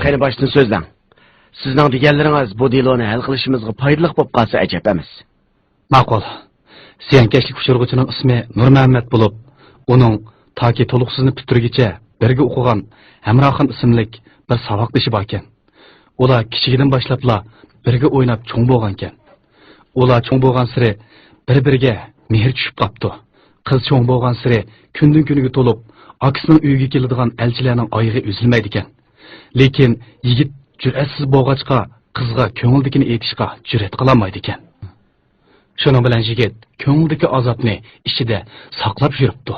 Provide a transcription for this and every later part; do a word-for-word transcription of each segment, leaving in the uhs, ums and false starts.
قېنى، باشتىن سۆزلەڭ. سىزنىڭ دېگەنلىرىڭىز بۇ دېلونى ھەل قىلىشىمىزغا پايدىلىق بولۇپ قالسا ئەجەب ئەمەس. ماقۇل. زىيانكەشلىك ئۇچرىغۇچىنىڭ ئىسمى نۇرمەمەت بولۇپ، ئۇنىڭ تاكى تولۇقسىزنى پۈتتۈرگىچە بىرگە ئوقۇغان ھەمراخان ئىسىملىك بىر ساۋاقدىشى باركەن. ئۇلار كىچىكىدىن باشلاپلا بىرگە ئويناپ چوڭ بولغانكەن. ئۇلار چوڭ بولغانسېرى بىر-بىرىگە مېھىر چۈشۈپ قاپتۇ. قىز چوڭ بولغانسېرى كۈندىن-كۈنگە تولۇپ، ئاكىسىنىڭ ئۆيىگە كېلىدىغان ئەلچىلەرنىڭ ئايىغى ئۈزۈلمەيدىكەن. لېكىن يىگىت جۈرئەتسىز بولغاچقا، قىزغا كۆڭلىدىكىنى ئېيتىشقا جۈرئەت قىلالمايدىكەن. شۇنىڭ بىلەن يىگىت كۆڭلىدىكى ئازابنى ئىچىدە ساقلاپ يۈرۈپتۇ.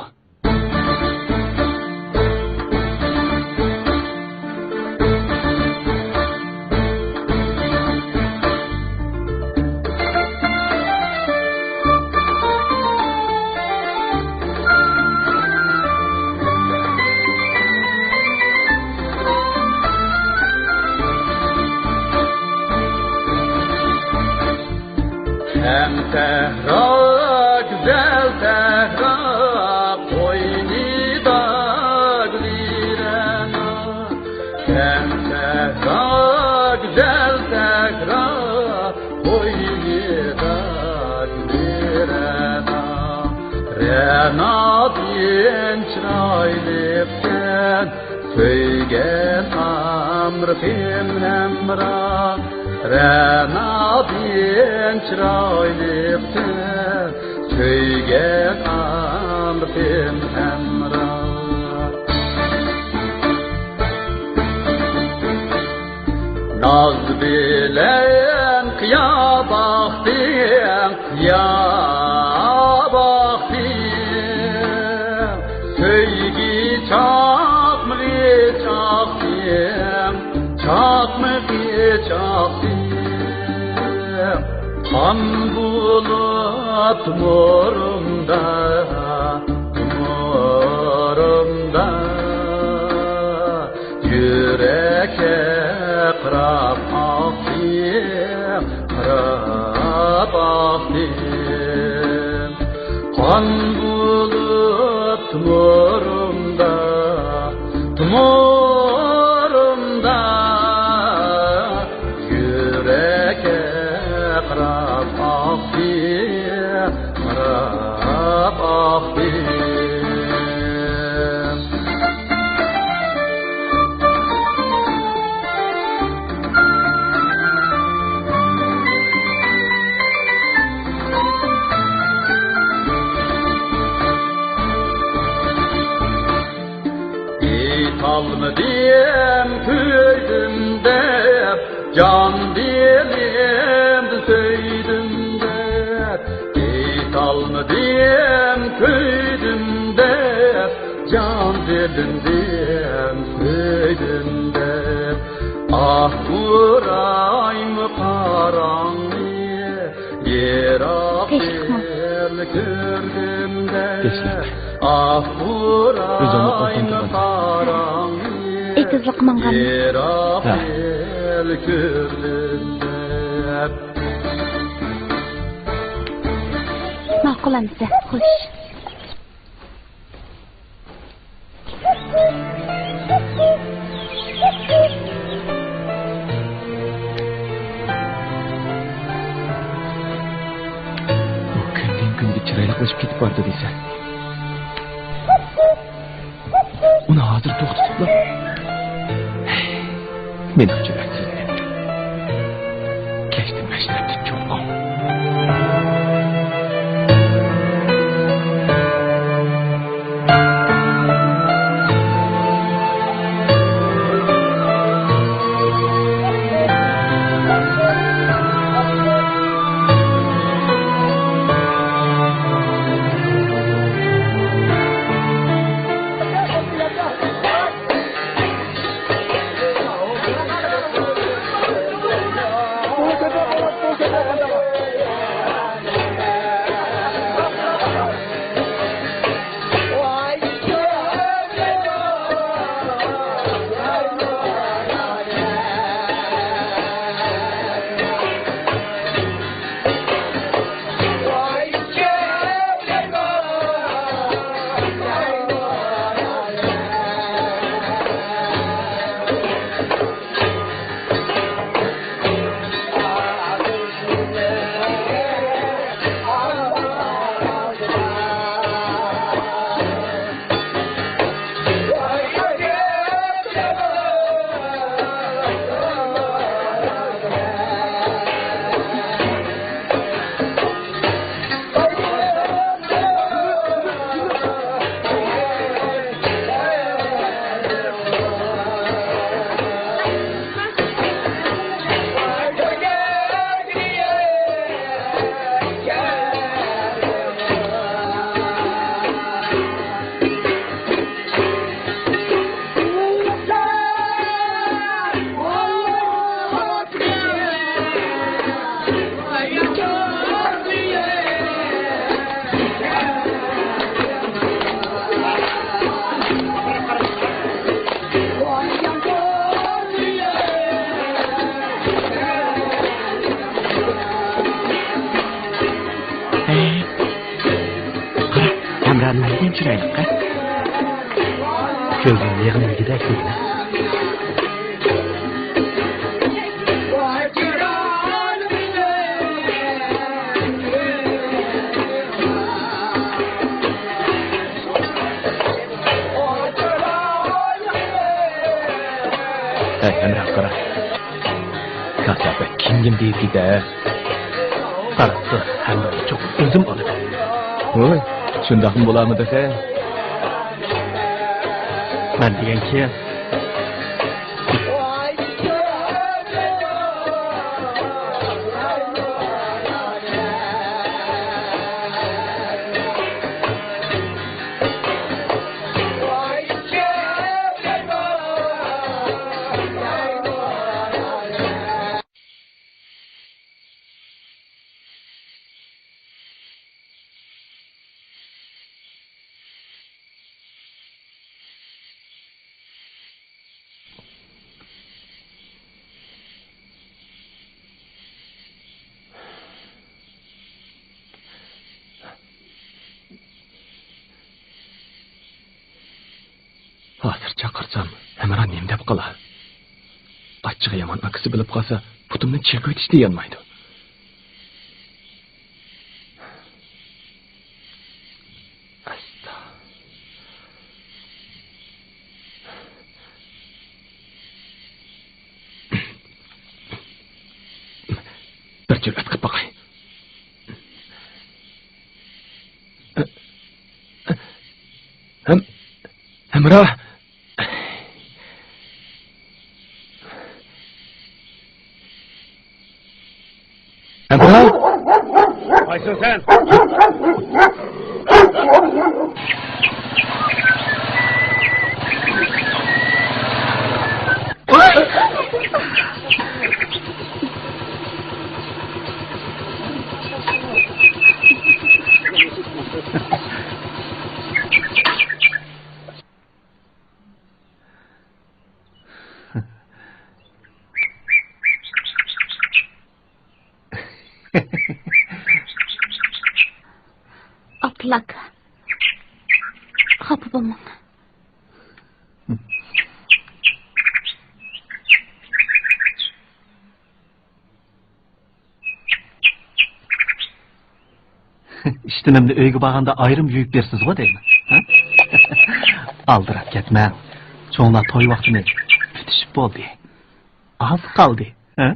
ھەم سەھرا، گۈزەل سەھرا، قوينىدا گۈلرەنا. ھەم سەھرا، گۈزەل سەھرا، قوينىدا گۈلرەنا. رەنادىن چىرايلىقسەن، سۆيگەن ئامرىقىم ھەمراھ. رەنادىن چىرايلىقسەن، سۆيگەن ئامرىقىم ھەمراھ. ناز بىلەن قىيا باقتىڭ، قىيا باقتىڭ. سۆيگۈ چاقمىقى چاقتىڭ، چاقمىقى چاقتىڭ. قان بولۇپ تومۇرۇمدا، تومۇرۇمدا. يۈرەككە قاراپ ئاقتى، قاراپ ئاقتى. قان بولۇپ تومۇرۇمدا، تومۇرۇمدا. يۈرەككە قاراپ ئاقتى، قاراپ ئاقتى. ئېيتالمىدىم كۆيدۈم دەپ، جان دىلىمدىن سۆيدۈم دەپ. ئېيتالمىدىم كۆيدۈم دەپ، جان دىلىمدىن سۆيدۈم دەپ. ئاھ ئۇرايمۇ قاراڭنى، يىراق يىل كۆردۈمدە. ئاھ ئۇرايمۇ قاراڭنى، ئېتىزلىققا ماڭغان. يىراق يىل كۆردۈمدە. ماقۇل ئەمىسە، خوش. ئۇ كۈندىن كۈنگە چىرايلىقلىشىپ كېتىپ بارىدۇ دېسە. ئۇنى ھازىر توختىتىپلا، مېنىڭ جۈرئەتسىزلىكىم. كەچتە مەشرەپتە چوقۇم. كۆزۈم يىغىنىڭكىدەك دېگىنە. ھەي، ھەمراھ، قارا. كاساپەت كىمگىن دېيىپ كېتە. قاراپتۇ، ھەمراھ چوقۇم ئۆزۈم ئالىدۇ. ۋوي، شۇنداقمۇ بولامدۇ تېخى؟ مەن دېگەن كىم؟ ھازىر چاقىرسام، ھەمراھ نېمە دەپ قالا؟ ئاچچىقى يامان ئاكىسى بىلىپ قالسا، پۇتۇمنى چېقىۋېتىش دېيەلمەيدۇ. ئاستا. بىر جۈرئەت قىلىپ باقاي. ھەم، ھەمراھ. ھەمراھ. قايسىسەن؟ ئابلىكا، خاپا بولماڭ. ئىشتىنىمنى ئۆيگە بارغاندا ئايرىم يۇيۇپ بېرىسىزغۇ دەيمەن. ھە؟ ئالدىراپ كەتمەڭ. چوڭلار توي ۋاقتىنى پۈتۈشۈپ بولدى. ئاز قالدى. ھە؟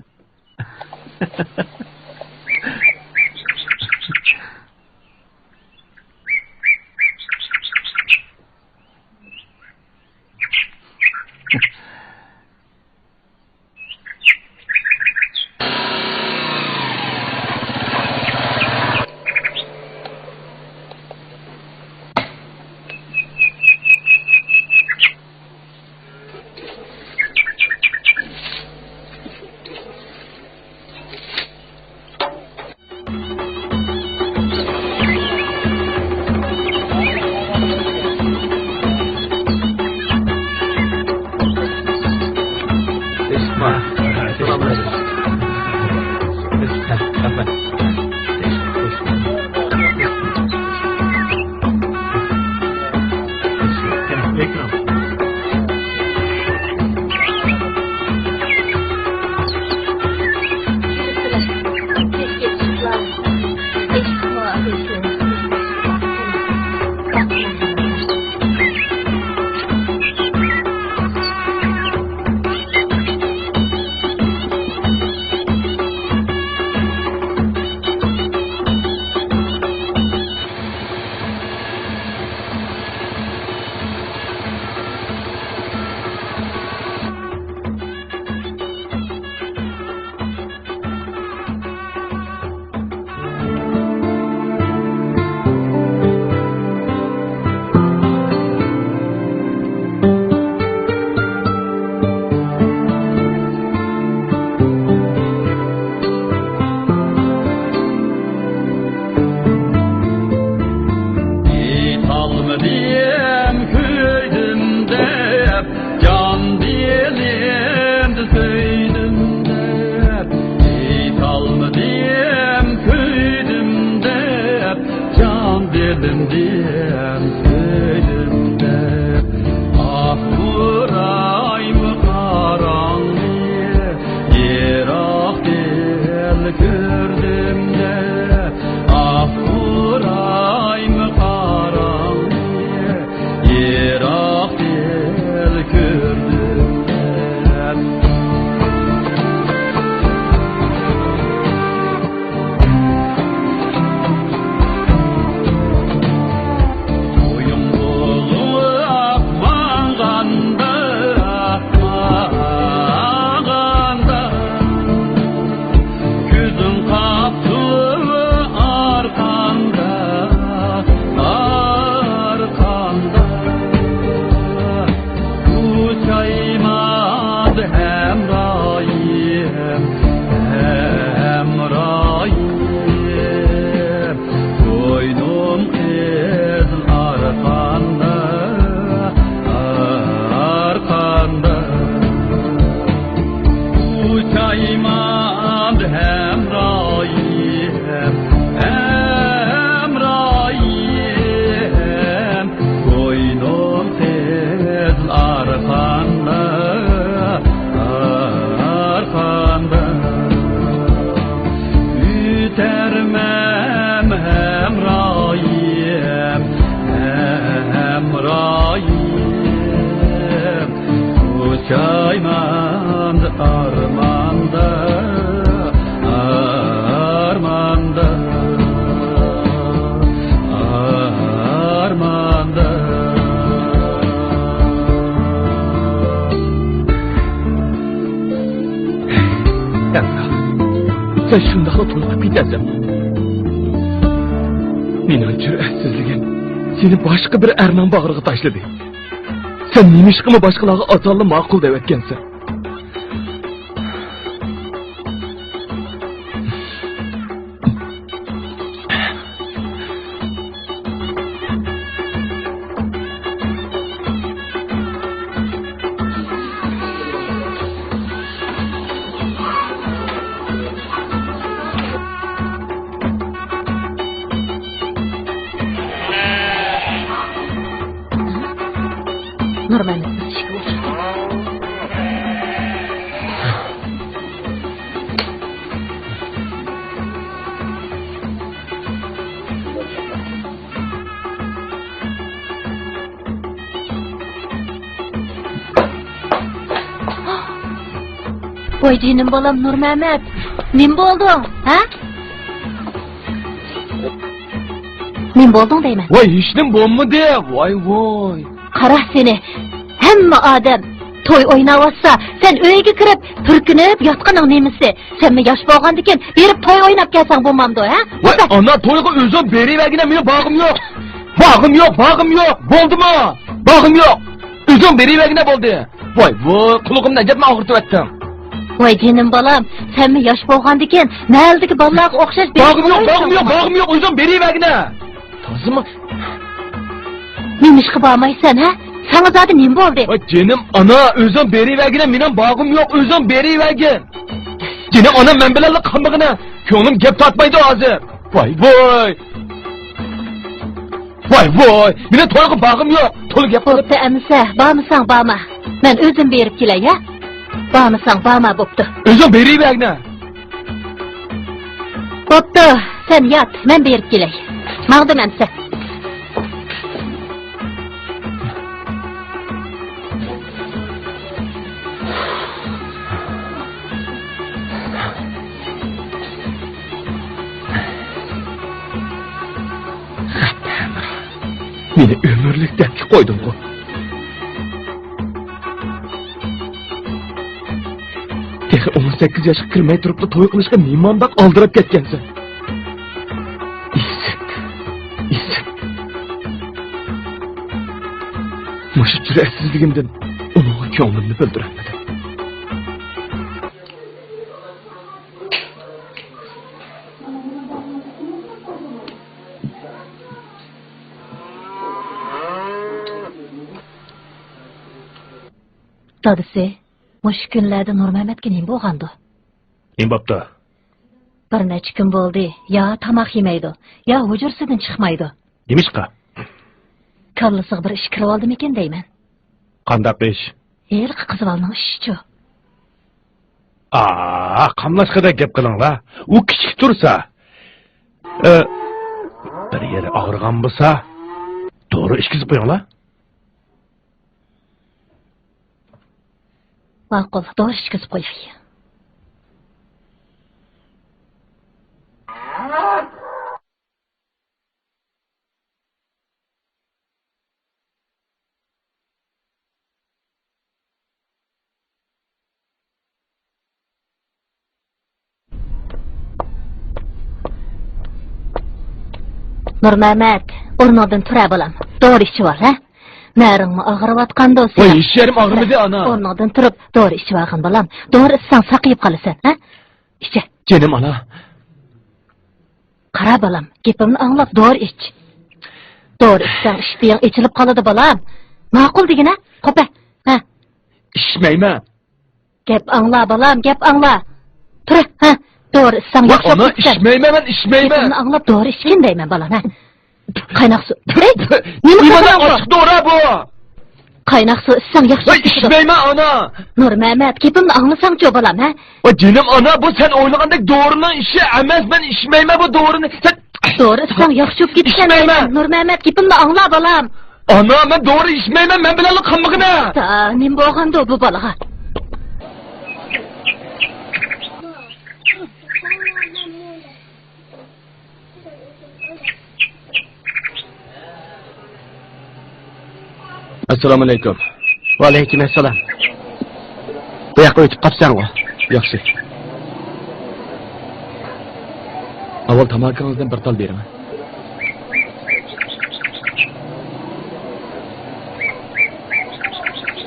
سەن شۇنداقلا تولۇقۇپ كېتەرسەن. مېنىڭ جۈرئەتسىزلىكىم سېنى باشقا بىر ئەرنىڭ باغرىغا تاشلىدى. سەن نېمىشقىمۇ باشقىلارغا ئازانلا ماقۇل دەۋەتكەنسەن؟ نۇرمەمەت بىر ئىشىككە ئۇچرىدى. ۋاي جېنىم بالام نۇرمەمەت، نېمە بولدۇڭ، ھە؟ نېمە بولدۇڭ دەيمەن. ۋاي ھېچنېمە بولمىدى، ۋاي ۋاي. قارا سېنى، ھەممە ئادەم توي ئويناۋاتسا، سەن ئۆيگە كىرىپ پۈركىنىپ ياتقىنىڭ نېمىسى؟ سەنمۇ ياش بولغاندىكىن بېرىپ توي ئويناپ كەلسەڭ بولمامدۇ، ھە؟ ۋاي ئانا، تويغا ئۆزۈڭ بېرىۋەرگىنە، مېنىڭ بارغۇم يوق. بارغۇم يوق، بارغۇم يوق. بولدىمۇ؟ بارغۇم يوق. ئۆزۈڭ بېرىۋەرگىنە بولدى. ۋاي ۋاي، قۇلىقىمنى ئەجەبمۇ ئاغرىتىۋەتتىڭ. ۋاي جېنىم بالام، سەنمۇ ياش بولغاندىكىن مەھەللىدىكى بالىلارغا ئوخشاش بارغۇم يوق، بارغۇم يوق، بارغۇم يوق. ئۆزۈڭ بېرىۋەرگىنە. تازىمۇ؟ نېمىشقا بارمايسەن، ھە؟ ساڭا زادى نېمە بولدى؟ ۋاي جېنىم ئانا، ئۆزۈڭ بېرىۋەرگىنە، مېنىڭ بارغۇم يوق، ئۆزۈڭ بېرىۋەرگىن. جېنىم ئانام مەن بىلەنلا قالمىغىنە، كۆڭلۈم گەپ تارتمايدۇ ھازىر. ۋاي ۋاي. ۋاي ۋاي، مېنىڭ تويغا بارغۇم يوق. تولا گەپ قىلىپ. بوپتۇ ئەمىسە، بارمىساڭ بارما. مەن ئۆزۈم بېرىپ كېلەي، ھە؟ بارمىساڭ بارما، بوپتۇ. ئۆزۈڭ بېرىۋەرگىنە. بوپتۇ، سەن يات، مەن بېرىپ كېلەي. ماڭدىم ئەمىسە. مېنى ئۆمۈرلۈك دەردكە قويدۇڭغۇ. تېخى ئون سەككىز ياشقا كىرمەي تۇرۇپلا توي قىلىشقا نېمانداق ئالدىراپ كەتكەنسەن؟ ئىسىت، ئىسىت. مۇشۇ جۈرئەتسىزلىكىمدىن ئۇنىڭغا كۆڭلۈمنى بىلدۈرەلمىدىم. دادىسى، مۇشۇ كۈنلەردە نۇرمەمەتكە نېمە بولغاندۇ؟ نېمە بوپتۇ؟ بىر نەچچە كۈن بولدى، يا تاماق يېمەيدۇ، يا ھۇجرىسىدىن چىقمايدۇ. نېمىشقا؟ كاللىسىغا بىر ئىش كىرىۋالدىمىكىن دەيمەن. قانداق ئىش؟ ھېلىقى قىز بالىنىڭ ئىشىچۇ. ئا، قاملاشقىدەك گەپ قىلىڭلار. ئۇ كىچىك تۇرسا، ئە، بىر يېرى ئاغرىغان بولسا، دورا ئىچكۈزۈپ قويۇڭلار. ماقۇل، دورا ئىچكۈزۈپ قوياي. نۇرمەمەت، ئورنۇڭدىن تۇرە بالام. دورا ئىچىۋال، ھە؟ نەرىڭمۇ ئاغرىۋاتقاندۇ سېنىڭ؟ ۋاي، ھېچ يېرىم ئاغرىمىدى، ئانا. ئورنۇڭدىن تۇرۇپ دورا ئىچىۋالغىن بالام. دورا ئىچسەڭ ساقىيىپ قالىسەن، ھە؟ ئىچە. جېنىم ئانا. قارا بالام، گېپىمنى ئاڭلاپ دورا ئىچ. دورا ئىچسەڭ ئىشتىيىڭ ئېچىلىپ قالىدۇ بالام. ماقۇل دېگىنە، قوپە. ھە. ئىچمەيمەن. گەپ ئاڭلا بالام، گەپ ئاڭلا. تۇر، ھە. دورا ئىچسەڭ ياخشى بولىدىكەن. ئانا، ئىچمەيمەن، مەن ئىچمەيمەن. گېپىمنى ئاڭلاپ دورا ئىچكىن دەيمەن بالام، ھە. قايناق سۇ. ھەي، نېمە قىلىسەن بۇ؟ ئاچچىق دورا بۇ. قايناق سۇ ئىچسەڭ ياخشى بولىدىكەن. ۋاي، ئىچمەيمەن ئانا. نۇرمەمەت، گېپىمنى ئاڭلىساڭچۇ بالام، ھە. ۋاي جېنىم ئانا، بۇ سەن ئويلىغاندەك دورىنىڭ ئىشى ئەمەس، مەن ئىچمەيمەن بۇ دورىنى. سەن دورا ئىچسەڭ ياخشى بولۇپ كېتىسەن. ئىچمەيمەن. نۇرمەمەت، گېپىمنى ئاڭلا بالام. ئانا، مەن دورا ئىچمەيمەن، مەن بىلەنلا قالمىغىنە. تا، نېمە بولغاندۇ بۇ بالىغا؟ ئەسسالامۇئەلەيكۇم. ۋەئەلەيكۇم ئەسسالام. بۇ ياققا ئۆتۈپ قاپسەنغۇ؟ ياخشى. ئاۋۋال تاماكىڭىزدىن بىر تال بېرىڭ.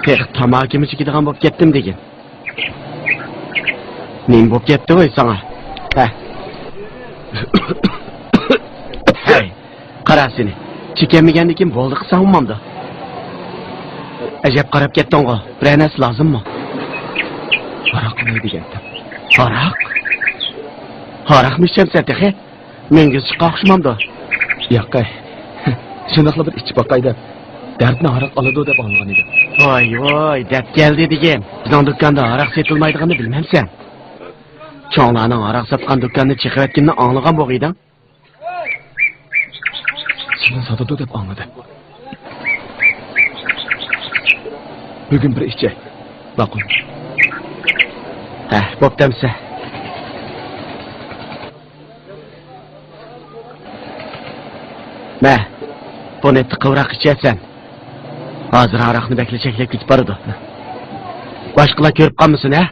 تېخى تاماكىمۇ چېكىدىغان بولۇپ كەتتىم دېگىن. نېمە بولۇپ كەتتى ۋاي ساڭا؟ ھە. ھەي، قارا سېنى. چېكەلمىگەندىكىن بولدى قىلساڭ بولمامدۇ؟ ئەجەب قاراپ كەتتىڭغۇ. بىرەر نەرسە لازىممۇ؟ ھاراق ئالاي دېگەنتىم. ھاراق؟ ھاراقمۇ ئىچەمسەن تېخى؟ مۈڭگۈز چىققان ئوخشىمامدۇ؟ ياقەي. شۇنداقلا بىر ئىچىپ باقاي دەپ، دەردنى ھاراق ئالىدۇ دەپ ئاڭلىغان ئىدىم. ۋاي، ۋاي، دەپ كەلدى دېگىن. بىزنىڭ دۇكاندا ھاراق سېتىلمايدىغىنىنى بىلمەمسەن؟ چوڭلارنىڭ ھاراق ساتقان دۇكاننى چېقىۋەتكىنىنى ئاڭلىغان بولغىيدىڭ. سېنى ساتىدۇ دەپ ئاڭلىدىم. بۈگۈن بىر ئىچەي. ماقۇل. ھە، بوپتۇ ئەمسە. مە، بۇنى تىقىۋراق ئىچەسەن. ھازىر ھاراقنى بەكلا چەكلەپ كېتىپ بارىدۇ. باشقىلار كۆرۈپ قالمىسۇن، ھە؟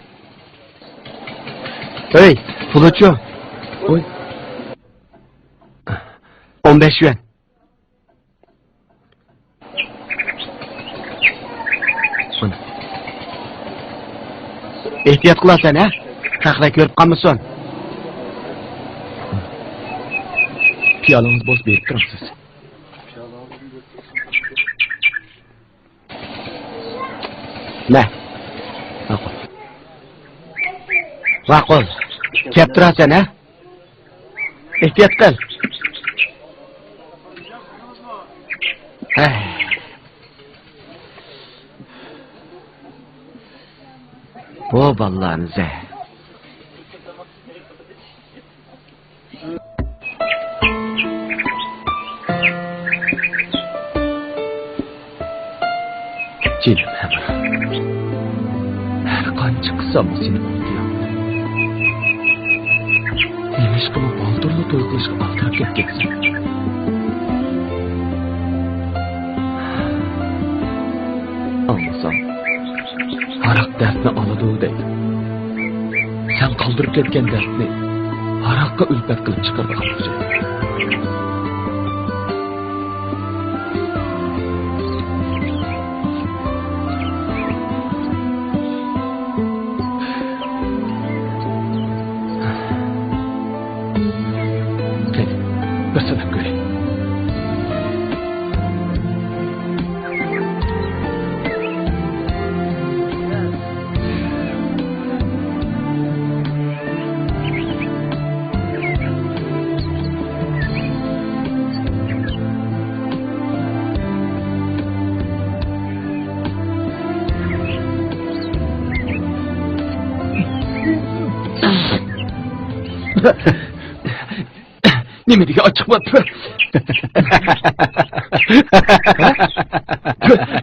ھەي، پۇلىچۇ؟ ۋوي. ئون بەش يۈەن. ئېھتىيات قىلارسەن، ھە؟ خەقلەر كۆرۈپ قالمىسۇن. پىيالىڭىز بولسا بېرىپ تۇرۇڭ سىز. مە. ماقۇل. ماقۇل. كەپ تۇرارسەن، ھە؟ ئېھتىيات قىل. ھەي. بۇ بالىلارنى زە. جېنىم ھەمراھ. ھەر قانچە قىلساممۇ سېنى ئۇنتۇيالمىدىم. نېمىشقىمۇ بالدۇرلا توي قىلىشقا ئالدىراپ كەتكەنسەن؟ ئاڭلىسام، ھاراق دەردنى ئالىدۇ دەيدۇ. سەن قالدۇرۇپ كەتكەن دەردنى ھاراققا ئۈلپەت قىلىپ چىقىرىدىغان ئوخشايدۇ. قېنى، بىر سىناپ كۆرەي. نېمە دېگەن ئاچچىق بار.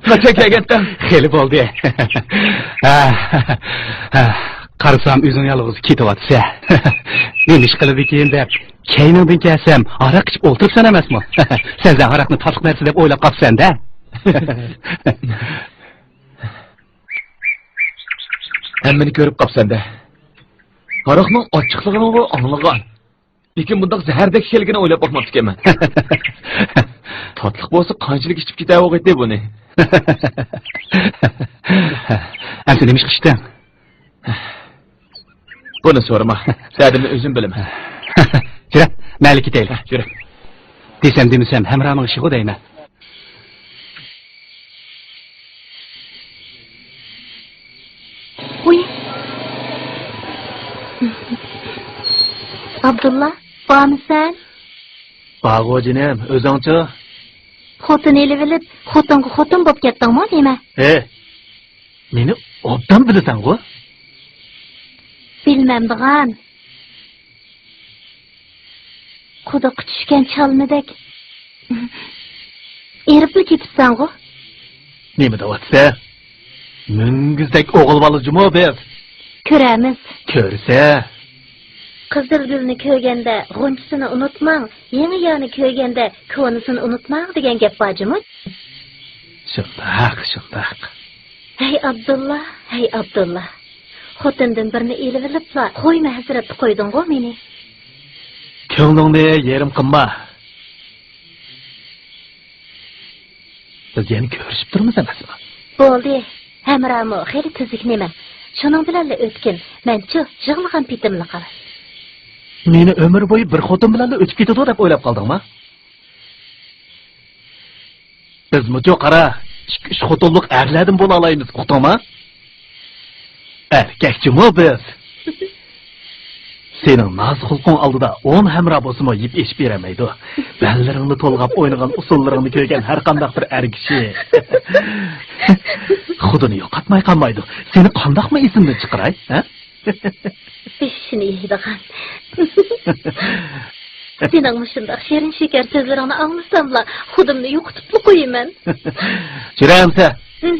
قاچان كەلگەنتىڭ؟ خېلى بولدى. قارىسام، ئۆزۈڭ يالغۇز كېتىۋاتىسەن. نېمە ئىش قىلىدىكىن دەپ، كەينىڭدىن كەلسەم، ھاراق ئىچىپ ئولتۇرۇپسەن ئەمەسمۇ؟ سەن ھاراقنى تاتلىق نەرسە دەپ ئويلاپ قاپسەن-دە. ھەممىنى كۆرۈپ قاپسەن-دە. ھاراقنىڭ ئاچچىقلىقىنىغۇ ئاڭلىغان. لېكىن بۇنداق زەھەردەك ئىكەنلىكىنى ئويلاپ باقماپتىكەنمەن. تاتلىق بولسا قانچىلىك ئىچىپ كېتەۋالغىيتتى بۇنى. ئەمسە نېمە ئىش قىلىشتىڭ؟ بۇنى سورىما. دەردىمنى ئۆزۈم بىلىمەن. يۈرە، مەيلى كېتەيلى. يۈرە. دېسەم دېمىسەم ھەمراھىمنىڭ ئىشىغۇ دەيمەن. ۋۇي. ئابدۇللا، بارمىسەن؟ بارغۇ جېنىم، ئۆزۈڭچۇ؟ خوتۇن ئېلىۋېلىپ، خوتۇنغا خوتۇن بوپ كەتتىڭمۇ نېمە؟ ھې، مېنى ئوبدان بىلىسەنغۇ؟ بىلمەمدىغان. قۇدۇققا چۈشكەن چالمىدەك ئېرىپلا كېتىپسەنغۇ؟ نېمە دەۋاتىسەن؟ مۈڭگۈزدەك ئوغۇل بالا جۇمۇ بىز. كۆرەرمىز. كۆرسە. قىزىلگۈلنى كۆرگەندە غۇنچىسىنى ئۇنتۇماڭ، يېڭى يارنى كۆرگەندە كونىسىنى ئۇنتۇماڭ دېگەن گەپ بار جۇمۇ. شۇنداق، شۇنداق. ھەي ئابدۇللا، ھەي ئابدۇللا. خوتۇندىن بىرنى ئېلىۋېلىپلا قويما ھەسرەتتە قويدۇڭغۇ مېنى. كۆڭلۈڭنى يېرىم قىلما. بىز يەنە كۆرۈشۈپ تۇرىمىز ئەمەسمۇ؟ بولدى. ھەمرامۇ خېلى تۈزۈك نېمە. شۇنىڭ بىلەنلا ئۆتكىن. مەنچۇ، يىغلىغان پېتىملا قالاي. مېنى ئۆمۈر بويى بىر خوتۇن بىلەنلا ئۆتۈپ كېتىدۇ دەپ ئويلاپ قالدىڭما؟ بىزمۇچۇ قارا، ئىككى-ئۈچ خوتۇنلۇق ئەرلەردىن بولالايمىز، ئۇقتۇڭما؟ ئەركەكچىمۇ بىز. سېنىڭ ناز-خۇلقۇڭ ئالدىدا ئون ھەمراھ بولسىمۇ يىپ ئېشىپ بېرەلمەيدۇ. بەللىرىڭنى تولغاپ ئوينىغان ئۇسسۇللىرىڭنى كۆرگەن ھەرقانداق بىر ئەر كىشى خۇدىنى يوقاتماي قالمايدۇ. سېنى قانداقمۇ ئېسىمدىن چىقىراي، ھە؟ بېشىنى يەيدىغان. سېنىڭ مۇشۇنداق شېرىن شېكەر سۆزلىرىڭنى ئاڭلىساملا، خۇدۇمنى يوقىتىپلا قويىمەن. جۈرەمسە. ھە.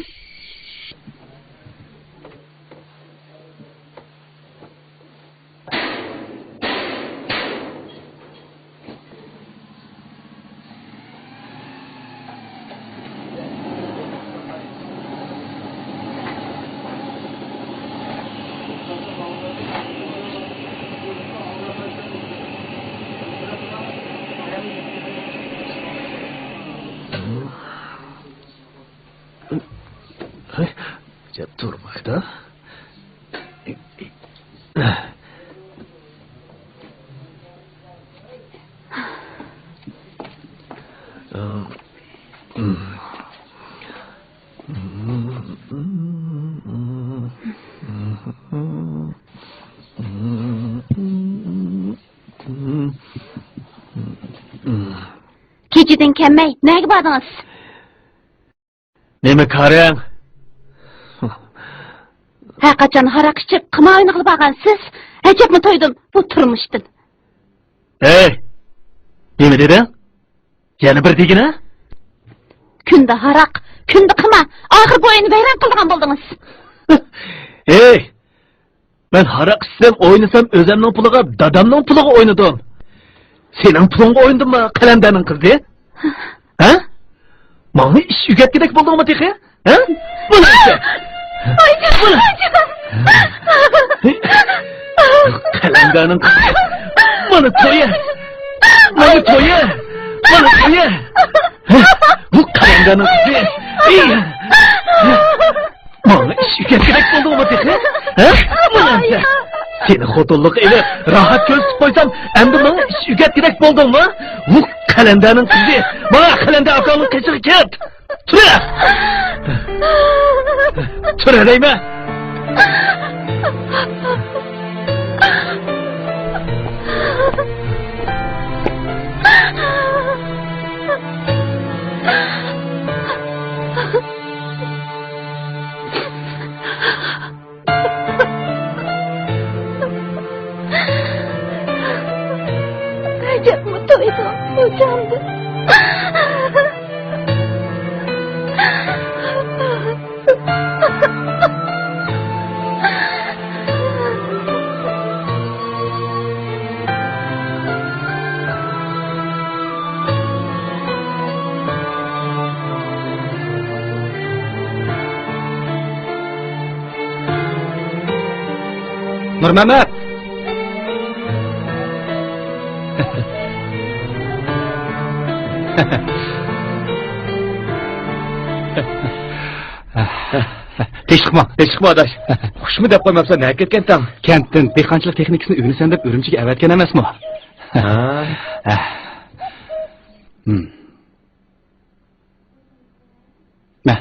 جەپ تۇرمايدۇ. كېچىدىن كەلمەي نەگە باردىڭىز؟ نېمە كارىڭ؟ ھەر قاچان ھاراق ئىچىپ، قىمار ئوينىغىلى بارغانسىز. ئەجەبمۇ تويدۇم بۇ تۇرمۇشتىن. ھەي، نېمە دېدىڭ؟ يەنە بىر دېگىنە؟ كۈندە ھاراق، كۈندە قىمار. ئاخىر بۇ ئۆينى ۋەيران قىلىدىغان بولدىڭىز. ھەي، مەن ھاراق ئىچسەم، ئوينىسام، ئۆزەمنىڭ پۇلىغا، دادامنىڭ پۇلىغا ئوينىدىم. سېنىڭ پۇلۇڭغا ئوينىدىممۇ، قەلەندەرنىڭ قىزى؟ ھە؟ ماڭا ئىش ئۆگەتكۈدەك بولدۇڭمۇ تېخى؟ ھە؟ بۇنى ئىچە. ئايجان، ئايجان. قەلەندەرنىڭ قىزى. مانا تويى. مانا تويى. مانا تويى. ھە؟ بۇ قەلەندەرنىڭ قىزى. ئى! ماڭا ئىش ئۆگەتكۈدەك بولدۇڭمۇ تېخى؟ ھە؟ مانا ئەمسە. سېنى خوتۇنلۇققا ئېلىپ، راھەت كۆرسىتىپ قويسام، ئەمدى ماڭا ئىش ئۆگەتكۈدەك بولدۇڭمۇ؟ ۋۇ قەلەندەرنىڭ قىزى. ماڭا قەلەندەر ئاكاڭنىڭ قېشىغا كەت. تۇر! تۇر دەيمەن. ئەجەبمۇ تويدۇم بۇ جاندىن. نۇرمەمەت! تىنچلىقما، تىنچلىقما ئاداش. خۇشمۇ دەپ قويماپسەن، نەگە كەتكەنتىڭ؟ كەنتتىن دېھقانچىلىق تېخنىكىسىنى ئۆگىنىسەن دەپ ئۈرۈمچىگە ئەۋەتكەن ئەمەسمۇ؟ ھە. ھە. ھىم. مە،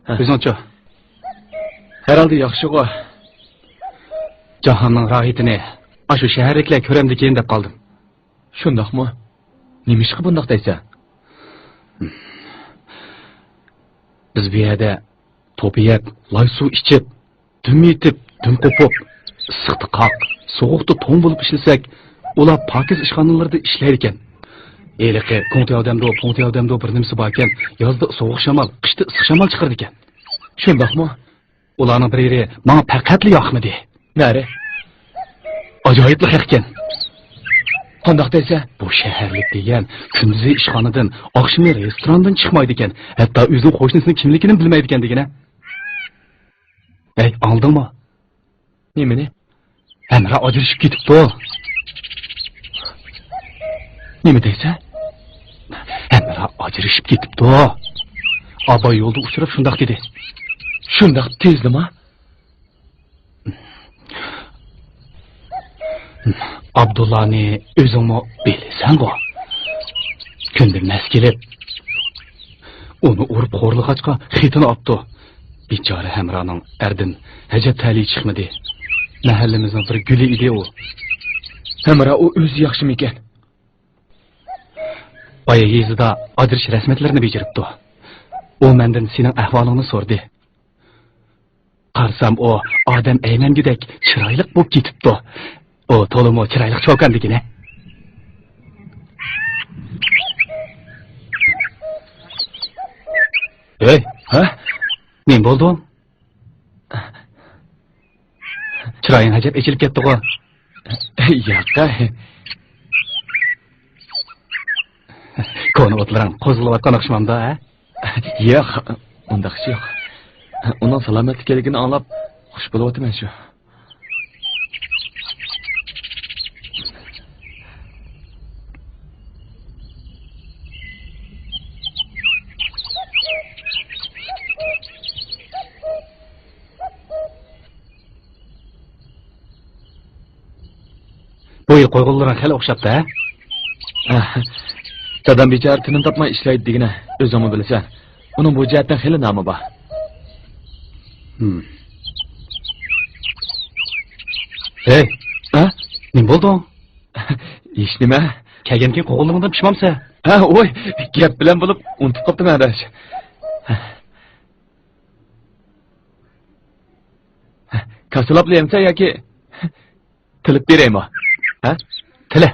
ھە. ئۆزۈڭچۇ؟ ھەرھالدا ياخشىغۇ. جاھاننىڭ راھىتىنى ئاشۇ شەھەرلىكلەر كۆرەمدىكىن دەپ قالدىم. شۇنداقمۇ؟ نېمىشقا بۇنداق دەيسەن؟ بىز بۇ يەردە توپا يەپ، لاي سۇ ئىچىپ، دۈم يېتىپ، دۈم قوپۇپ، ئىسسىقتا قاق، سوغۇقتا توڭ بولۇپ ئىشلىسەك، ئۇلار پاكىز ئىشخانىلىرىدا ئىشلەيدىكەن. ھېلىقى كۇڭتياۋ دەمدۇ، پۇڭتياۋ دەمدۇ بىر نېمىسى باركەن، يازدا سوغۇق شامال، قىشتا ئىسسىق شامال چىقىرىدىكەن. شۇنداقمۇ؟ ئۇلارنىڭ بىر يېرى ماڭا پەقەتلا ياقمىدى. نەرى؟ ئاجايىپلا ھەقكەن. قانداق دەيسەن؟ بۇ شەھەرلىك دېگەن كۈندۈزى ئىشخانىدىن، ئاخشىمى رېستوراندىن چىقمايدىكەن، ھەتتا ئۆزىنىڭ قوشنىسىنىڭ كىملىكىنى بىلمەيدىكەن دېگىنە. ھەي، ئاڭلىدىڭمۇ؟ نېمىنى؟ ھەمراھ ئاجرىشىپ كېتىپتۇ. نېمە دەيسەن؟ ھەمراھ ئاجرىشىپ كېتىپتۇ. ئاباي يولدا ئۇچراپ شۇنداق دېدى. شۇنداق تېزدىما؟ ئابدۇللانى ئۆزۈڭمۇ بىلىسەنغۇ. كۈندە مەس كېلىپ، ئۇنى ئۇرۇپ خورلىغاچقا خېتىنى ئاپتۇ. بىچارە ھەمراھنىڭ ئەردىن ھەجەپ تەلىيى چىقمىدى. مەھەللىمىزنىڭ بىر گۈلى ئىدى ئۇ. ھەمراھ ئۇ ئۆزى ياخشىمىكەن؟ بايا يېزىدا ئاجرىشىش رەسمىيەتلىرىنى بېجىرىپتۇ. ئۇ مەندىن سېنىڭ ئەھۋالىڭنى سورىدى. قارىسام، ئۇ ئادەم ئەيلەنگۈدەك چىرايلىق بولۇپ كېتىپتۇ. ئۇ تولىمۇ چىرايلىق چوكان دېگىنە. ھەي، ھە؟ نېمە بولدۇڭ؟ چىرايىڭ ئەجەب ئېچىلىپ كەتتىغۇ. ياق. كونا ئوتلىرىڭ قوزغىلىۋاتقان ئوخشىمامدۇ، ھە؟ ياق، ئۇنداق ئىش يوق. ئۇنىڭ سالامەت ئىكەنلىكىنى ئاڭلاپ، خۇش بولۇۋاتىمەن شۇ. بۇ يىل قويغانلىرىڭ خېلى ئوخشاپتۇ، ھە؟ ھە. دادام بىچارە تىنىم تاپماي ئىشلەيدۇ دېگىنە، ئۆزۈڭمۇ بىلىسەن. ئۇنىڭ بۇ جەھەتتىن خېلى نامى بار. ھىم. ھەي، ھە؟ نېمە بولدۇڭ؟ ھېچنېمە. كەلگەندىكىن قوغۇنلىرىڭدىن پىشمامسەن؟ ھە، ۋوي، گەپ بىلەن بولۇپ ئۇنتۇپ قاپتىمەن، ئاداش. كاسىلاپلا يەمسەن ياكى تىلىپ بېرەيمۇ؟ ھە؟ تىلە.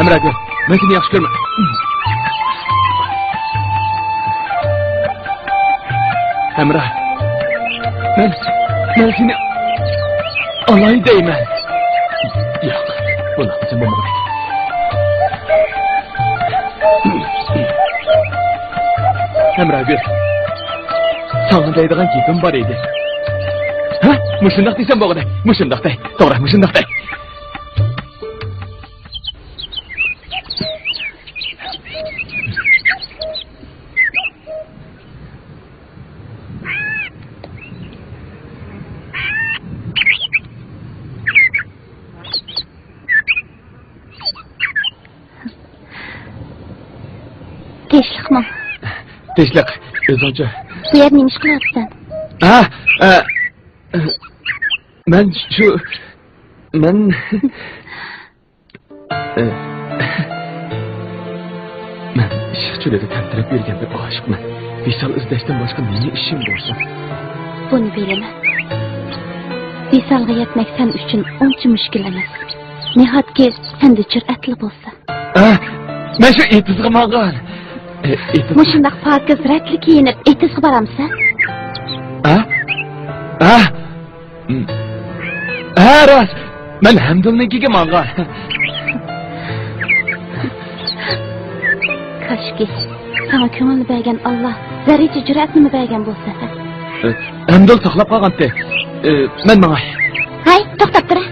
ھەمراھ گۈل، مەن سېنى ياخشى كۆرىمەن. ھەمراھ، مەن، مەن سېنى ئالاي دەيمەن. ياق، بۇنداق دېسەم بولمىغۇدەك. ھەمراھ گۈل، ساڭا دەيدىغان گېپىم بار ئىدى. ھە؟ مۇشۇنداق دېسەم بولغۇدەك. مۇشۇنداق دەي. توغرا، مۇشۇنداق دەي. تىنچلىقمۇ؟ تىنچلىق. ئۆزۈڭچۇ؟ بۇ يەردە نېمە ئىش قىلىۋاتىسەن؟ ھە، ئە، مەن شۇ، مەن، ئە، مەن ئىشق چۆلىدە تەمتىرەپ يۈرگەن بىر ئاشىقمەن. ۋىسال ئىزدەشتىن باشقا نېمە ئىشىم بولسۇن؟ بۇنى بىلىمەن. ۋىسالغا يەتمەك سەن ئۈچۈن ئۇنچە مۈشكۈل ئەمەس. ناھەتكى سەندە جۈرئەتلا بولسا. ئە، مەن شۇ ئېتىزغا ماڭغان. ئە، ئېتىز. مۇشۇنداق پاكىز رەتلىك كىيىنىپ ئېتىزغا بارامسەن؟ ئە؟ ئە؟ ھە، راست. مەن ھەمدۇلنىڭكىگە ماڭغان. كاشكى، ساڭا كۆڭۈلنى بەرگەن ئاللا زەررىچە جۈرئەتنىمۇ بەرگەن بولسا. ئە، ھەمدۇل ساقلاپ قالغانتى. ئە، مەن ماڭاي. ھەي، توختاپ تۇرە.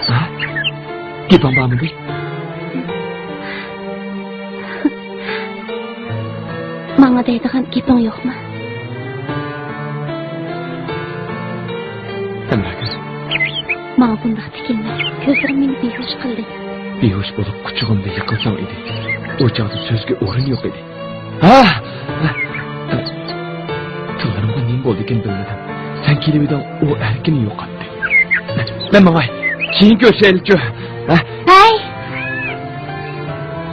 ھە؟ گېپىڭ بارمىدى؟ ماڭا دەيدىغان گېپىڭ يوقمۇ؟ ھەمراھ گۈل. ماڭا بۇنداق تىكىلمە. كۆزلىرىڭ مېنى بىھوش قىلدى. بىھوش بولۇپ قۇچىقىمدا يىقىلساڭ ئىدى. ئۇ چاغدا سۆزگە ئورۇن يوق ئىدى. ھا! تىللىرىمغا نېمە بولدىكىن بىلمىدىم. سەن كېلىۋىدىڭ، ئۇ ئەركىنى يوقاتتى. مەن ماڭاي. كېيىن كۆرۈشەيلىچۇ. ھە؟ ھەي!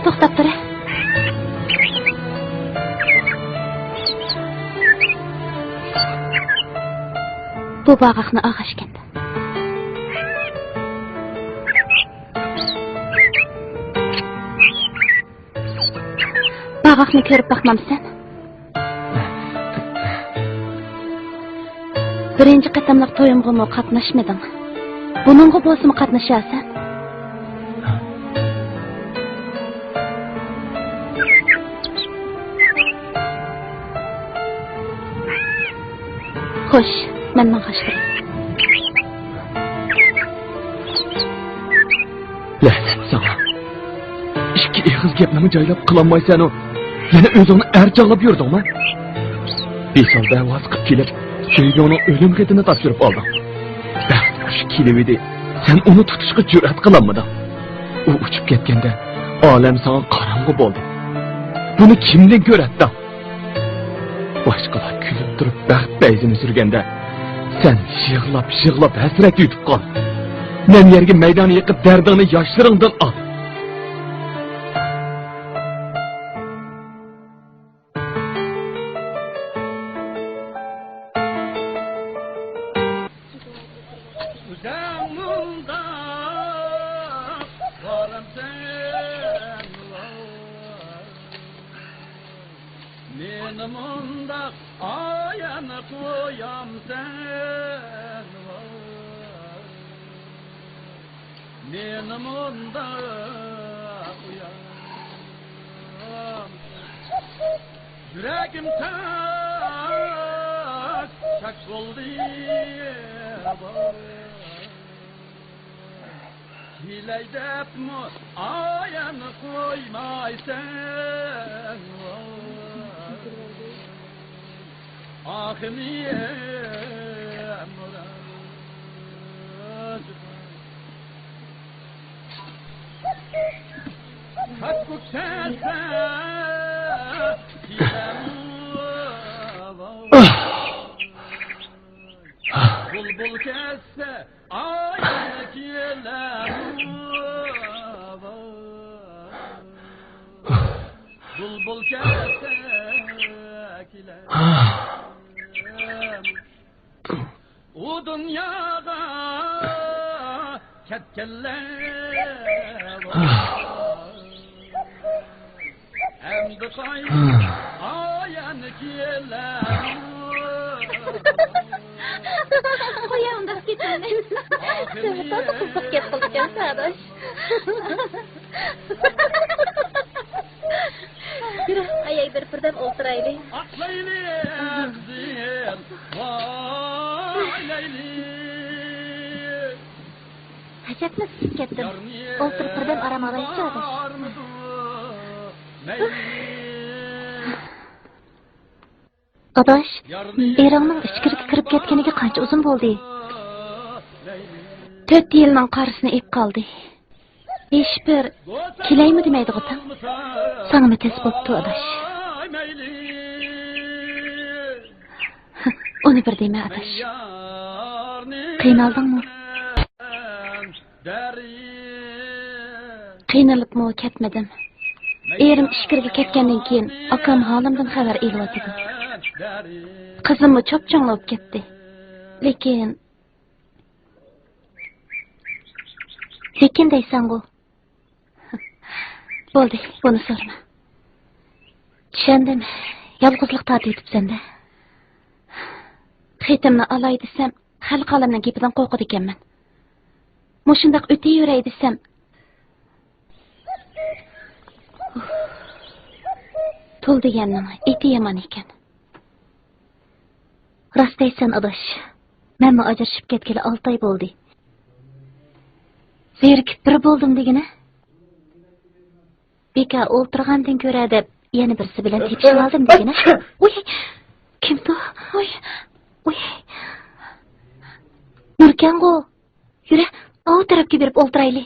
توختاپ تۇرە. بۇ باغاقنى ئاغاچكەن. قاقنى كۆرۈپ باقمامسەن؟ بىرىنچى قېتىملىق تويۇمغىمۇ قاتناشمىدىڭ. بۇنىڭغا بولسىمۇ قاتنىشارسەن؟ خوش، مەن ماڭغاچقا. لەنەت ساڭا. ئىككى ئېغىز گەپنىمۇ جايلاپ قىلالمايسەنۇ؟ يەنە ئۆزۈڭنى ئەر چاغلاپ يۈردۈڭمۇ؟ ۋىسال دەۋاسى قىپ كېلىپ، سۆيگۈڭنىڭ ئۆلۈم خېتىنى تاپشۇرۇپ ئالدىڭ. بەخت قۇشى كېلىۋىدى، سەن ئۇنى تۇتۇشقا جۈرئەت قىلالمىدىڭ. ئۇ ئۇچۇپ كەتكەندە، ئالەم ساڭا قاراڭغۇ بولدى. بۇنى كىمدىن كۆرەتتىڭ؟ باشقىلار كۈلۈپ تۇرۇپ بەخت پەيزىنى سۈرگەندە، سەن يىغلاپ-يىغلاپ ھەسرەت يۇتۇپ قال. نەم يەرگە مەيدان يېقىپ دەردىڭنى ياشلىرىڭدىن ئال. ئۆزۈڭ مۇنداق بارامسەن، مېنى مۇنداق ئايان قويامسەن، مېنى مۇنداق ئويامسەن. يۈرىكىم تاك، تاك بولدى. كېلەي دەپمۇ ئايان قويمايسەن. ئاخىنى بۇلبۇل كەتسە، ئاي كېلەمۇ؟ بۇلبۇل كەتسە، كېلەمۇ؟ ئۇ دۇنياغا كەتكەنلەر ئەمدى قايتا ئايان كېلەر. قويە ئۇنداق گېپىڭنى. سېنى تازا قىزىق گەپ قىلىدىكەنسەن، ئاداش. يۈرە، ئاياي بىر بىردەم ئولتۇرايلى. ئاقلايلى قىزىم، ۋايلايلى. ھەجەپمۇ ئىسسىپ كەتتىم. ئولتۇرۇپ بىردەم ئارام ئالايچۇ، ئاداش. ئاداش، ئېرىڭنىڭ ئىچكىرىگە كىرىپ كەتكىنىگە قانچە ئۇزۇن بولدى؟ تۆت يىلنىڭ قارىسىنى ئېلىپ قالدى. ھېچبىر كېلەيمۇ دېمەيدىغۇ تاڭ. ساڭىمۇ تەس بوپتۇ، ئاداش. ئۇنى بىر دېمە، ئاداش. قىينالدىڭمۇ؟ قىينىلىپمۇ كەتمىدىم. ئېرىم ئىچكىرىگە كەتكەندىن كېيىن، ئاكام ھالىمدىن خەۋەر ئېلىۋاتىدۇ. قىزىممۇ چوپچوڭلاپ كەتتى. لېكىن، لېكىن دەيسەنغۇ. بولدى، بۇنى سورىما. چۈشەندىم. يالغۇزلۇق تارتىۋېتىپسەن-دە. خېتىمنى ئالاي دېسەم، خەلق ئالەمنىڭ گېپىدىن قورقىدىكەنمەن. مۇشۇنداق ئۆتۈۋېرەي دېسەم، تۇل دېگەننىڭ ئېتى يامان ئىكەن. راست دەيسەن، ئاداش. مەنمۇ ئاجرىشىپ كەتكىلى ئالتە ئاي بولدى. زېرىكىپ بىر بولدۇم دېگىنە. بىكار ئولتۇرغاندىن كۆرە دەپ يەنە بىرسى بىلەن تېپىشىۋالدىم دېگىنە. ئۇي، كىمدۇ؟ ئۇي، ئۇي. نۇركەنغۇ. يۈرە، ئاۋۇ تەرەپكە بېرىپ ئولتۇرايلى.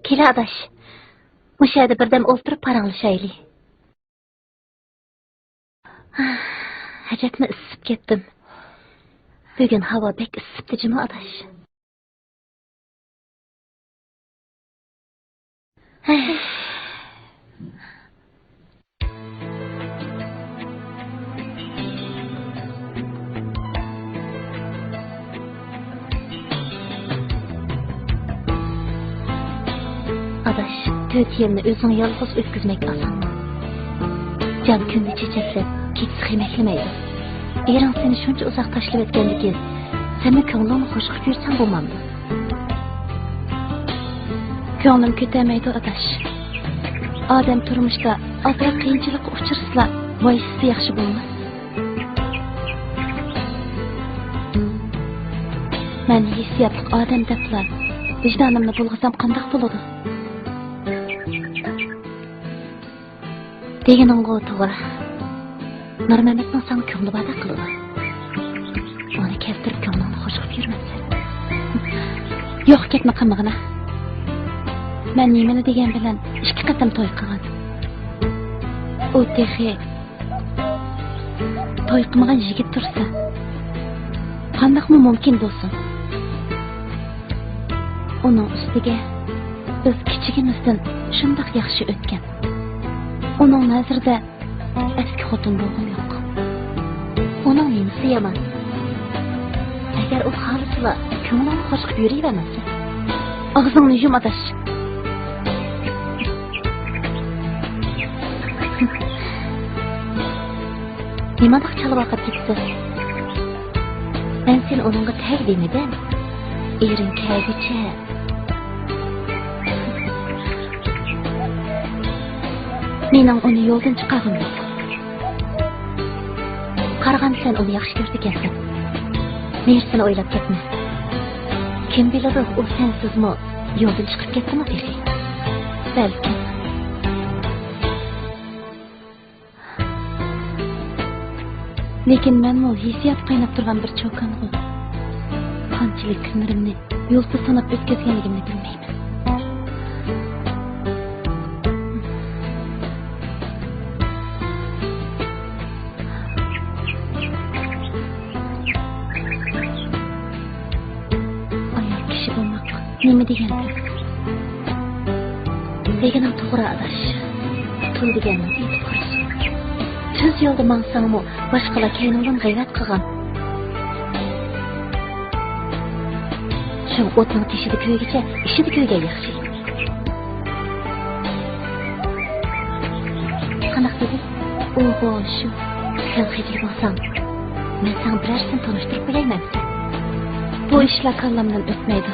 كېلە، ئاداش. مۇشۇ يەردە بىردەم ئولتۇرۇپ پاراڭلىشايلى. ھەجەپمۇ ئىسسىپ كەتتىم. بۈگۈن ھاۋا بەك ئىسسىپتۇ جۇمۇ ئاداش. ئاداش، تۆت يىلنى ئۆزۈڭ يالغۇز ئۆتكۈزمەك ئاسانمۇ؟ جان كۈندە چېچەكلەپ، كېچىسى خېمەكلىمەيدۇ. ئېرىڭ سېنى شۇنچە ئۇزاق تاشلىۋەتكەندىكىن، سەنمۇ كۆڭلۈڭنى خۇش قىلىپ يۈرسەڭ بولمامدۇ؟ كۆڭلۈم كۆتەرمەيدۇ، ئاداش. ئادەم تۇرمۇشتا ئازراق قىيىنچىلىققا ئۇچرىسىلا، ۋايسىسى ياخشى بولماس. مەن ھېسسىياتلىق ئادەم دەپلا ۋىجدانىمنى بۇلغىسام قانداق بولىدۇ؟ دېگىنىڭغۇ توغرا. نۇرمەمەتنىڭ ساڭا كۆڭلى باردەك قىلىدۇ. ئۇنى كەلتۈرۈپ كۆڭلۈڭنى خۇش قىلىپ يۈرمەمسەن. يوق گەپنى قىلمىغىنا. مەن نېمىنى دېگەن بىلەن ئىككى قېتىم توي قىلغان. ئۇ تېخى توي قىلمىغان يىگىت تۇرسا، قانداقمۇ مۇمكىن بولسۇن؟ ئۇنىڭ ئۈستىگە بىز كىچىكىمىزدىن شۇنداق ياخشى ئۆتكەن. ئۇنىڭ نەزىرىدە ئەسكى خوتۇن بولغۇم يوق. ئۇنىڭ نېمىسى يامان؟ ئەگەر ئۇ خالىسىلا، كۆڭلۈڭنى خۇش قىلىپ يۈرۈۋەرمەسە. ئاغزىڭنى يۇم، ئاداش. نېمانداق چالا ۋارقىراپ كېتىسىز؟ مەن سېنى ئۇنىڭغا تەگ دېمىدىم. ئېرىڭ كەلگۈچە. مېنىڭ ئۇنى يولدىن چىقارغۇم يوق. قارىغاندا سەن ئۇنى ياخشى كۆرىدىكەنسەن. نېرىسىنى ئويلاپ كەتمە. كىم بىلىدۇ، ئۇ سەنسىزمۇ يولدىن چىقىپ كەتتىمۇ تېخى. بەلكىم. لېكىن مەنمۇ ھېسسىيات قايناپ تۇرغان بىر چوكانغۇ. قانچىلىك كۈنلىرىمنى يۇلتۇز ساناپ ئۆتكۈزگەنلىكىمنى بىلمەيمەن. ئايال كىشى بولماقلىق نېمە دېگەن گەپ؟ دېگىنىڭ توغرا، ئاداش. تۇل دېگەننىڭ ئېتى قۇرۇسۇن. تۈز يولدا ماڭساڭمۇ، باشقىلار كەينىڭدىن غەيۋەت قىلغان. شۇڭا ئوتنىڭ تېشىدا كۆيگۈچە، ئىچىدە كۆيگەن ياخشى. قانداق دېدى؟ ئوھو، شۇ. سەن خىجىل بولساڭ، مەن ساڭا بىرەرسىنى تونۇشتۇرۇپ قويايمەن. بۇ ئىشلار كاللامدىن ئۆتمەيدۇ.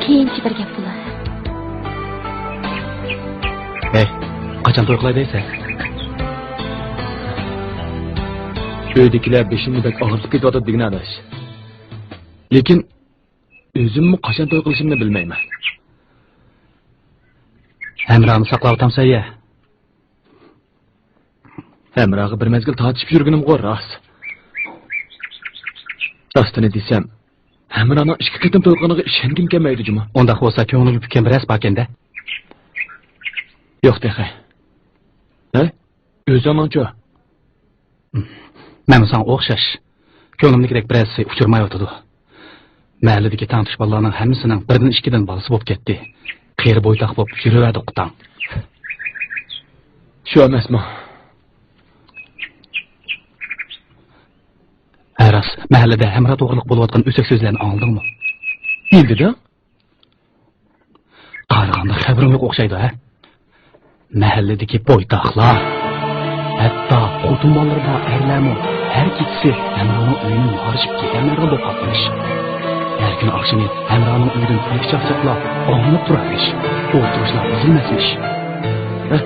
كېيىنچە بىر گەپ بولار. ھەي، قاچان توي قىلاي دەيسەن؟ ئۆيدىكىلەر بېشىمنى بەك ئاغرىتىپ كېتىۋاتىدۇ دېگىنە ئاداش. لېكىن ئۆزۈممۇ قاچان توي قىلىشىمنى بىلمەيمەن. ھەمراھنى ساقلاۋاتامسەن يا؟ ھەمراھغا بىر مەزگىل تارتىشىپ يۈرگىنىمغۇ راست. راستىنى دېسەم، ھەمراھنىڭ ئىككى قېتىم توي قىلغىنىغا ئىشەنگۈم كەلمەيدۇ جۇمۇ. ئۇنداق بولسا كۆڭلۈڭگە پۈككەن بىرەرسى باركەن-دە؟ يوق تېخى. ھە؟ ئۆزۈڭنىڭچۇ؟ مەنمۇ ساڭا ئوخشاش. كۆڭلۈمدىكىدەك بىرەرسى ئۇچرىمايۋاتىدۇ. مەھەللىدىكى تەڭتۇش بالىلارنىڭ ھەممىسىنىڭ بىردىن ئىككىدىن بالىسى بولۇپ كەتتى. قېرى بويتاق بولۇپ يۈرۈۋەردۇق قۇتاڭ. شۇ ئەمەسمۇ؟ ھە راست، مەھەللىدە ھەمراھ توغرىلىق بولۇۋاتقان ئۆسەك سۆزلەرنى ئاڭلىدىڭمۇ؟ ئاڭلىدىم. قارىغاندا خەۋىرىڭ يوق ئوخشايدۇ، ھە؟ مەھەللىدىكى بويتاقلار، ھەتتا خوتۇن بالىلىرى بار ئەرلەرمۇ ھەر كېچىسى ھەمراھنىڭ ئۆيىنى مارىشىپ كېتەلمەيدىغان بولۇپ قاپتىمىش. ھەر كۈنى ئاخشىمى ھەمراھنىڭ ئۆيىدىن ئەكچىقچاقلاپ ئاڭلىنىپ تۇرارمىش. ئولتۇرۇشلار ئۈزۈلمەسمىش. ھە،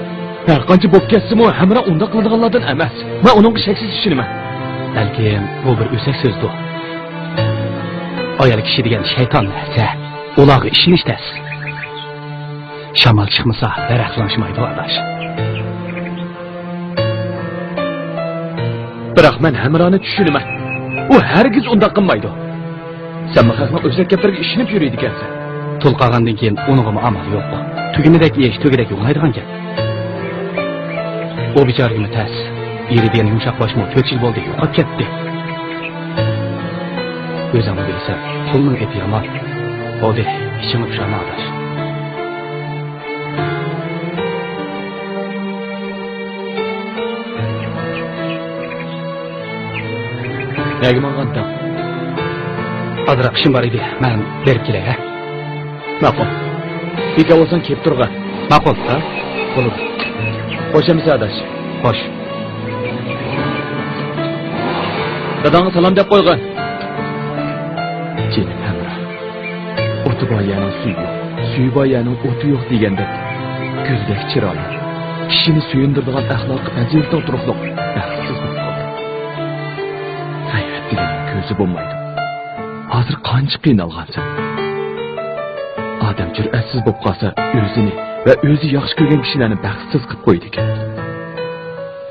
ھەر قانچە بولۇپ كەتسىمۇ، ھەمراھ ئۇنداق قىلىدىغانلاردىن ئەمەس. مەن ئۇنىڭغا شەكسىز ئىشىنىمەن. بەلكىم بۇ بىر ئۆسەك سۆزدۇر. ئايال كىشى دېگەن شەيتان نەرسە. ئۇلارغا ئىشىنىش تەس. شامال چىقمىسا، دەرەخ لىڭشىمايدۇ، ئاداش. بىراق مەن ھەمراھنى چۈشىنىمەن. ئۇ ھەرگىز ئۇنداق قىلمايدۇ. سەنمۇ خەقنىڭ ئۆسەك گەپلىرىگە ئىشىنىپ يۈرىدىكەنسەن. تۇل قالغاندىن كېيىن ئۇنىڭغىمۇ ئامال يوق. تۈگىمىدەك ئىش تۈگىدەك يوقىلايدىغان گەپ. ئۇ بىچارىگىمۇ تەس. ئېرى دېگەن يۇمشاق باشمۇ تۆت يىل بولدى يوقاپ كەتتى. ئۆزۈڭمۇ بىلىسەن، پۇلنىڭ ئېپى يامان. بولدى، ئىچىڭنى پۇشۇرما، ئاداش. نەگە ماڭغانتىڭ؟ ئازراق ئىشىم بار ئىدى، مەن بېرىپ كېلەي، ھە؟ ماقۇل. بىكار بولساڭ كېلىپ تۇرغىن. ماقۇل. ھە؟ بولىدۇ. خوش ئەمىسە، ئاداش. خوش. داداڭغا سالام دەپ قويغىن. جېنىم ھەمراھ. ئوتى بار يەرنىڭ سۈيى يوق، سۈيى بار يەرنىڭ ئوتى يوق دېگەندەك، گۈلدەك چىرايىڭ، كىشىنى سۆيۈندۈرىدىغان ئەخلاقىي پەزىلىتىڭ تۇرۇقلۇق بەختسىز بولۇپ قالدىڭ. غەيرەت دېگەننىڭ كۆزى بولمايدۇ. ھازىر قانچە قىينالغانسەن. ئادەم جۈرئەتسىز بولۇپ قالسا، ئۆزىنى ۋە ئۆزى ياخشى كۆرگەن كىشىلەرنى بەختسىز قىلىپ قويىدىكەن.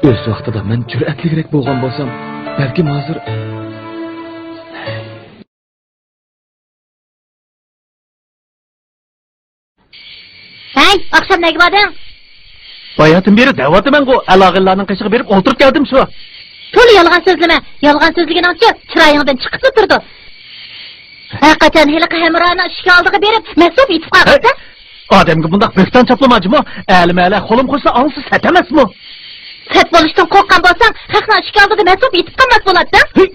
ئۆز ۋاقتىدا مەن جۈرئەتلىكرەك بولغان بولسام، بەلكىم ھازىر. ھەي، ئاخشام نەگە باردىڭ؟ باياتىن بېرى دەۋاتىمەنغۇ، ئالاغىللارنىڭ قېشىغا بېرىپ ئولتۇرۇپ كەلدىم شۇ. تولا يالغان سۆزلىمە. يالغان سۆزلىگىنىڭچۇ چىرايىڭدىن چىقىپلا تۇرىدۇ. ھەرقاچان ھېلىقى ھەمراھنىڭ ئىشىك ئالدىغا بېرىپ مەس بولۇپ يېتىپ قالغانسەن. ئادەمگە بۇنداق بۆھتان چاپلىما جۇمۇ. ئەلىمەلە قولۇم قوشسا ئاڭسىز سەت ئەمەسمۇ؟ سەت بولۇشتىن قورققان بولساڭ، خەقنىڭ ئىشىك ئالدىدا مەس بولۇپ يېتىپ قالماس بولاتتىڭ. ھېي،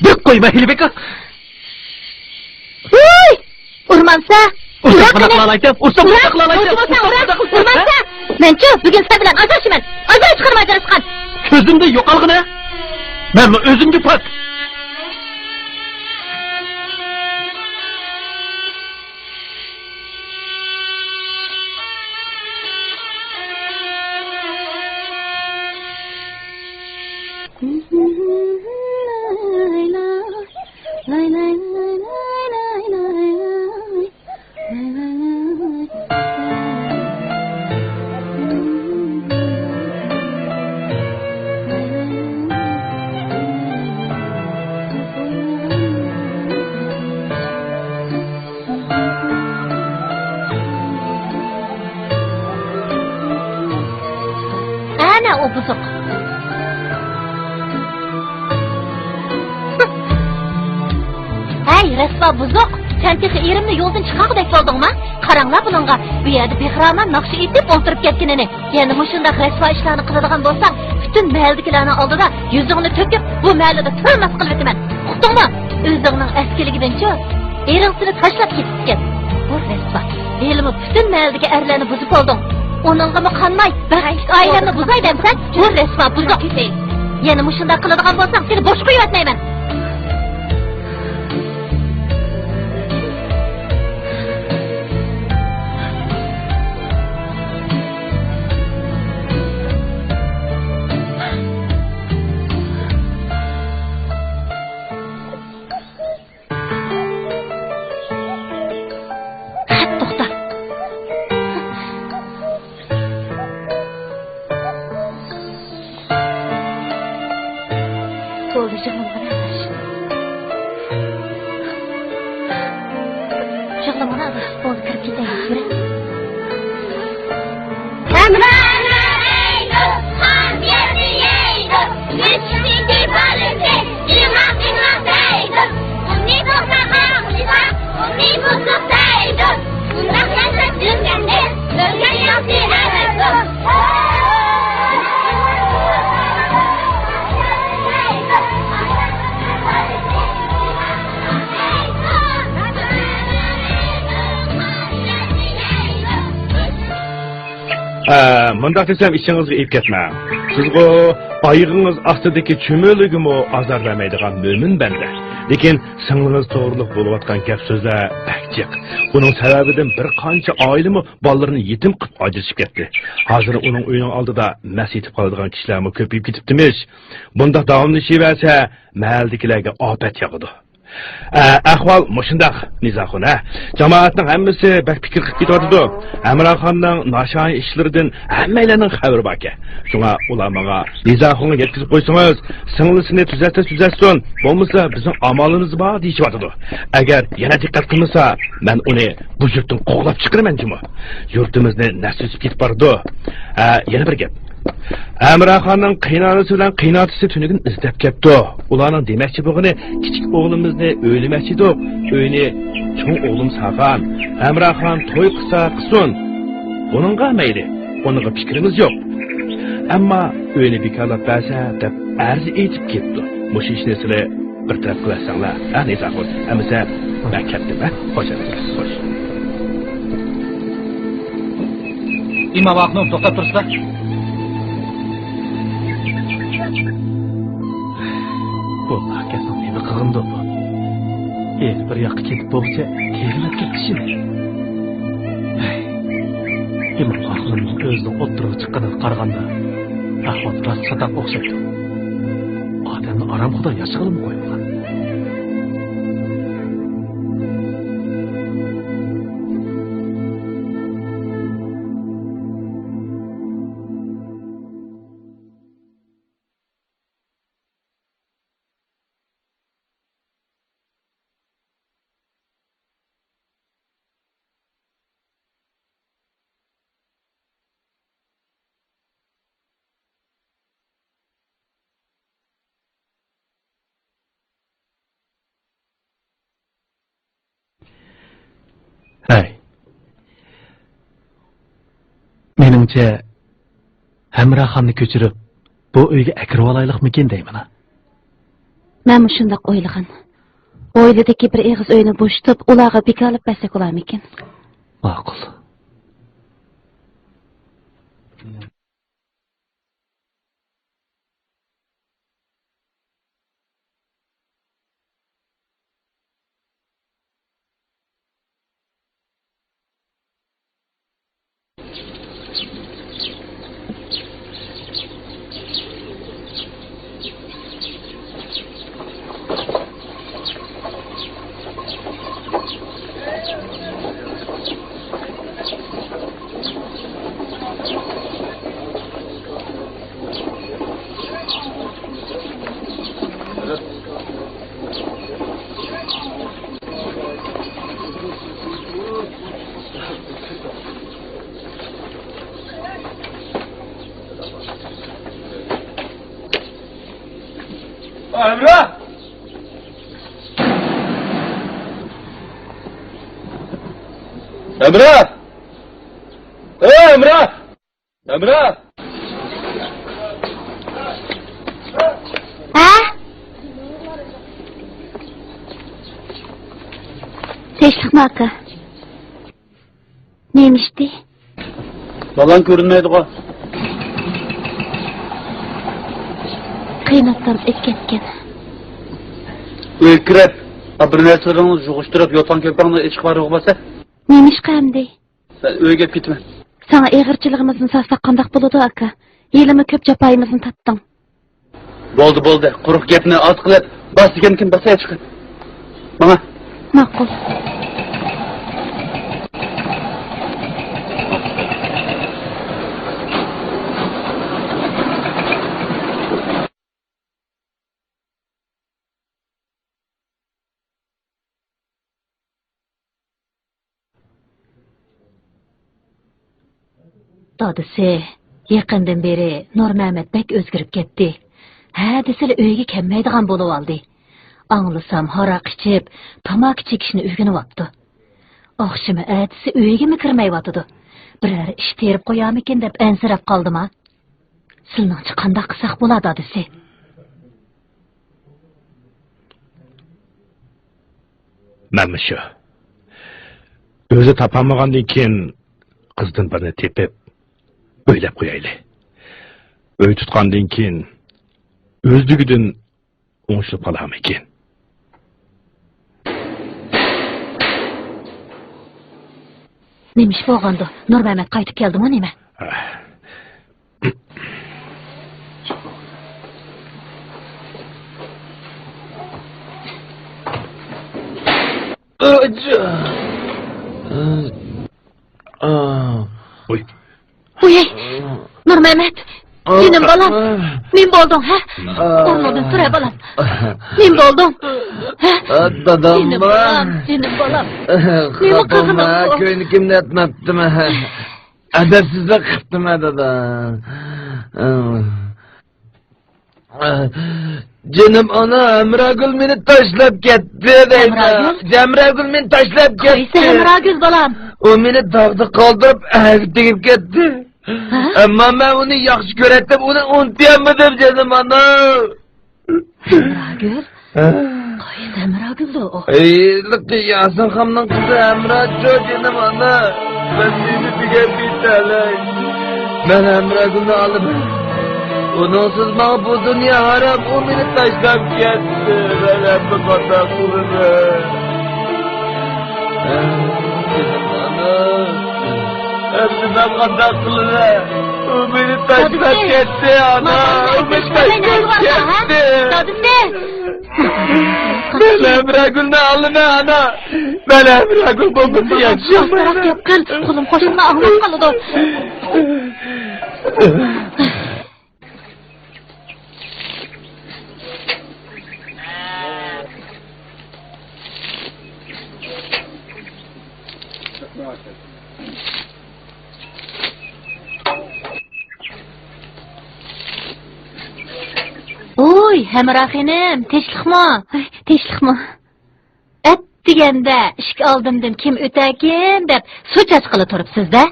بىر قويما ھېلى بېكا. ھۇي! ئۇرمامسا؟ ئۇرسام قانداق قىلالايتتىڭ؟ ئۇرسام قانداق قىلالايتتىڭ؟ ئۇرسام قانداق قىلالايتتىڭ؟ ئۇرمامسا؟ مەنچۇ بۈگۈن سەن بىلەن ئاجرىشىمەن. ئاجراشقىنىم ئاجراشقان. كۆزۈمدىن يوقالغىنە. مەنمۇ ئۆزۈمگە پاك. ئەنە ئۇ بۇزۇق. ھەي، رەسۋا بۇزۇق! سەن تېخى ئېرىمنى يولدىن چىقارغۇدەك بولدۇڭما؟ قاراڭلار بۇنىڭغا، بۇ يەردە بىخىرامان ناخشا ئېيتىپ ئولتۇرۇپ كەتكىنىنى. يەنە مۇشۇنداق رەسۋا ئىشلارنى قىلىدىغان بولساڭ، پۈتۈن مەھەللىدىكىلەرنىڭ ئالدىدا يۈزۈڭنى تۆكۈپ، بۇ مەھەللىدە تۇرالماس قىلىۋېتىمەن. ئۇقتۇڭمۇ؟ ئۆزۈڭنىڭ ئەسكىلىكىدىنچۇ ئېرىڭ سېنى تاشلاپ كېتىپتىكەن. بۇ رەسۋا. ھېلىمۇ پۈتۈن مەھەللىدىكى ئەرلەرنى بۇزۇپ بولدۇڭ. ئۇنىڭغىمۇ قانماي، بەختلىك ئائىلەمنى بۇزاي دەمسەن؟ بۇ رەسۋا بۇزۇق. يەنە مۇشۇنداق قىلىدىغان بولساڭ، سېنى بوشقا قويۇۋەتمەيمەن. توختا. بولدى، يىغلىمىغىن ئاداش. يىغلىمىغىن ئاداش. بولدى، كىرىپ كېتەيلى. يۈرە. ھەمراھنى ئەيدۇ، خانىيەنى يەيدۇ، مەسچىتتىكى بالىسى ئىڭاق-ئىڭاق دەيدۇ. ئۇنى توختاق ئاڭلىسا، ئۇنى بۇزۇق دەيدۇ. ئۇنداق ياشاپ يۈرگەندىن ئۆلگەن ياخشى ئەمەسمۇ؟ ھە، مۇنداق دېسەم، ئىچىڭىزگە ئېيىپ كەتمەڭ. سىزغۇ ئايىغىڭىز ئاستىدىكى چۈمۈلىگىمۇ ئازار بەرمەيدىغان مۆمىن بەندە. لېكىن سىڭلىڭىز توغرۇلۇق بولۇۋاتقان گەپ-سۆزلەر بەك جىق. ئۇنىڭ سەۋەبىدىن بىر قانچە ئائىلىمۇ بالىلىرىنى يېتىم قىلىپ ئاجرىشىپ كەتتى. ھازىر ئۇنىڭ ئۆيىنىڭ ئالدىدا مەس ئېتىپ قالىدىغان كىشىلەرمۇ كۆپىيىپ كېتىپتىمىش. بۇنداق داۋاملىشىۋەرسە، مەھەللىدىكىلەرگە ئاپەت ياغىدۇ. ئە، ئەھۋال مۇشۇنداق، نىزاخۇن، ھە؟ جامائەتنىڭ ھەممىسى بەك پىكىر قىلىپ كېتىۋاتىدۇ. ھەمراخاننىڭ ناشايان ئىشلىرىدىن ھەممەيلەننىڭ خەۋىرى باركەن. شۇڭا ئۇلار ماڭا نىزاخۇنغا يەتكۈزۈپ قويسىڭىز، سىڭلىسىنى تۈزەتسە تۈزەتسۇن، بولمىسا بىزنىڭ ئامالىمىز بار دېيىشىۋاتىدۇ. ئەگەر يەنە دىققەت قىلمىسا، مەن ئۇنى بۇ يۇرتتىن قوغلاپ چىقىرىمەن جۇمۇ. يۇرتىمىزنى نەس ئۈزۈپ كېتىپ بارىدۇ. ھە، يەنە بىر گەپ. ھەمراخاننىڭ قېيىنئانىسى بىلەن قېيىنئاتىسى تۈنۈگۈن ئىزدەپ كەپتۇ. ئۇلارنىڭ دېمەكچى بولغىنى، كىچىك ئوغلىمىزنى ئۆيلىمەكچىدۇق. ئۆينى چوڭ ئوغلۇم سالغان. ھەمراخان توي قىلسا قىلسۇن. ئۇنىڭغا مەيلى. ئۇنىڭغا پىكرىمىز يوق. ئەمما ئۆينى بىكارلاپ بەرسە دەپ ئەرز ئېيتىپ كېتىپتۇ. مۇشۇ ئىشنى سىلى بىر تەرەپ قىلىۋەتسەڭلار، ھە، نىزاخۇن؟ ئەمىسە مەن كەتتىم، ھە؟ خوش، ئەمىسە، خوش. ئىمام ئاخۇنۇم، توختاپ تۇرسىلا. بۇ ئاكەسنىڭ نېمە قىلغىنىدۇ بۇ؟ ئېلى بىر ياققا كېتىپ بولغۇچە تېگىلەپ كەتتى شۇ. ئىمام ئاخۇنۇمنىڭ ئۆزىنىڭ ئوتتۇرىغا چىققىنىغا قارىغاندا، ئەھۋال راست چاتاق ئوخشايدۇ. ئادەمنى ئارامخۇدا ياشىغىلىمۇ قويمىغان. ھەي. مېنىڭچە، ھەمراخاننى كۆچۈرۈپ، بۇ ئۆيگە ئەكىرىۋالايلىقمىكىن دەيمەن. مەنمۇ شۇنداق ئويلىغان. ھويلىدىكى بىر ئېغىز ئۆينى بوشىتىپ، ئۇلارغا بىكارلىق بەرسەك بولارمىكىن؟ ماقۇل. ئەمرا! ئەمرا! ئەي ئەمرا! ئەمرا! ھە؟ تىنچلىقمۇ ئاكا؟ نېمە ئىشتى؟ بالاڭ كۆرۈنمەيدىغۇ؟ قېيىنئاتام ئۆتۈپ كەتكەن. ئۆيگە كىرىپ، بىر نەرسىلىرىڭنى يىغىشتۇرۇپ، يوتقان-كۆپەڭنى ئېچىپ بارغۇ بولسا. نېمە ئىشقا ئەمدى؟ مەن ئۆيگە كېتىمەن. ساڭا ئېغىرچىلىقىمىزنى سالساق قانداق بولىدۇ، ئاكا؟ ھېلىمۇ كۆپ جاپايىمىزنى تارتتىڭ. بولدى، بولدى. قۇرۇق گەپنى ئاز قىلىپ، باس دېگەنكىن باساي چىقىپ. ماڭا. ماقۇل. دادىسى، يېقىندىن بېرى نۇرمەمەت بەك ئۆزگىرىپ كەتتى. ھە دېسىلا ئۆيگە كەلمەيدىغان بولۇۋالدى. ئاڭلىسام، ھاراق ئىچىپ، تاماكا چېكىشنى ئۆگىنىۋاپتۇ. ئاخشىمى ئەتىسى ئۆيگىمۇ كىرمەيۋاتىدۇ. بىرەر ئىش تېرىپ قويارمىكىن دەپ ئەنسىرەپ قالدىما. سىلىنىڭچە قانداق قىلساق بولا، دادىسى؟ مەنمۇ شۇ. ئۆزى تاپالمىغاندىن كېيىن، قىزدىن بىرنى تېپىپ، ئۆيلەپ قويايلى. ئۆي تۇتقاندىن كېيىن، ئۆزلۈكىدىن ئوڭشىلىپ قالارمىكىن؟ نېمە ئىش بولغاندۇ؟ نۇرمەمەت قايتىپ كەلدىمۇ نېمە؟ ۋۇي. ۋۇي، نۇرمەمەت، جېنىم بالام، نېمە بولدۇڭ، ھە؟ ئورنۇڭدىن تۇرە، بالام. نېمە بولدۇڭ؟ ھە؟ دادام. جېنىم بالام، جېنىم بالام. نېمە قىلغىنىڭ بۇ؟ كۆينىكىمنى ئەتمەپتىمەن. ئەدەپسىزلىك قىپتىمەن، دادا. جېنىم ئانا، ھەمراگۈل مېنى تاشلاپ كەتتى دەيمەن. ھەمراگۈل؟ ھەمراگۈل مېنى تاشلاپ كەتتى. قايسى ھەمراگۈل، بالام؟ ئۇ مېنى تاغدا قالدۇرۇپ، ئەرگە تېگىپ كەتتى. ھە؟ ئەمما مەن ئۇنى ياخشى كۆرەتتىم، ئۇنى ئۇنتۇيالمىدىم، جېنىم ئانا. ھەمراگۈل؟ ھە؟ قايسى ھەمراگۈلدۇ ئۇ؟ ھېلىقى ياسىنخاننىڭ قىزى ھەمراچۇ، جېنىم ئانا. مەن نېمە دېگەن بىتەلەي. مەن ھەمراگۈلنى ئالىمەن. ئۇنىڭسىز ماڭا بۇ دۇنيا ھارام، ئۇ مېنى تاشلاپ كەتتى. مەن ئەمدى قانداق قىلىمەن؟ ھە، جېنىم ئانا. ئەمدى مەن قانداق قىلىمەن؟ ئۇ مېنى تاشلاپ كەتتى، ئانا. ئۇ مېنى تاشلاپ كەتتى. دادىسى! مەن ھەمراگۈلنى ئالىمەن، ئانا. مەن ھەمراگۈل بولمىسا ياشىيالمايمەن. ئاستىراق گەپ قىل، قولۇم قوشنىلار ئاڭلاپ قالىدۇ. ۋوي، ھەمرا خېنىم، تىنچلىقمۇ؟ ھاي، تىنچلىقمۇ؟ ئەتىگەندە ئىشىك ئالدىمدىن كىم ئۆتەركىن دەپ سۇ چاچقىلى تۇرۇپسىز-دە.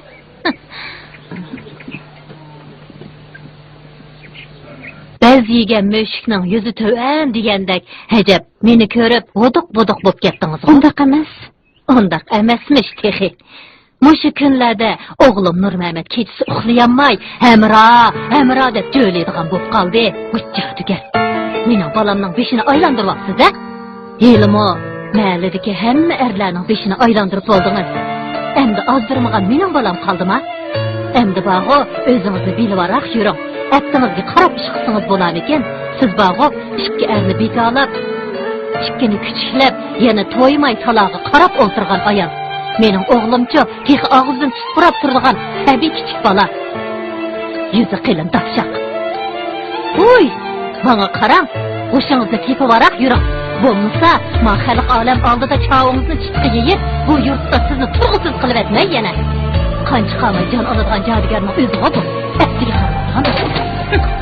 بەز يېگەن مۈشۈكنىڭ يۈزى تۆۋەن دېگەندەك، ھەجەپ، مېنى كۆرۈپ ھودۇق-بۇدۇق بولۇپ كەتتىڭىزغۇ؟ ئۇنداق ئەمەس. ئۇنداق ئەمەسمىش تېخى. مۇشۇ كۈنلەردە ئوغلۇم نۇرمەمەت كېچىسى ئۇخلىيالماي، ھەمرا، ھەمرا دەپ جۆلەيدىغان بولۇپ قالدى. ۋاي جادۇگەر! مېنىڭ بالامنىڭ بېشىنى ئايلاندۇرۇۋاپسىز-ھە! ھېلىمۇ مەھەللىدىكى ھەممە ئەرلەرنىڭ بېشىنى ئايلاندۇرۇپ بولدىڭىز. ئەمدى ئازدۇرمىغان مېنىڭ بالام قالدىما؟ ئەمدى بارغۇ، ئۆزىڭىزنى بىلىۋاراق يۈرۈڭ. ئەپتىڭىزگە قاراپ ئىش قىلسىڭىز بولارمىكىن؟ سىز بارغۇ، ئىككى ئەرنى بىكارلاپ، ئىككىنى كۈچۈكلەپ، يەنە تويماي تالاغا قاراپ ئولتۇرغان ئايال. مېنىڭ ئوغلۇمچۇ، تېخى ئاغزىدىن سۈت پۇراپ تۇرىدىغان سەبىي كىچىك بالا. يۈزى قېلىن داپشاق. ھۇي! ماڭا قاراڭ، ھوشىڭىزنى تېپىۋاراق يۈرۈڭ. بولمىسا، ما خەلق ئالەم ئالدىدا چاۋىڭىزنى چىتقا يېيىپ، بۇ يۇرتتا سىزنى تۇرغۇسىز قىلىۋەتمەي يەنە. قان چىقارماي جان ئالىدىغان جادۇگەرنىڭ ئۆزىغۇ بۇ. ئەپتىگە قارىمايدىغان.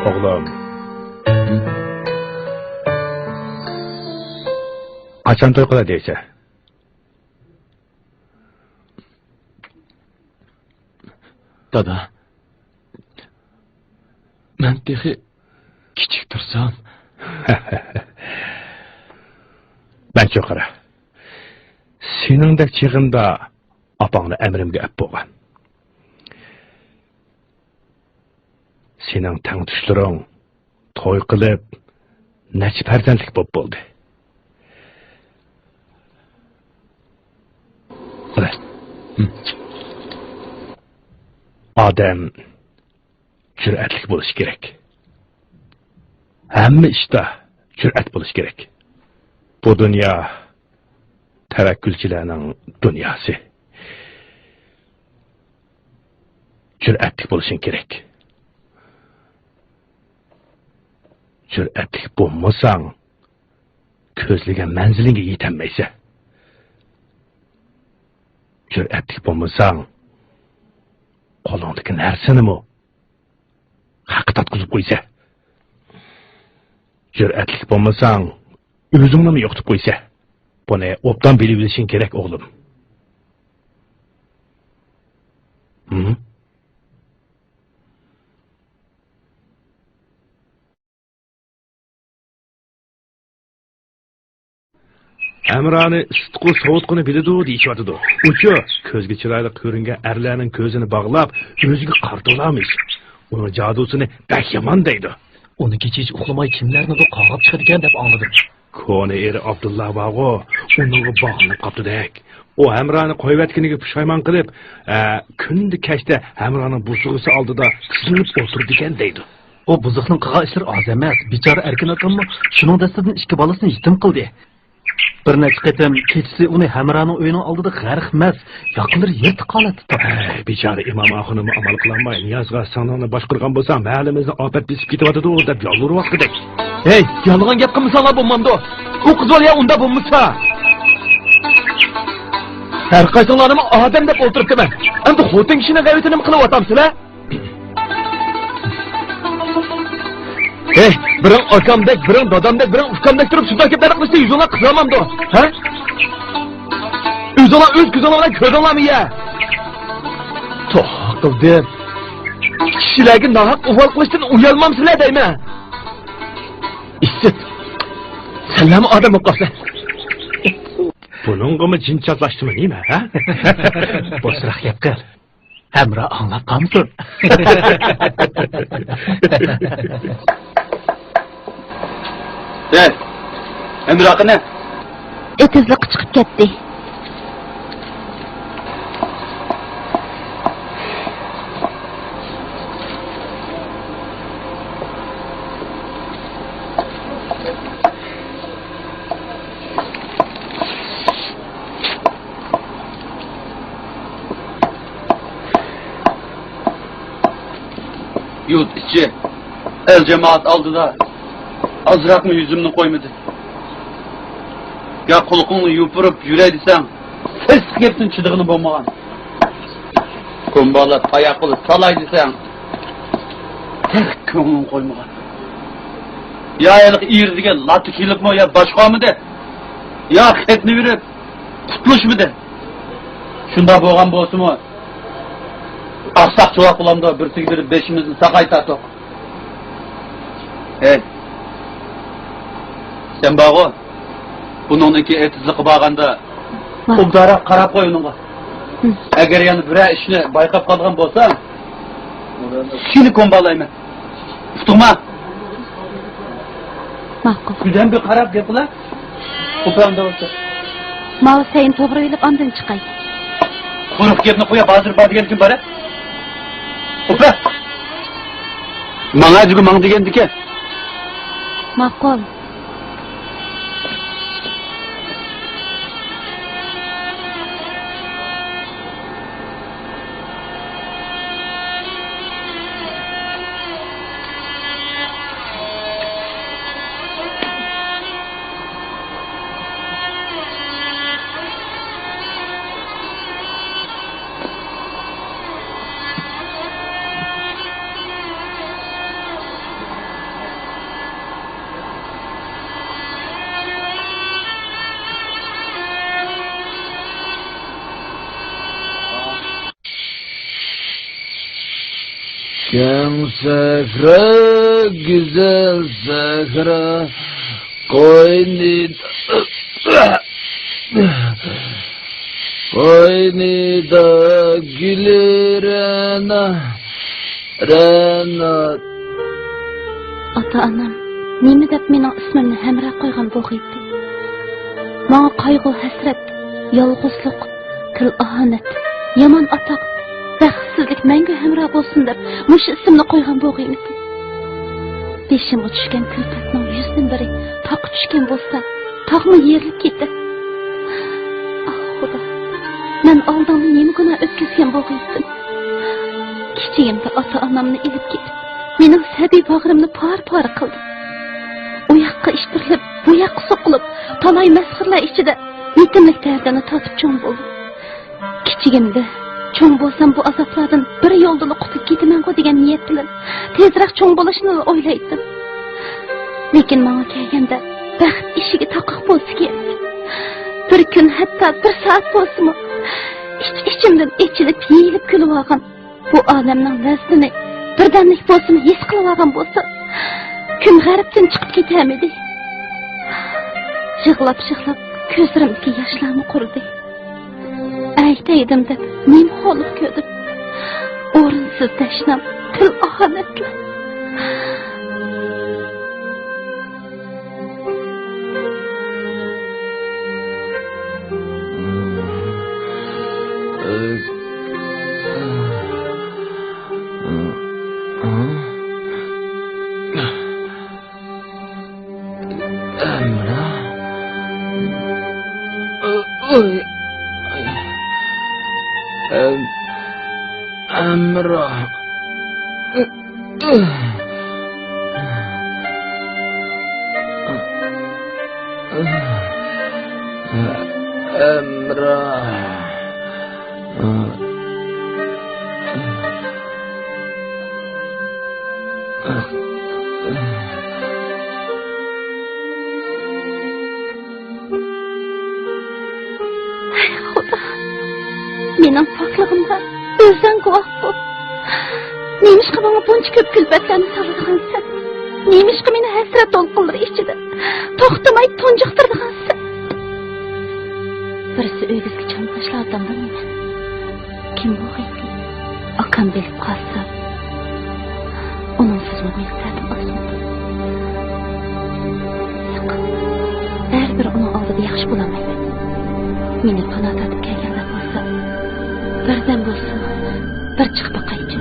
ئوغلۇم، قاچان توي قىلاي دەيسەن؟ دادا، مەن تېخى كىچىك تۇرسام. مەنچۇ قارا، سېنىڭدەك چېغىمدا ئاپاڭنى ئەمرىمگە ئەپ بولغان. سېنىڭ تەڭتۇشلىرىڭ توي قىلىپ، نەچچە پەرزەنتلىك بولۇپ بولدى. قارا. ھىم. ئادەم جۈرئەتلىك بولۇشى كېرەك. ھەممە ئىشتا جۈرئەت بولۇشى كېرەك. بۇ دۇنيا تەۋەككۈلچىلەرنىڭ دۇنياسى. جۈرئەتلىك بولۇشۇڭ كېرەك. جۈرئەتلىك بولمىساڭ، كۆزلىگەن مەنزىلىڭگە يېتەلمەيسەن. جۈرئەتلىك بولمىساڭ، قولۇڭدىكى نەرسىنىمۇ خەققە تارتقۇزۇپ قويىسەن. جۈرئەتلىك بولمىساڭ، ئۆزۈڭنىمۇ يوقىتىپ قويىسەن. بۇنى ئوبدان بىلىۋېلىشىڭ كېرەك، ئوغلۇم. ھىم؟ ھەمرانى ئىسسىتقۇ سوۋۇتقۇنى بىلىدۇ دېيىشىۋاتىدۇ. ئۇچۇ كۆزگە چىرايلىق كۆرۈنگەن ئەرلەرنىڭ كۆزىنى باغلاپ، ئۆزىگە قارىتىۋالارمىش. ئۇنىڭ جادۇسىنى بەك يامان دەيدۇ. ئۇنى كېچىچە ئۇخلىماي كىملەرنىدۇر قاغاپ چىقىدىكەن دەپ ئاڭلىدىم. كونا ئېرى ئابدۇللا بارغۇ، ئۇنىڭغا باغلىنىپ قاپتۇدەك. ئۇ ھەمرانى قويۇۋەتكىنىگە پۇشايمان قىلىپ، ئە، كۈندە كەچتە ھەمرانىڭ بوسۇغىسى ئالدىدا تىزلىنىپ ئولتۇرىدىكەن دەيدۇ. ئۇ بۇزۇقنىڭ قىلغان ئىشلىرى ئاز ئەمەس. بىچارە ئەركىن ئاكاممۇ شۇنىڭ دەستىدىن ئىككى بالىسىنى يېتىم قىلدى. بىر نەچچە قېتىم كېچىسى ئۇنى ھەمراھنىڭ ئۆيىنىڭ ئالدىدا غەرق مەست، ياقىلىرى يىرتىق ھالەتتە تاپتى. ھەي، بىچارە ئىمام ئاخۇنۇممۇ ئامال قىلالماي، نىيازغا سىڭلىڭنى باشقۇرغان بولساڭ، مەھەللىمىزنى ئاپەت بېسىپ كېتىۋاتىدۇ دەپ يالۋۇرۇۋاتقۇدەك. ھەي، يالغان گەپ قىلمىساڭلار بولمامدۇ؟ ئۇ قىز بالا يا ئۇنداق بولمىسا. ھەر قايسىڭلارنىمۇ ئادەم دەپ ئولتۇرۇپتىمەن. ئەمدى خوتۇن كىشىنىڭ غەيۋىتىنىمۇ قىلىۋاتامسىلەر؟ ھەي، بىرىڭ ئاكامدەك، بىرىڭ دادامدەك، بىرىڭ ئۇكامدەك تۇرۇپ شۇنداق گەپلەرنى قىلىشتا يۈزۈڭلار قىزارمامدۇ؟ ھە؟ ئۆزۈڭلار ئۆز كۆزۈڭلار بىلەن كۆردۈڭلارمۇ يا؟ توھ قىلدىم. كىشىلەرگە ناھەق ئۇۋال قىلىشتىن ئۇيالمامسىلەر دەيمەن. ئىسىت. سەنلەرمۇ ئادەم بولۇپ قاپسەن. بۇنىڭغىمۇ جىن چاتلاشتىمۇ نېمە، ھە؟ بوشراق گەپ قىل. ھەمراھ ئاڭلاپ قالمىسۇن. ھەي، ھەمراھ قېنى؟ ئېتىزلىققا چىقىپ كەتتى. يۇرت ئىچى، ئەل جامائەت ئالدىدا ئازراقمۇ يۈزۈمنى قويمىدى. يا قۇلىقىڭنى يوپۇرۇپ يۈرەي دېسەڭ، سېسىق گەپتىن چىدىغىنى بولمىغان. كومبالا تاياق بىلەن تالاي دېسەڭ، تېخى كۆڭلۈڭ قويمىغان. يا ھېلىقى ئېرى دېگەن لاتا كېلىپمۇ يا باشقا ئالمىدى، يا خەتنى بېرىپ قۇتلۇشمىدى. شۇنداق بولغان بولسىمۇ، ئاقساق چوۋاق بولامدۇ، بىرسىگە بېرىپ بېشىمىزنى ساقاي تارتۇق. ھەي، سەن بارغۇ، بۇنىڭدىن كېيىن ئېتىزلىققا بارغاندا، ۋاي، ئوبدانراق قاراپ قوي ئۇنىڭغا. ھىم. ئەگەر يەنە بىرەر ئىشنى بايقاپ قالغان بولسا، سېنى كومبالايمەن. ئۇقتۇڭما؟ ماقۇل. بىردەم بىر قاراپ گەپ قىلە. ئوپا ئاندىن بولسا. ماۋۇ سەينى توغرىۋېلىپ ئاندىن چىقاي. قۇرۇق گەپنى قويۇپ، ھازىر بار دېگەنكىن بارە. ئوپا. ماڭا جۈگە ماڭ دېگەندىكىن. ماقۇل. كەڭ سەھرا، گۈزەل سەھرا، قوينى-، قوينىدا گۈلى رەنا، رەنا. ئاتا-ئانام نېمە دەپ مېنىڭ ئىسمىمنى ھەمراھ قويغان بولغىيتتى؟ ماڭا قايغۇ-ھەسرەت، يالغۇزلۇق، تىل-ئاھانەت، يامان ئاتاق، بەختسىزلىك مەڭگۈ ھەمراھ بولسۇن دەپ مۇشۇ ئىسىمنى قويغان بولغىيمىتى؟ بېشىمغا چۈشكەن كۈلپەتنىڭ يۈزدىن بىرى تاغقا چۈشكەن بولسا، تاغمۇ يېرىلىپ كېتەر. ئاھ، خۇدا، مەن ئالدىڭدا نېمە گۇناھ ئۆتكۈزگەن بولغىيتتىم؟ كىچىكىمدە ئاتا-ئانامنى ئېلىپ كېتىپ، مېنىڭ سەبىي باغرىمنى پارە-پارە قىلدىڭ. ئۇ ياققا ئىتتىرىلىپ، بۇ ياققا سوقۇلۇپ، تالاي مەسخىرىلەر ئىچىدە يېتىملىك دەردىنى تارتىپ چوڭ بولدۇم. كىچىكىمدە چوڭ بولسام بۇ ئازابلاردىن بىر يولدىلا قۇتۇلۇپ كېتىمەنغۇ دېگەن نىيەت بىلەن تېزرەك چوڭ بولۇشنىلا ئويلايتتىم. لېكىن ماڭا كەلگەندە بەخت ئىشىكى تاقاق بولسا كېرەك. بىر كۈن، ھەتتا بىر سائەت بولسىمۇ ئىچ-ئىچىمدىن ئېچىنىپ، يېيىلىپ كۈلۈۋالغان بۇ ئالەمنىڭ لەززىتىنى بىردەملىك بولسىمۇ ھېس قىلىۋالغان بولسام، كۈن غەربتىن چىقىپ كېتەلمىدى. يىغلاپ-يىغلاپ كۆزلىرىمدىكى ياشلارمۇ قۇرۇدى. ئەيتەيدىم دەپ نېمە خورلۇق كۆردۈم. ئورۇنسىز تەشنام، تىل ئاھانەتلەر. ئەمرا. ھەي خۇدا، مېنىڭ پاكلىقىمغا ئۆزۈڭ گۇۋاھ بول. نېمىشقا ماڭا بۇنچە كۆپ كۈلپەتلەرنى سالىدىغانسەن؟ نېمىشقا مېنى ھەسرەت دولقۇنلىرى ئىچىدە توختىماي تۇنجۇقتۇرىدىغانسەن؟ بىرسى ئۆگزىگە چاڭ تاشلاۋاتامدۇ نېمە؟ كىم بۇ غەيبى؟ ئاكام بىلىپ قالسا، ئۇنىڭسىزمۇ مېنىڭ دەردىم ئازمىدى. ياق، بەرىبىر ئۇنىڭ ئالدىدا ياخشى بولالمايمەن. مېنى پانا تارتىپ كەلگەنلەر بولسا، بىردەم بولسىمۇ بىر چىقىپ باقايچۇ.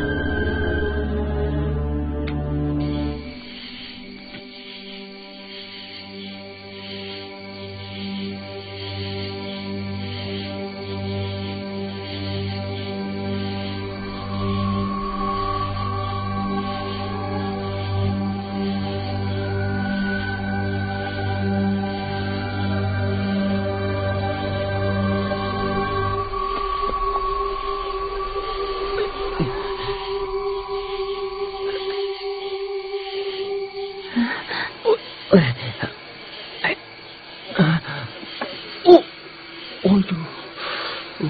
ئۇ، ئۇ، ئۇ.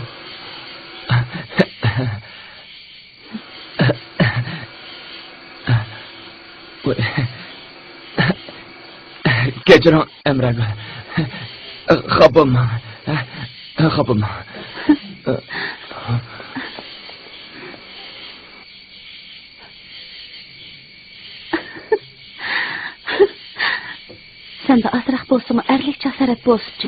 كەچۈرۈڭ، ئەمراگۈل. خاپا بولماڭ. خاپا بولماڭ. سەندە ئازراق بولسىمۇ ئەرلىك جاسارەت بولسۇنچۇ.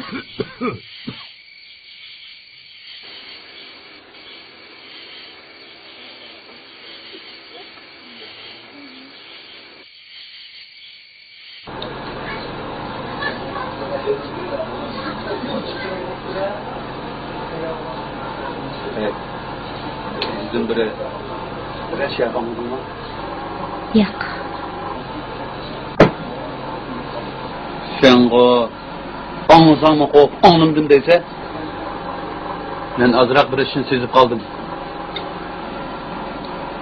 بىزدىن بىرى رەشيا باڭلىدىڭمۇ؟ ياق. سەنغۇ ئاڭلىساڭمۇ قوپ ئاڭلىمىدىم دەيسەن. مەن ئازراق بىر ئىشنى سېزىپ قالدىم.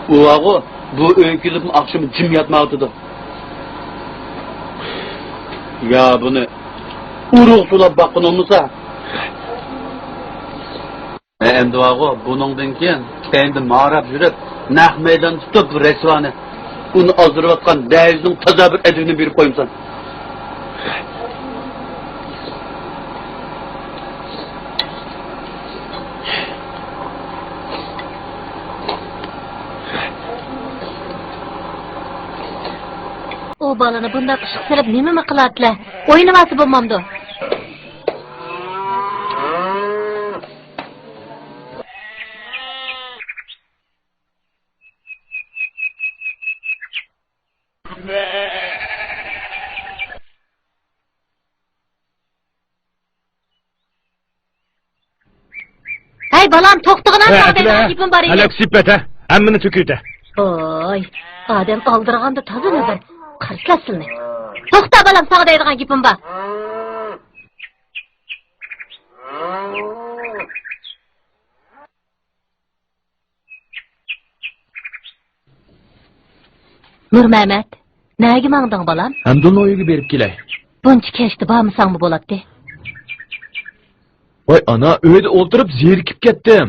ئۇ ئاغۇ بۇ ئۆيگە كېلىپمۇ ئاخشىمى جىم ياتمايۋاتىدۇ. يا بۇنى ئۇرۇق سۇلاپ باققىنى بولمىسا. ئەمدى بارغۇ، بۇنىڭدىن كېيىن كەينىدىن ماراپ يۈرۈپ، نەق مەيدان تۇتۇپ رەسۋانى. ئۇنى ئازدۇرۇۋاتقان دەيزنىڭ تازا بىر ئەدىپىنى بېرىپ قويمىسام. ئۇ بالىنى بۇنداق ئىشقا سېلىپ نېمىمۇ قىلاتلە؟ ئوينىۋالسا بولمامدۇ؟ ھەي بالام، توختىغىنا، ساڭا دەيدىغان گېپىم بار ئىدى. ھەلەك سۈپەت ھە، ھەممىنى تۆكۈۋېتە. ۋاي، ئادەم ئالدىرىغاندا تازا نەزەر. قارىسىلا سىلنى. توختا بالام، ساڭا دەيدىغان گېپىم بار. نۇرمەمەت، نەگە ماڭدىڭ بالام؟ ھەمدۇلنىڭ ئۆيىگە بېرىپ كېلەي. بۇنچە كەچتە بارمىساڭمۇ بولاتتى. ۋاي ئانا، ئۆيدە ئولتۇرۇپ زېرىكىپ كەتتىم.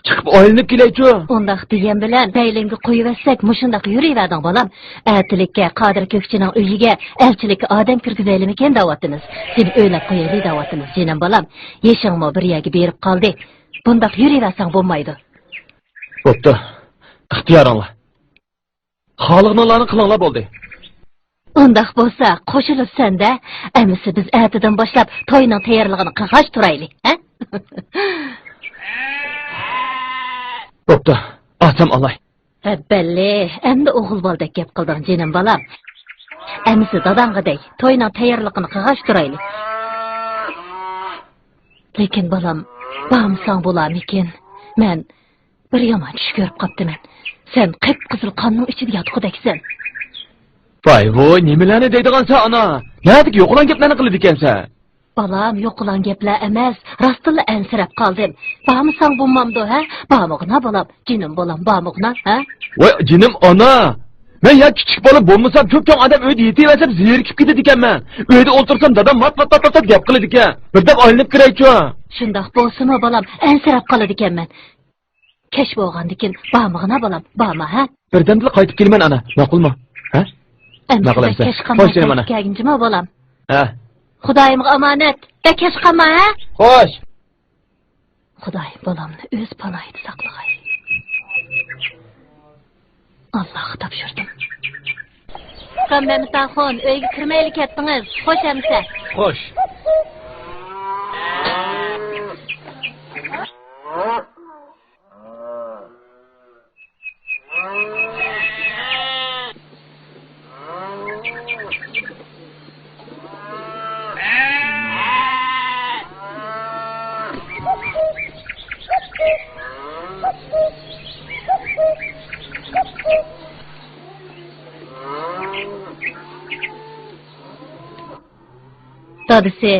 چىقىپ ئايلىنىپ كېلەيچۇ. ئۇنداق دېگەن بىلەن بەيلىڭگە قويۇۋەتسەك مۇشۇنداق يۈرۈۋەردىڭ بالام. ئەتىلىككە قادىر كۆكچىنىڭ ئۆيىگە ئەلچىلىككە ئادەم كىرگۈزەيلىمىكىن دەۋاتىمىز. سېنى ئۆيلەپ قويايلى دەۋاتىمىز جېنىم بالام. يېشىڭمۇ بىر يەرگە بېرىپ قالدى. بۇنداق يۈرۈۋەرسەڭ بولمايدۇ. بوپتۇ، ئىختىيارىڭلار. خالىغىنىڭلارنى قىلىڭلار بولدى. ئۇنداق بولسا قوشۇلۇپ سەندە. ئەمىسە بىز ئەتىدىن باشلاپ توينىڭ تەييارلىقىنى قىلغاچ تۇرايلى، ھە؟ بوپتۇ، ئاتام ئالاي. ھەببەللى، ئەمدى ئوغۇل بالىدەك گەپ قىلدىڭ جېنىم بالام. ئەمىسە داداڭغا دەي، توينىڭ تەييارلىقىنى قىلغاچ تۇرايلى. لېكىن بالام، بارمىساڭ بولارمىكىن؟ مەن بىر يامان چۈش كۆرۈپ قاپتىمەن. سەن قىپقىزىل قاننىڭ ئىچىدە ياتقۇدەكسەن. ۋاي ۋوي، نېمىلەرنى دەيدىغانسەن ئانا؟ نەدىكى يوقىلاڭ گەپلەرنى قىلىدىكەنسەن؟ بالام، يوقىلاڭ گەپلەر ئەمەس، راستتىنلا ئەنسىرەپ قالدىم. بارمىساڭ بولمامدۇ، ھە؟ بارمىغىنا بالام، جېنىم بالام، بارمىغىنا، ھە؟ ۋاي جېنىم ئانا! مەن يا كىچىك بالا بولمىسام، شۇ چوڭ ئادەم ئۆيدە يېتىۋەرسەم زېرىكىپ كېتىدىكەنمەن. ئۆيدە ئولتۇرسام دادام مات مات مات مات گەپ قىلىدىكەن. بىردەم ئايلىنىپ كىرەيچۇ. شۇنداق بولسىمۇ بالام، ئەنسىرەپ قالىدىكەنمەن. كەچ بولغاندىكىن بارمىغىنا بالام، بارما، ھە؟ بىردەمدىلا قايتىپ كېلىمەن ئانا، ماقۇلمۇ؟ ھە؟ ئەمىسە ماقۇل بەك ئەمىسە. كەچ قالماي خوش جېنىم قايتىپ ئانا. كەلگىنچىما بالام؟ ھە. خۇدايىمغا ئامانەت، بەك كەچ قالما، ھە؟ خوش. خۇدايىم بالامنى ئۆز پاناھىدا ساقلىغاي. ئاللاغا تاپشۇردۇم. ئۇكام مەمتىئاخۇن، ئۆيگە كىرمەيلا كەتتىڭىز. خوش ئەمىسە. خوش. دادىسى،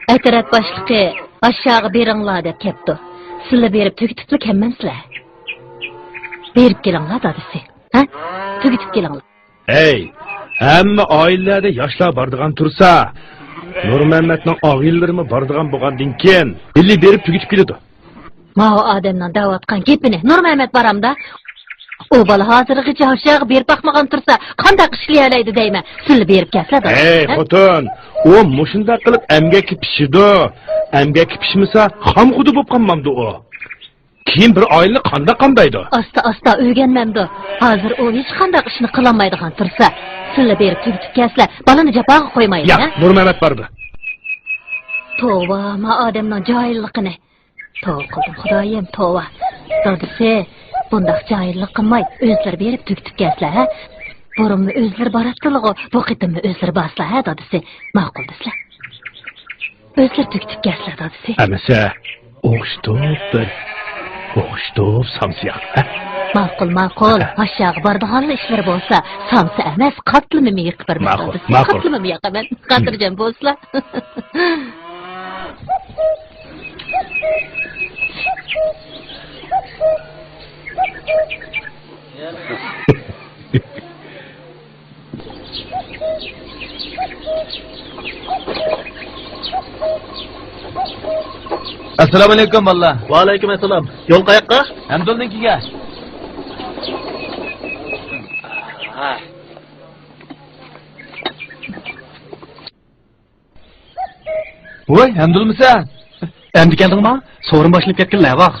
ئەترەت باشلىقى ئاشاغا بېرىڭلار دەپ كەپتۇ. سىلە بېرىپ تۈگىتىپلا كەلمەمسىلە؟ بېرىپ كېلىڭلار دادىسى. ھە؟ تۈگىتىپ كېلىڭلار. ھەي، ھەممە ئائىلىلەردە ياشلار بارىدىغان تۇرسا، نۇرمەمەتنىڭ ئاغىنىلىرىمۇ بارىدىغان بولغاندىن كېيىن، بىللە بېرىپ تۈگىتىپ كېلىدۇ. ماۋۇ ئادەمنىڭ دەۋاتقان گېپىنى نۇرمەمەت بارامدا؟ ئۇ بالا ھازىرغىچە ئاشاغا بېرىپ باقمىغان تۇرسا، قانداق ئىش قىلىيالايدۇ دەيمەن. سىلە بېرىپ كەلسە دادىسى. ھەي، ھە؟ خوتۇن، ئۇ مۇشۇنداق قىلىپ ئەمگەككە پىشىدۇ. ئەمگەككە پىشمىسا، خامخۇدا بولۇپ قالمامدۇ ئۇ؟ كېيىن بىر ئائىلىنى قانداق قامدايدۇ؟ ئاستا-ئاستا ئۆگەنمەمدۇ؟ ھازىر ئۇ ھېچقانداق ئىشنى قىلالمايدىغان تۇرسا، سىلە بېرىپ تۈگىتىپ كەلسىلە، بالىنى جاپاغا قويمايلى، ياق، ھە؟ نۇرمەمەت بارىدۇ. توۋا، ما ئادەمنىڭ جاھىللىقىنى. توۋا قىلدىم، خۇدايىم، توۋا. دادىسى، بۇنداق جاھىللىق قىلماي، ئۆزلىرى بېرىپ تۈگىتىپ كەلسىلە، ھە؟ بۇرۇنمۇ ئۆزلىرى باراتتىلىغۇ، بۇ قېتىممۇ ئۆزلىرى بارسىلا، ھە، دادىسى؟ ماقۇل دېسىلە. ئۆزلىرى تۈگىتىپ كەلسىلە، دادىسى. ئەمىسە، ئوخشىتىپ بىر، ئوخشىتىپ سامسىياق، ھە؟ ماقۇل، ماقۇل. ھە. ئاشاغا بارىدىغانلا ئىشلىرى بولسا، سامسا ئەمەس، قاتلىمىمى يېقىپ بېرىمەن، ماقۇل، دادىسى. ماقۇل. قاتلىمىمى يېقىمەن. خاتىرجەم بولسىلا. ئەسسالامۇئەلەيكۇم، بالىلار. ۋەئەلەيكۇم ئەسسالام. يول قاياققا؟ ھەمدۇلنىڭكىگە. ھە. ۋوي، ھەمدۇلمىسەن؟ ئەمدى كەلدىڭما؟ سورۇن باشلىنىپ كەتكىلى نەۋاق؟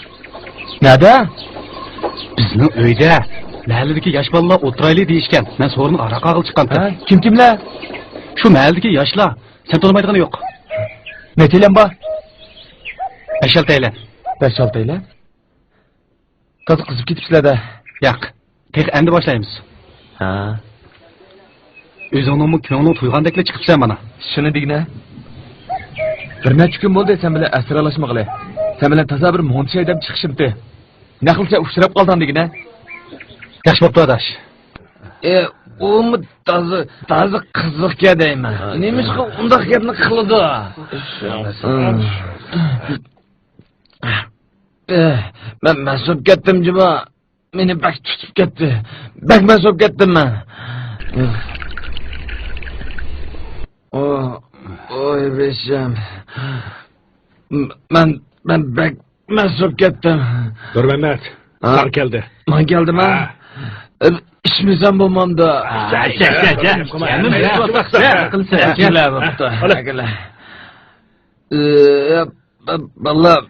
نەدە؟ بىزنىڭ ئۆيدە. مەھەللىدىكى ياش بالىلار ئولتۇرايلى دېيىشكەن. مەن سورۇنغا ھاراق ئاغىلى چىققانتىم. ھە؟ كىم كىملەر؟ شۇ مەھەللىدىكى ياشلار. سەن تونۇمايدىغىنى يوق. نەچچەيلەن بار؟ بەش-ئالتەيلەن. بەش-ئالتەيلەن؟ تازا قىزىپ كېتىپسىلەر-دە. ياق، تېخى ئەمدى باشلايمىز. ھە. ئۆزۈڭنىڭمۇ كۆڭلۈڭ تويغاندەكلا چىقىپسەن مانا. شۇنى دېگىنە. بىر نەچچە كۈن بولدى سەن بىلەن ئەسرالاشمىغىلى. سەن بىلەن تازا بىر مۇڭدىشاي دەپ چىقىشىمتى. نەق قىلسا ئۇچراپ قالدىڭ دېگىنە. ياخشى بوپتۇ ئاداش. ئە، ئۇمۇ تازا، تازا قىزىقكەن دەيمەن. ھە، نېمىشقا ئۇنداق گەپنى قىلىدۇ؟ ئە، مەن مەست بولۇپ كەتتىم جۇما. مېنى بەك تۇتۇپ كەتتى. بەك مەست بولۇپ كەتتىم مەن. ئو-، ئوي بېشىم. مەن، مەن بەك مەست بولۇپ كەتتىم. نۇرمەمەت، ھە؟ ساڭا كەلدى. ماڭا كەلدىما؟ ھە. ئىچمىسەم بولمامدۇ؟ ھە، ئىچ، ئىچ، ئىچ، ئىچ. ئە، بالىلار،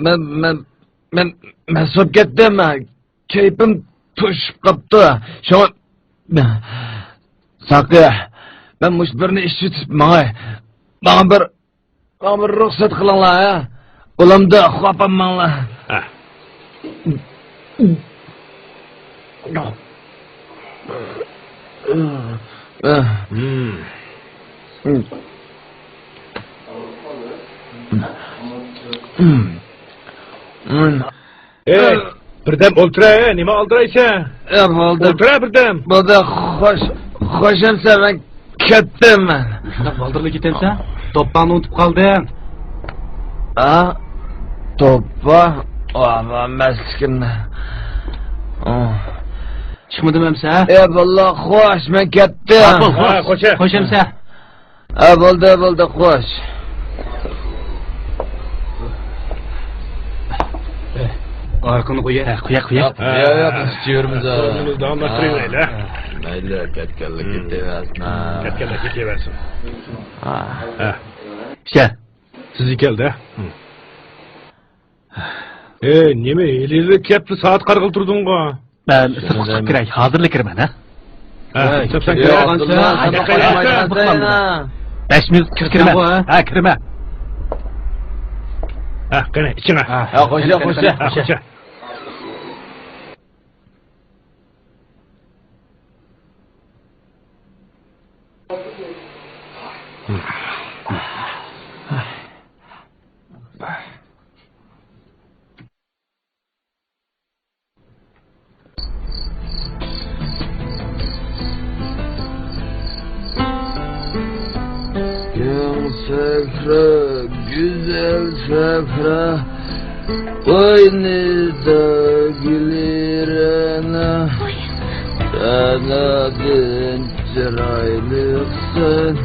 مەن، مەن، مەن مەست بولۇپ كەتتىم. كەيپىم توشۇپ قاپتۇ. شۇڭا، ساقى، مەن مۇشۇ بىرنى ئىچىۋېتىپ ماڭاي. ماڭا بىر، ماڭا بىر رۇخسەت قىلىڭلار، ھە؟ بولامدۇ، خاپا بولماڭلار. ھە. ئېي، بىردەم ئولتۇرە، نېمە ئالدىرايسەن؟ ئە، بولدى. ئولتۇرە بىردەم. بولدى، خوش، خوش ئەمىسە، مەن كەتتىم مەن. شۇنداق بالدۇرلا كېتەمسەن؟ دوپپاڭنى ئۇنتۇپ قالدىڭ. ھە؟ دوپپا؟ ئەمەسلىكىمنى. چىقمىدىم ئەمسە؟ ئە، باللا، خوش، مەن كەتتىم. ھە، بول، خوش. ھە، خوش. خوش ئەمسە. ھە، بولدى، بولدى، خوش. ئارقىنى قويە. ھە، قويە، قويە. ياق، ياق، ياق، ياق، ياق. ياق، ياق. مەيلى، كەتكەنلەر كېتىۋەرسۇن. كەتكەنلەر كېتىۋەرسۇن. ھە. ھە. سىزگە كەلدى. ئە، نېمە، ھېلىلا كەپلا سائەت قارىغىلى تۇردۇڭغۇ؟ مەن ئىسسىقلىق سۇ قۇيۇپ كىرەي، ھازىرلا كىرىمەن، ھە؟ ھە، سەپسەن كىرە. بەش مىنۇت كىرىمەن. ھە، كىرىمەن. ھە، قېنى، ئىچىڭە. ھە، خوشە، خوشە. ھە، خوشە. كەڭ سەھرا، گۈزەل سەھرا، قوينىدا گۈلى رەنا، رەنادىن چىرايلىقسەن،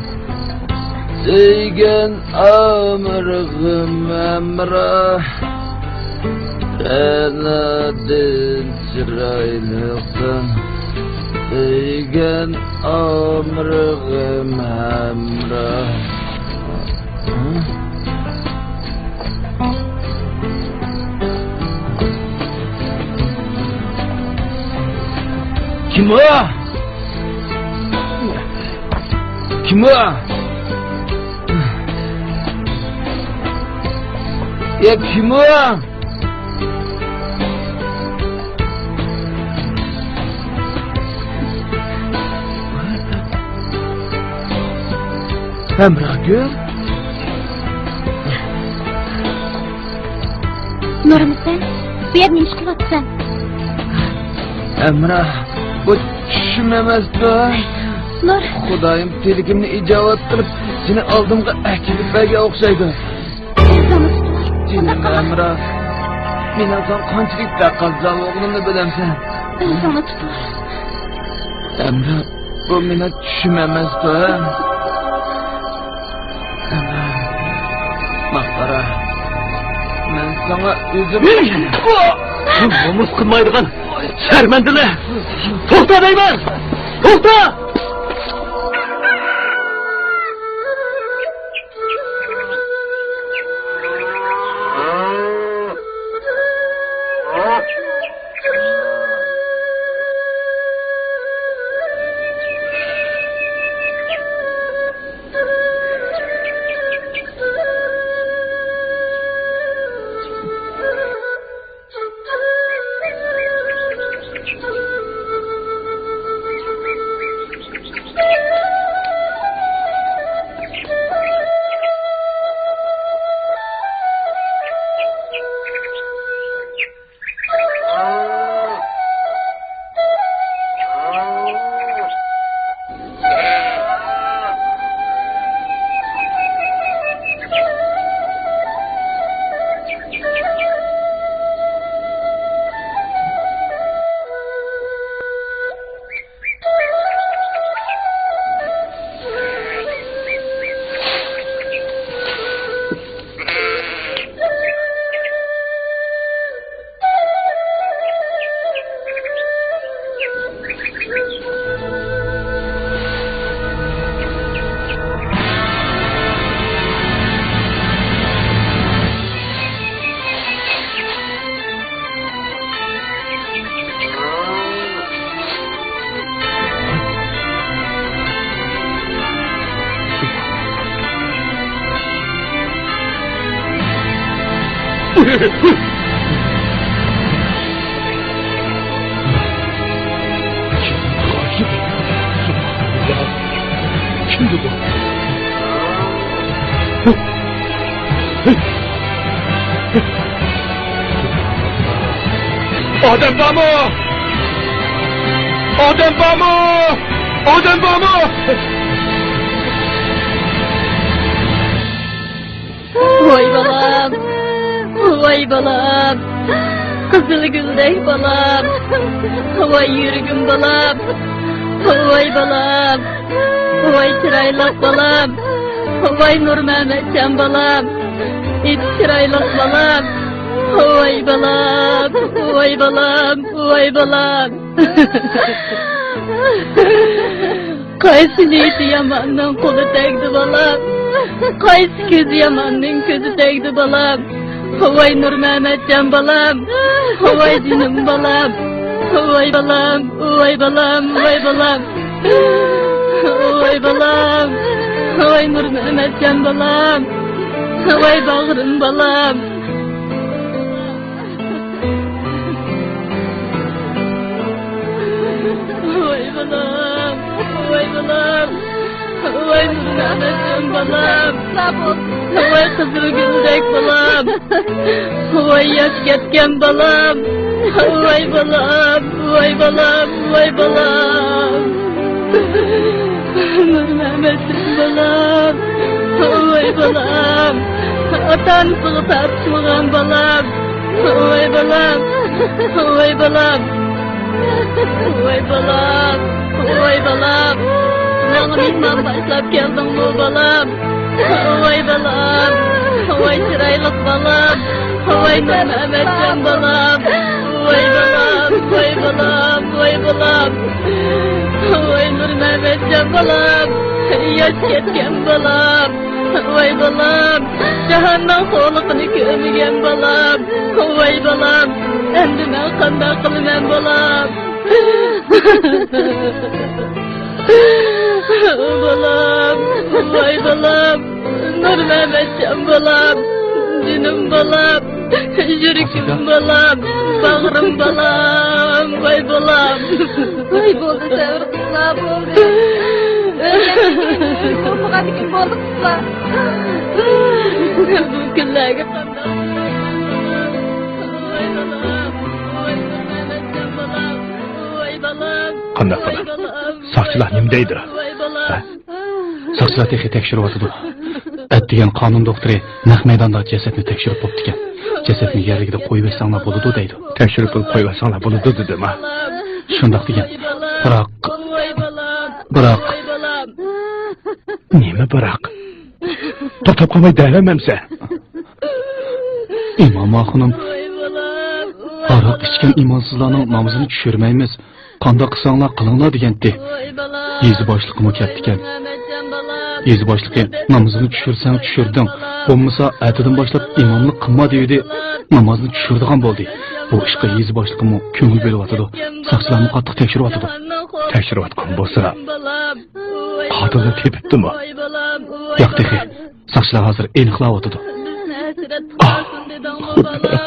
سۆيگەن ئامرىغىم ھەمراھ. رەنادىن چىرايلىقسەن، سۆيگەن ئامرىغىم ھەمراھ. كىم ئۇ؟ كىم ئۇ؟ يا كىم ئۇ؟ ھەمراھگۈل؟ نۇرمۇسەن، بۇ يەردە نېمە ئىش قىلىۋاتىسەن؟ ھەمراھ، بۇ چۈشۈم ئەمەستۇ. نۇر. خۇدايىم تىلىكىمنى ئىجابەت قىلىپ، سېنى ئالدىمغا ئەكېلىپ بەرگەن ئوخشايدۇ. ئۆزۈڭنى تۇتۇۋال. جېنىم ھەمراھ، مېنىڭ ساڭا قانچىلىك بەك قەززاپ بولغىنىمنى بىلەمسەن؟ ئۆزۈڭنى تۇتۇۋال. ھەمراھ، بۇ مېنىڭ چۈشۈم ئەمەستۇ، ھە؟ ماقارا، مەن ساڭا ئۆزۈم. نومۇس قىلمايدىغان شەرمەندىلەر! توختا دەيمەن! توختا! كىمدۇ بۇ؟ ئادەم بارمۇ؟ ئادەم بارمۇ؟ ئادەم بارمۇ؟ ۋاي بالام، ۋاي بالام، قىزىل گۈلدەك بالام، ۋاي يۈرىكىم بالام، ۋاي بالام، ۋاي چىرايلىق بالام، ۋاي نۇرمەمەتجان بالام، ئېپى چىرايلىق بالام، ۋاي بالام، ۋاي بالام، ۋاي بالام. قايسى نىيىتى ياماننىڭ قولى تەگدى بالام؟ قايسى كۆزى ياماننىڭ كۆزى تەگدى بالام؟ ۋاي نۇرمەمەتجان بالام، ۋاي جېنىم بالام، ۋاي بالام، ۋاي بالام، ۋاي بالام، ۋاي بالام، ۋاي نۇرمەمەتجان بالام، ۋاي باغرىم بالام. ۋاي بالام، ۋاي بالام، ۋاي نۇرمەمەتجان بالام، ۋاي قىزىل گۈلدەك بالام، ۋاي ياش كەتكەن بالام، ۋاي بالام، ۋاي بالام، ۋاي بالام. نۇرمەمەتجان بالام، ۋاي بالام، ئاتا-ئانىسىغا تارتىشمىغان بالام، ۋاي بالام، ۋاي بالام، ۋاي بالام، ۋاي بالام، ماڭا مېھمان باشلاپ كەلدىڭمۇ بالام؟ ۋاي بالام، ۋاي چىرايلىق بالام، ۋاي نۇرمەمەتجان بالام، ۋاي بالام، ۋاي بالام، ۋاي بالام، ۋاي نۇرمەمەتجان بالام، ياش كەتكەن بالام، ۋاي بالام، جاھاننىڭ خورلۇقىنى كۆرمىگەن بالام، ۋاي بالام، ئەمدى مەن قانداق قىلىمەن بالام؟ بالام، ۋاي بالام، نۇرمەمەتجان بالام، جېنىم بالام، يۈرىكىم بالام، باغرىم بالام، ۋاي بالام. ۋاي بولدى، سەۋر قىلسىلا، بولدى. ئۆلگەندىن كېيىن ئۆلۈم بولمىغاندىكىن بولدى قىزلار. بۇ كۈنلەرگە قانداق؟ ۋاي بالام، ۋاي نۇرمەمەتجان بالام، ۋاي بالام. قانداق قىلىڭ؟ ساقچىلار نېمە دەيدۇ؟ ھە؟ ساقچىلار تېخى تەكشۈرۈۋاتىدۇ. ئەتىگەن قانۇن دوختۇرى نەق مەيداندا جەسەتنى تەكشۈرۈپ بوپتىكەن. جەسەتنى يەرلىكىدە قويۇۋەتسەڭلار بولىدۇ دەيدۇ. تەكشۈرۈپ قويۇۋەتسەڭلار بولىدۇ دېدىما؟ شۇنداق دېگەن. بىراق، بىراق. نېمە بىراق؟ توختاپ قالماي دەۋەرمەمسەن؟ ئىمام ئاخۇنۇم، ھاراق ئىچكەن ئىمانسىزلارنىڭ نامىزىنى چۈشۈرمەيمىز، قانداق قىلساڭلار قىلىڭلار دېگەنتى. يېزا باشلىقىمۇ كەپتىكەن. يېزا باشلىقى، نامىزىنى چۈشۈرسەڭ چۈشۈردۈڭ، بولمىسا ئەتىدىن باشلاپ ئىماملىق قىلما دېيىۋىدى، نامازنى چۈشۈرىدىغان بولدى. بۇ ئىشقا يېزا باشلىقىمۇ كۆڭۈل بۆلۈۋاتىدۇ، ساقچىلارمۇ قاتتىق تەكشۈرۈۋاتىدۇ. تەكشۈرۈۋاتقان بولسا، قاتىلنى تېپىپتىمۇ؟ ياق تېخى. ساقچىلار ھازىر ئېنىقلاۋاتىدۇ. ئاھ، خۇدا.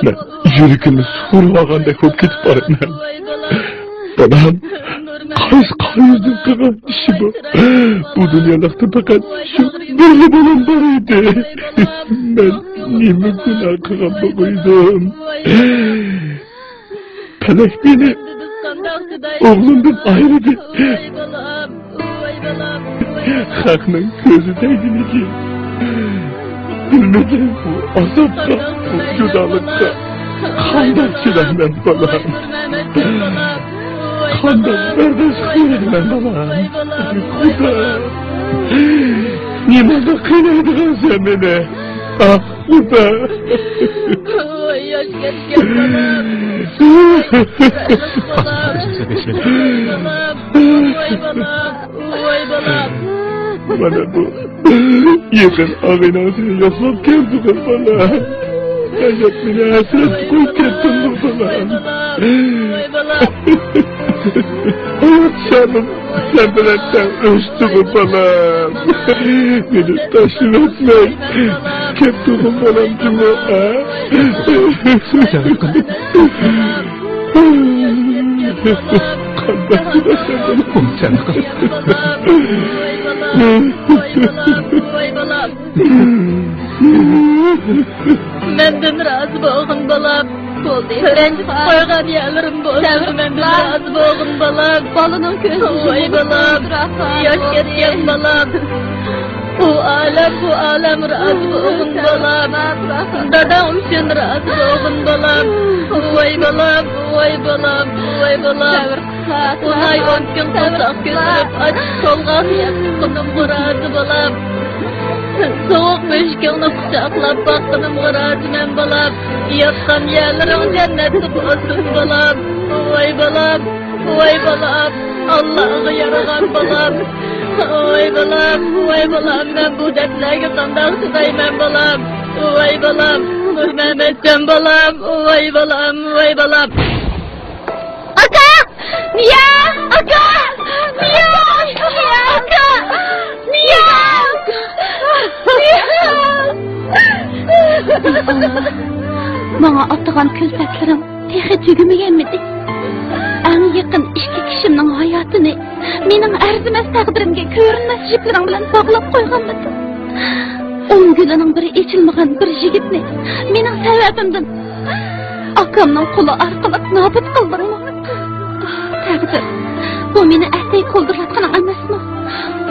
مەن يۈرىكىمنى سۇغۇرۇۋالغاندەك بولۇپ كېتىپ بارىمەن. بالام، قايسى قايسىدىن قىلغان ئىشى بۇ؟ بۇ دۇنيالىقتا پەقەت شۇ بىرلا بالام بار ئىدى. مەن نېمە گۇناھ قىلغان بولغىيدىم؟ پەلەك مېنى ئوغلۇمدىن ئايرىدى. خەقنىڭ كۆزى تەگدىمىكىن؟ بىلمىدىم بۇ ئازابقا، بۇ جۇدالىققا قانداق چىدايمەن بالام؟ قانداق بەرداشلىق بېرىمەن بالام؟ خۇدا، نېمانداق قىينايدىغانسەن مېنى؟ ئاھ، خۇدا. ۋاي ياش كەتكەن بالام. ۋاي بالام. ۋاي بالام. ۋاي بالام. مانا بۇ يېقىن ئاغىنەڭ سېنى يوقلاپ كەلدىغۇ بالام. ئەجەب مېنى ھەسرەتكە قويۇپ كەتتىڭغۇ بالام. ۋاي بالام. ھايات شامىم سەن بىلەن تەڭ ئۆستىغۇ بالام. مېنى تاشلىۋەتمەي كەتتىڭغۇ بالام جۇمۇ، ھە؟ قانداق قىلىسەن؟ مەندىن رازى بولغىن بالام. بولدى. رەنجىتىپ قويغان يەرلىرىم بولسىمۇ، مەندىن رازى بولغىن، بالام. بالىنىڭ كۆزى يۇمۇلۇپ، بالام، ياش كەتكەن، بالام. بۇ ئالەم، بۇ ئالەم رازى بولغىن، بالام. دادام ئۈچۈن رازى بولغىن، بالام. ۋاي بالام، ۋاي بالام، ۋاي بالام. ئون ئاي، ئون كۈن قورساق كۆتۈرۈپ، ئاچ تولغاق يەپ چىققىنىمغا رازى، بالام. سوغۇق بۆشۈكۈڭنى قۇچاقلاپ باققىنىمغا رازىمەن، بالام. ياتقان يەرلىرىڭ جەننەتتە بولسۇن، بالام. ۋاي بالام، ۋاي بالام، ئاللاغا يارىغان بالام. ۋاي بالام، ۋاي بالام، مەن بۇ دەردلەرگە قانداق چىدايمەن، بالام؟ ۋاي بالام، نۇرمەمەتجان بالام، ۋاي بالام، ۋاي بالام. ئاكا! نىياز! ئاكا! نىياز! ئاكا! نىياز! نىياز! ماڭا ئاتىغان كۈلپەتلىرىڭ تېخى تۈگىمىگەنمىدى؟ ئەڭ يېقىن ئىككى كىشىمنىڭ ھاياتىنى مېنىڭ ئەرزىمەس تەقدىرىمگە كۆرۈنمەس يىپلىرىڭ بىلەن باغلاپ قويغانمىدىڭ؟ ئون گۈلىنىڭ بىرى ئېچىلمىغان بىر يىگىتنى مېنىڭ سەۋەبىمدىن ئاكامنىڭ قولى ئارقىلىق نابۇت قىلدىڭمۇ؟ تەقدىر، بۇ مېنى ئەتەي كولدۇرلاتقىنىڭ ئەمەسمۇ؟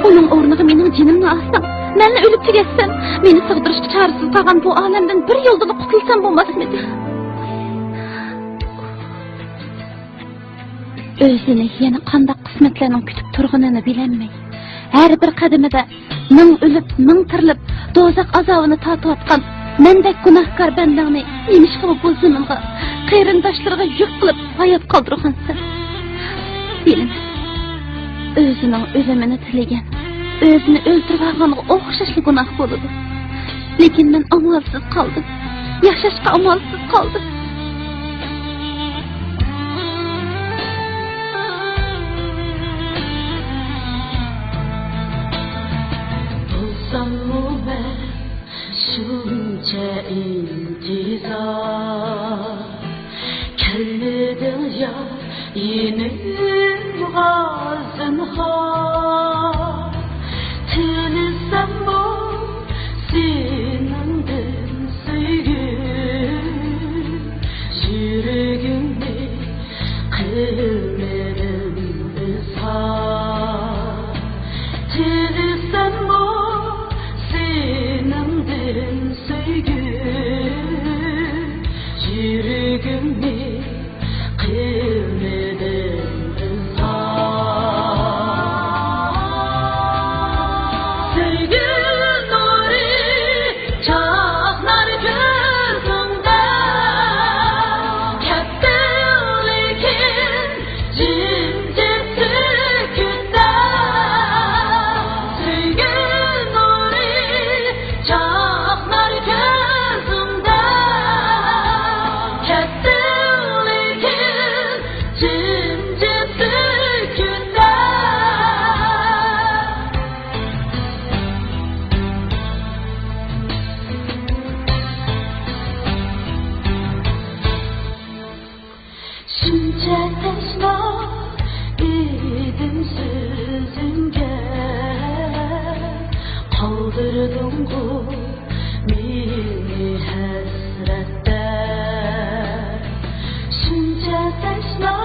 ئۇنىڭ ئورنىغا مېنىڭ جېنىمنى ئالساڭ، مەنلا ئۆلۈپ تۈگەتسەم، مېنى سىغدۇرۇشقا چارىسىز قالغان بۇ ئالەمدىن بىر يولدىلا قۇتۇلسام بولماسمىدى؟ ئۆزىنى يەنە قانداق قىسمەتلەرنىڭ كۈتۈپ تۇرغىنىنى بىلەلمەي، ھەر بىر قەدىمىدە مىڭ ئۆلۈپ، مىڭ تىرىلىپ، دوزاخ ئازابىنى تارتىۋاتقان مەندەك گۇناھكار بەندەڭنى نېمىشقىمۇ بۇ زېمىنغا، قېرىنداشلىرىغا يۈك قىلىپ ھايات قالدۇرغانسەن؟ بىلىمەن، ئۆزىنىڭ ئۆلۈمىنى تىلىگەن، ئۆزىنى ئۆلتۈرۈۋالغانغا ئوخشاشلا گۇناھ بولىدۇ. لېكىن مەن ئامالسىز قالدىم. ياشاشقا ئامالسىز قالدىم. بولساممۇ مەن شۇنچە ئىنتىزار، كەلمىدىڭ يا يېنىمغا زىنھار. تىلىسەممۇ سېنىڭدىن سۆيگۈ، يۈرىكىمنى قىلمىدىم ئىزھار. تىلىسەممۇ سېنىڭدىن سۆيگۈ، يۈرىكىمنى قىلمىدىم ئىزھار. سۆيگۈ نۇرى چاقنار كۆزۈڭدە، كەتتىڭ لېكىن جىمجىت سۈكۈتتە. سۆيگۈ نۇرى چاقنار كۆزۈڭدە، كەتتىڭ لېكىن جىمجىت سۈكۈتتە. شۇنچە تەشنا ئىدىم سۆزۈڭگە، قالدۇردۇڭغۇ مېنى ھەسرەتتە. شۇنچە تەشنا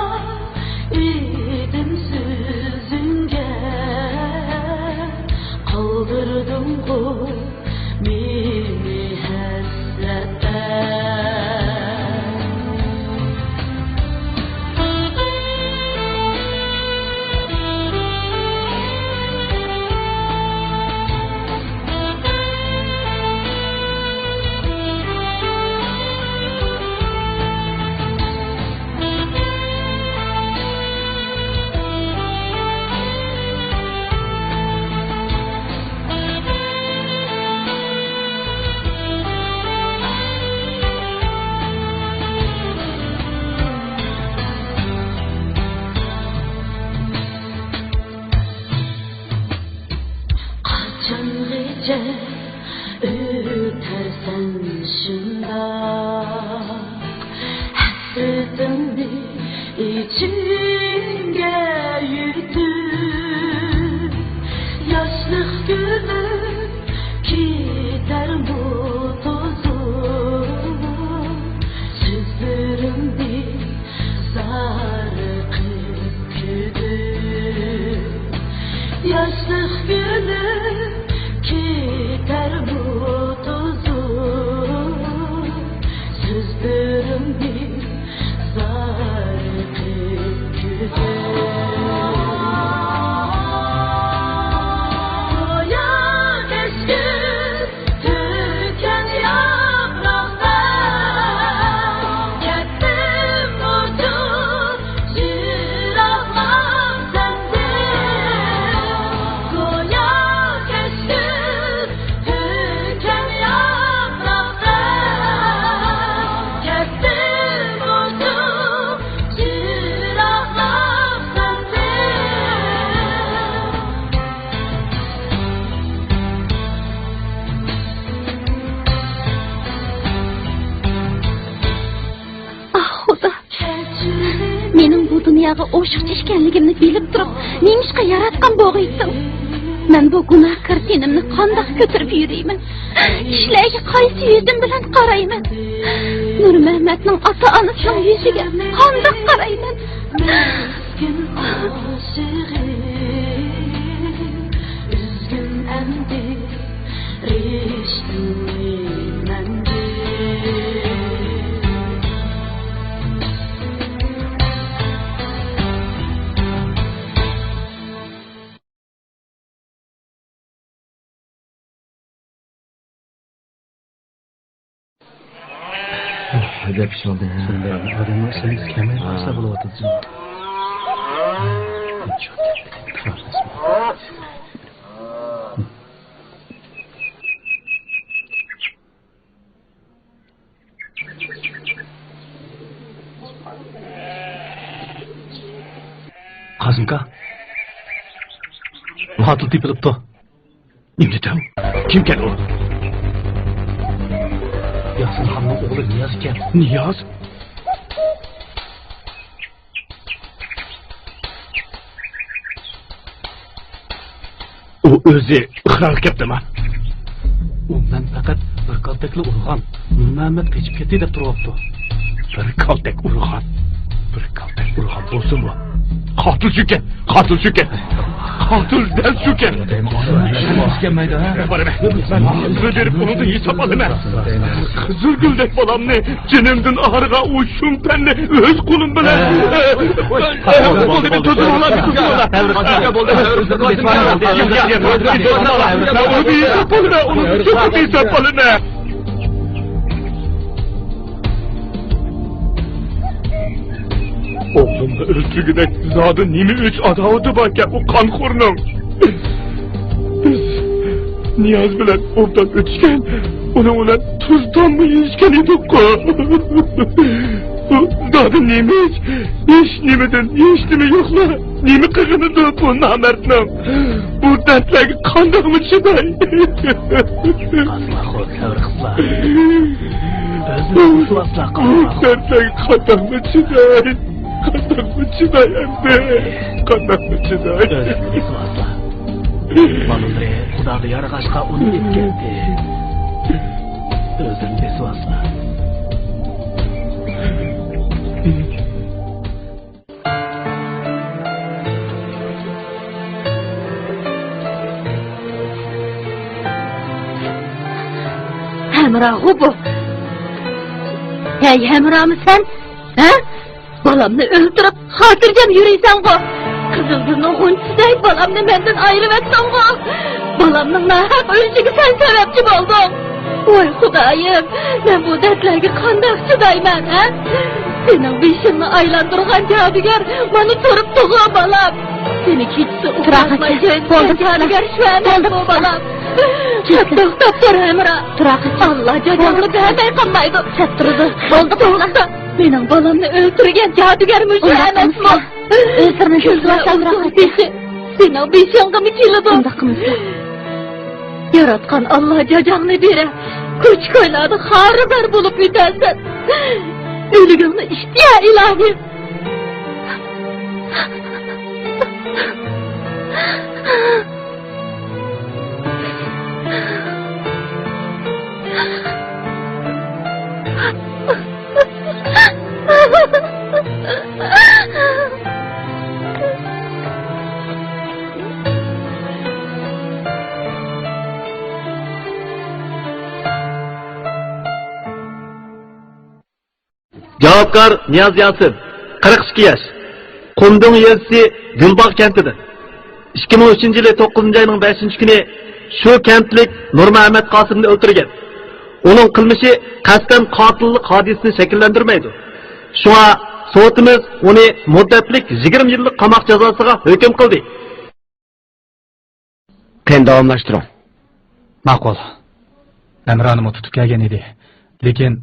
ئىدىم سۆزۈڭگە، قالدۇردۇڭغۇ مېنى ھەسرەتتە. قاچانغىچە ئۆتەرسەن شۇنداق، ھەسرىتىڭنى ئىچىڭگە يۇتۇپ، ياشلىق كۈنۈم كېتەرمۇ توزۇپ، سۆزلىرىڭ ئوشۇقچە ئىكەنلىكىمنى بىلىپ تۇرۇپ، نېمىشقا ياراتقان بولغىيسىڭ؟ مەن بۇ گۇناھكار تېنىمنى قانداق كۆتۈرۈپ يۈرىيمەن؟ كىشىلەرگە قايسى يۈزۈم بىلەن قارايمەن؟ نۇرمەمەتنىڭ ئاتا-ئانىسىنىڭ يۈزىگە قانداق قارايمەن؟ ئەدەپ ئىش بولدى، ھە؟ شۇنداق، ئادەمنىڭ ئىشلىرىگە كەلمەي قالسا بولۇۋاتىدۇ. قاسىمكا، قاتىل تېپىلىپتۇ. نېمە دېدىڭ؟ كىمكەن ئۇ؟ ياسىنخاننىڭ ئوغلى نىياز ئىكەن. نىياز؟ ئۇ ئۆزى ئىقرارغا كەپتىما؟ ئۇ مەن پەقەت بىر كالتەكلا ئۇرغان، نۇرمەمەت قېچىپ كەتتى دەپ تۇرۇۋاپتۇ. بىر كالتەك ئۇرغان؟ بىر كالتەك ئۇرغان بولسىمۇ، قاتىل شۇكەن، قاتىل شۇكەن، قاتىل دەل شۇكەن. بارىمەن، مەن مۇدىر بېرىپ ئۇنىڭدىن ھېساب ئالىمەن. قىزىلگۈلدەك بالامنى جېنىمدىن ئايرىغان ئۇ شۇمپەننى ئۆز قولۇم بىلەن. بولدى، بولدى، تۇتۇڭلار، تۇتۇڭلار. ئۇنى ھېساب ئالىمەن، ئۇنى ھېساب ئالىمەن. ئوغلۇمنى ئۆلتۈرگۈدەك زادى نېمە ئۆچ ئاداۋىتى باركەن ئۇ قانخورنىڭ؟ بىز نىياز بىلەن ئوبدان ئۆتۈشكەن، ئۇنىڭ بىلەن تۇز تاممۇ يېيىشكەن ئىدۇققۇ. بۇ زادى نېمە ئىش؟ ھېچ نېمىدىن ھېچ نېمە يوقلا. نېمە قىلغىنىدۇ بۇ نامەردنىڭ؟ بۇ دەردلەرگە قانداقمۇ چىداي؟ قاسىماخۇن، سەۋر قىلسىلا. ئۆزىنى توسۇۋالسىلا، قاسىماخۇن. بۇ دەردلەرگە قانداقمۇ چىداي؟ قانداقمۇ چىداي ئەمدى؟ قانداقمۇ چىداي؟ ئۆزىنى توسۇۋالسىلا. بالىلىرى خۇداغا يارىغاچقا ئۇنى ئېلىپ كەتتى. ئۆزىنى توسۇۋالسىلا. ھەمراغۇ بۇ. ھەي، ھەمرامۇ سەن؟ ھە؟ بالامنى ئۆلتۈرۈپ، خاتىرجەم يۈرىسەنغۇ؟ قىزىلگۈلنىڭ غۇنچىسىدەك بالامنى مەندىن ئايرىۋەتتىڭغۇ؟ بالامنىڭ ناھەق ئۆلۈشىگە سەن سەۋەبچى بولدۇڭ. ۋاي خۇدايىم، مەن بۇ دەردلەرگە قانداق چىدايمەن، ھە؟ سېنىڭ بېشىڭنى ئايلاندۇرغان جادۇگەر مانا تۇرۇپتىغۇ، بالام. سېنى كېچىسى ئۇخلاتماي كۆيدۈرگەن جادۇگەر شۇ ئەمەسمۇ، بالام؟ توختاپ تۇر، ھەمراھ. ئاللا جازاڭنى بەرمەي قالمايدۇ. توختا، مېنىڭ بالامنى ئۆلتۈرگەن جادۇگەر مۇشۇ ئەمەسمۇ؟ كۈندە ئۇزۇن بېشى سېنىڭ بېشىڭغىمۇ كېلىدۇ؟ ياراتقان ئاللا جازاڭنى بېرە، كوچا-كويلاردا خارىزار بولۇپ ئۆتەرسەن. ئۆلۈگۈڭنى ئىشتە يا ئىلاھىم. جاۋابكار نىياز ياسىن، قىرىق ئىككى ياش، قۇمدۈڭ يېزىسى گۈلباغ كەنتىدىن. ئىككى مىڭ ئۈچىنچى يىلى توققۇزىنچى ئاينىڭ بەشىنچى كۈنى شۇ كەنتلىك نۇرمەمەت قاسىمنى ئۆلتۈرگەن. ئۇنىڭ قىلمىشى قەستەن قاتىللىق ھادىسىسىنى شەكىللەندۈرمەيدۇ. شۇڭا سوتىمىز ئۇنى مۇددەتلىك يىگىرمە يىللىق قاماق جازاسىغا ھۆكۈم قىلدى. قېنى، داۋاملاشتۇرۇڭ. ماقۇل. ھەمرانىمۇ تۇتۇپ كەلگەن ئىدى. لېكىن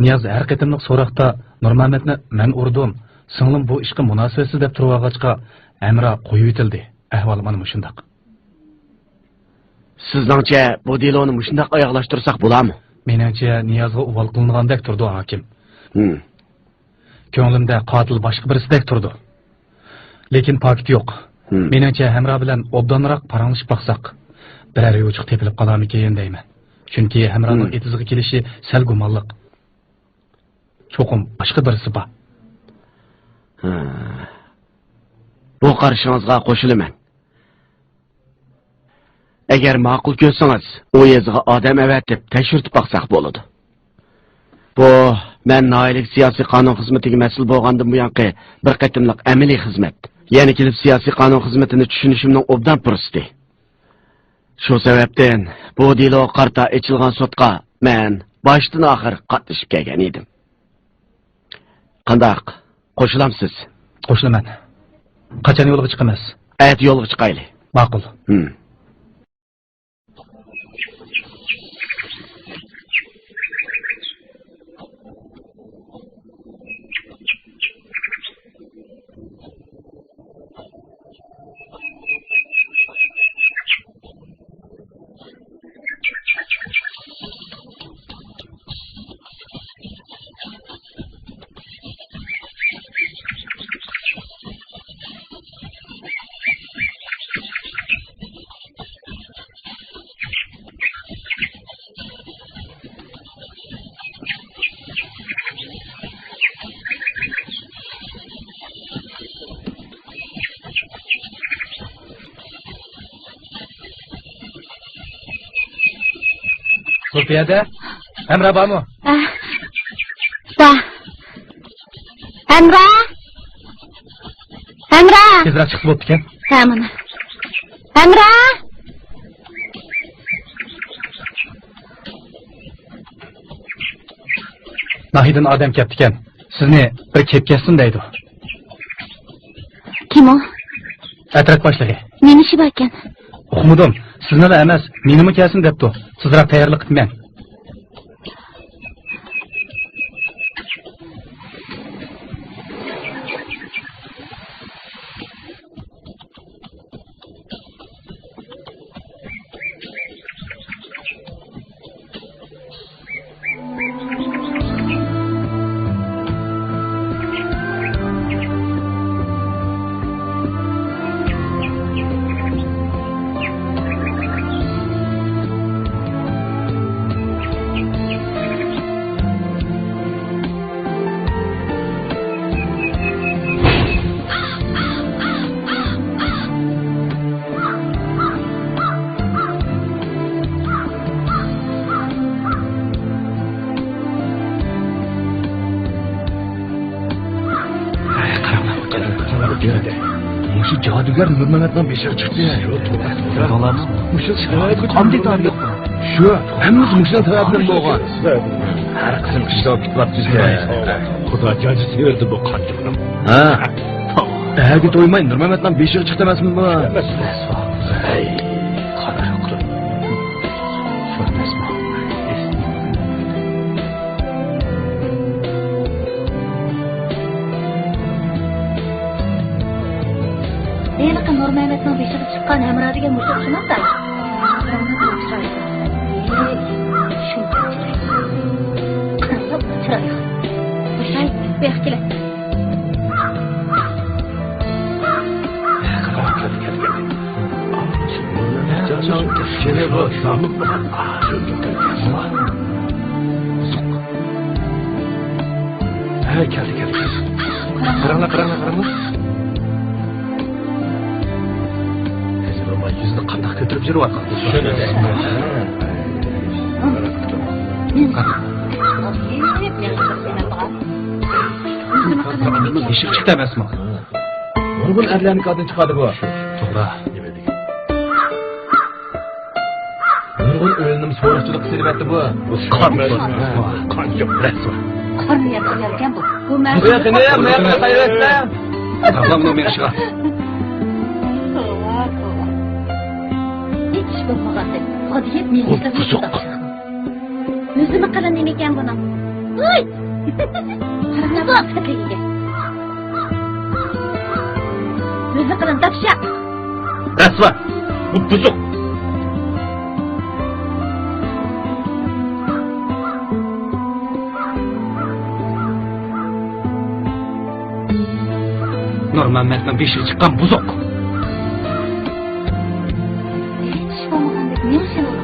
نىياز ھەر قېتىملىق سوراقتا نۇرمەمەتنى مەن ئۇردۇم، سىڭلىم بۇ ئىشقا مۇناسىۋەتسىز دەپ تۇرۇۋالغاچقا، ھەمرا قويۇۋېتىلدى. ئەھۋالى مانا مۇشۇنداق. سىزنىڭچە بۇ دېلونى مۇشۇنداق ئاياغلاشتۇرساق بولارمۇ؟ مېنىڭچە نىيازغا ئۇۋال قىلىنغاندەك تۇرىدۇ، ھاكىم. ھىم. كۆڭلۈمدە قاتىل باشقا بىرسىدەك تۇرىدۇ. لېكىن پاكىت يوق. ھىم. مېنىڭچە، ھەمرا بىلەن ئوبدانراق پاراڭلىشىپ باقساق، بىرەر يوچۇق تېپىلىپ قالارمىكىن دەيمەن. چۈنكى ھەمرانىڭ ھىم. ئېتىزغا كېلىشى سەل گۇمانلىق. چوقۇم باشقا بىرسى بار. ھە. بۇ قارىشىڭىزغا قوشۇلىمەن. ئەگەر ماقۇل كۆرسىڭىز، ئۇ يېزىغا ئادەم ئەۋەتىپ، تەكشۈرتۈپ باقساق بولىدۇ. بۇ مەن ناھىيەلىك سىياسىي قانۇن خىزمىتىگە مەسئۇل بولغاندىن بۇيانقى بىر قېتىملىق ئەمەلىي خىزمەت. يەنە كېلىپ سىياسىي قانۇن خىزمىتىنى چۈشىنىشىمنىڭ ئوبدان پۇرسىتى. شۇ سەۋەبتىن بۇ دېلوغا قارىتا ئېچىلغان سوتقا مەن باشتىن ئاخىر قاتنىشىپ كەلگەن ئىدىم. قانداق؟ قوشۇلامسىز؟ قوشۇلىمەن. قاچان يولغا چىقىمىز؟ ئەتە يولغا چىقايلى. ماقۇل. ھىم. بۇ پىيادە ھەمراھ بارمۇ؟ ئە، بار. ھەمراھ! ھەمراھ! تېزرەك چىقسا بوپتىكەن. ھە، مانا. ھەمراھ! ناھىيەدىن ئادەم كەپتىكەن. سىزنى بىر كېلىپ كەتسۇن دەيدۇ. كىم ئۇ؟ ئەترەت باشلىقى. نېمە ئىشى باركەن؟ ئۇقمىدىم. سىزنىلا ئەمەس، مېنىمۇ كەلسۇن دەپتۇ. تېزراق تەييارلىق قىپمەن. مۇشۇ جادۇگەر نۇرمەمەتنىڭ بېشىغا چىقتى. شۇ، مۇشۇ سەۋەبى قانداق تارىخ؟ شۇ، ھەممىسى مۇشۇنىڭ سەۋەبىدىن بولغان. ھەر قىسىم ئىشلار پۈتۈۋاتىدۇ. خۇدا جازا بەردى بۇ قاتتىقنىڭ. ھە. ئەگە تويماي نۇرمەمەتنىڭ بېشىغا چىقتى ئەمەسمۇ بۇ؟ ئەمەس. ھەي، قارا. شۇ ئەمەسمۇ؟ ھېلىقى نۇرمەمەتنىڭ بېشىغا چىققان ھەمراھ دېگەن مۇشۇ ئوخشىمامدا؟ شۇنچە چىرايلىق. قىزىق چىرايلىق. مۇشاي، بۇياققا كېلە. ھە، كەلدى، كەلدى. قاراڭلار، قاراڭلار، قاراڭلار. ھەزرىتۇللا يۈزىنى قانداق كۆتۈرۈپ يۈرۈۋاتقان؟ بېشى چىقتى ئەمەسمۇ؟ نۇرغۇن ئەرلەرنى كاردىن چىقاردى بۇ. توغرا. نېمە دېگەن؟ نۇرغۇن ئۆيلىنىم سورۇقچىلىققا سېلىۋەتتى بۇ. قان، قان يوق، رەسۋا. قارنى يەپ قوياركەن بۇ. بۇ مەن. بۇ ياقىنى، بۇ ياقىنى قايرىۋەتسەم. تاپلا بۇنىڭ مېڭىشىغا. توۋا، توۋا. ھېچ ئىش بولمىغاندەك غادىيىپ مېڭىشلىرىنى بۇزۇق. يۈزىمۇ قېلىن نېمىكەن بۇنىڭ؟ ۋۇي! قارىسام، يۈزى قېلىن داپشاق. رەسۋا! بۇ بۇزۇق! نو، مەمەتنىڭ بېشىغا چىققان بۇزۇق. ھېچ بولمىغاندەك مېڭىشىۋالىدۇ.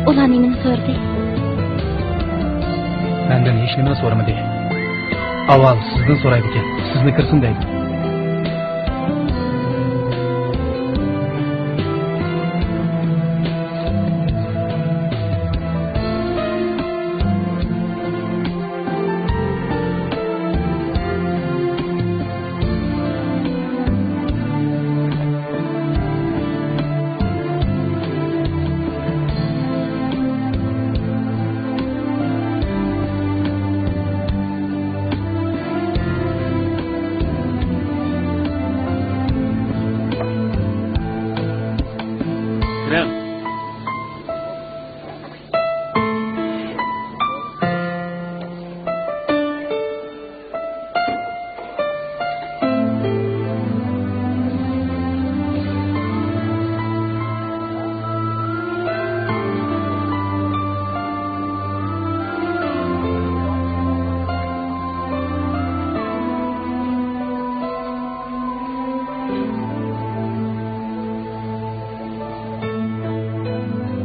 ئۇلار نېمىنى سورىدى؟ مەندىن ھېچنېمىنى سورىمىدى. ئاۋۋال سىزدىن سورايدىكەن، سىزنى كىرسۇن دەيدۇ. كىرىڭ.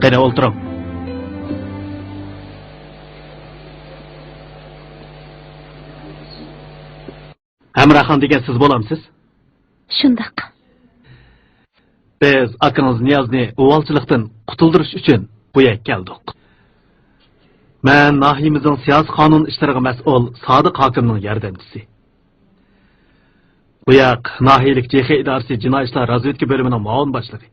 قېنى، ئولتۇرۇڭ. ھەمراخان دېگەن سىز بولامسىز؟ شۇنداق. بىز ئاكىڭىز نىيازنى ئۇۋالچىلىقتىن قۇتۇلدۇرۇش ئۈچۈن بۇ يەرگە كەلدۇق. مەن ناھىيىمىزنىڭ سىياسىي قانۇن ئىشلىرىغا مەسئۇل سادىق ھاكىمنىڭ ياردەمچىسى. بۇ ياق ناھىيەلىك جېخې ئىدارىسى جىنايى ئىشلار رازۋېدكا بۆلۈمىنىڭ مۇئاۋىن باشلىقى.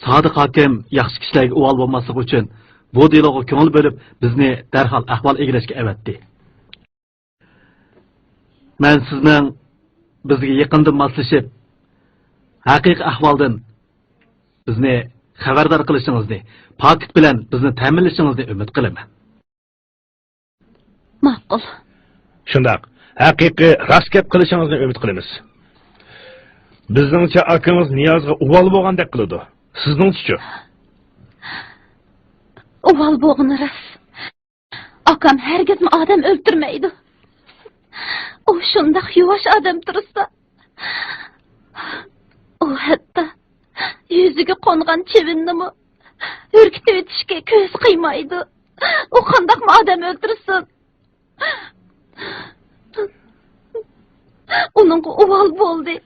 سادىق ھاكىم ياخشى كىشىلەرگە ئۇۋال بولماسلىقى ئۈچۈن، بۇ دېلوغا كۆڭۈل بۆلۈپ، بىزنى دەرھال ئەھۋال ئىگىلەشكە ئەۋەتتى. مەن سىزنىڭ بىزگە يېقىندىن ماسلىشىپ، ھەقىقىي ئەھۋالدىن بىزنى خەۋەردار قىلىشىڭىزنى، پاكىت بىلەن بىزنى تەمىنلىشىڭىزنى ئۈمىد قىلىمەن. ماقۇل. شۇنداق. ھەقىقىي، راست گەپ قىلىشىڭىزنى ئۈمىد قىلىمىز. بىزنىڭچە، ئاكىڭىز نىيازغا ئۇۋال بولغاندەك قىلىدۇ. سىزنىڭچىچۇ؟ ئۇۋال بولغىنى راست. ئاكام ھەرگىزمۇ ئادەم ئۆلتۈرمەيدۇ. ئۇ شۇنداق يۇۋاش ئادەم تۇرسا، ئۇ ھەتتا يۈزىگە قونغان چىۋىننىمۇ ھۈركىتىۋېتىشكە كۆز قىيمايدۇ. ئۇ قانداقمۇ ئادەم ئۆلتۈرسۇن؟ ئۇنىڭغا ئۇۋال بولدى.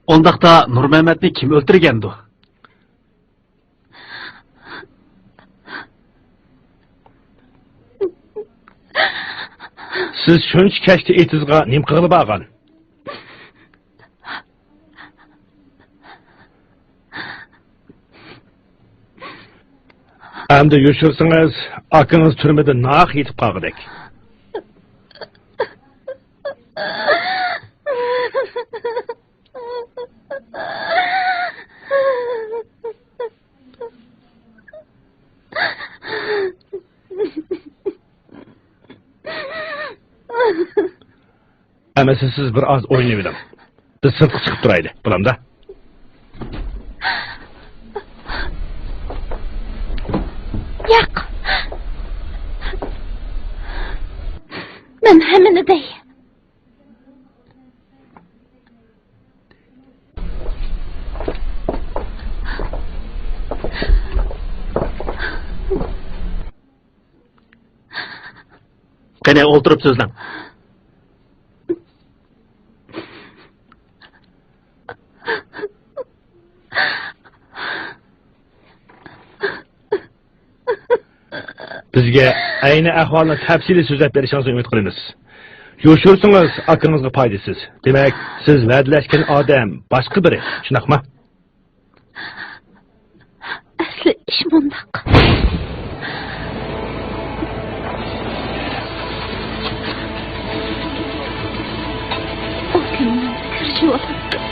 ئۇنداقتا نۇرمەمەتنى كىم ئۆلتۈرگەندۇ؟ سىز شۇنچە كەچتە ئېتىزغا نېمە قىلغىلى بارغان؟ ئەمدى يوشۇرسىڭىز، ئاكىڭىز تۈرمىدە ناھەق يېتىپ قالغۇدەك. ئەمەسە سىز بىر ئاز ئوينىۋېلىڭ. بىز سىرتقا چىقىپ تۇرايلى، بولامدا؟ ياق. مەن ھەممىنى دەي. قېنى، ئولتۇرۇپ سۆزلەڭ. بىزگە ئەينى ئەھۋالنى تەپسىلىي سۆزلەپ بېرىشىڭىزنى ئۈمىد قىلىمىز. يوشۇرسىڭىز، ئاكىڭىزغا پايدىسىز. دېمەك، سىز ۋەدىلەشكەن ئادەم باشقا بىرى، شۇنداقمۇ؟ ئەسلى ئىش مۇنداق. ئۇ كۈنى مەن كىرىشىۋاتاتتىم.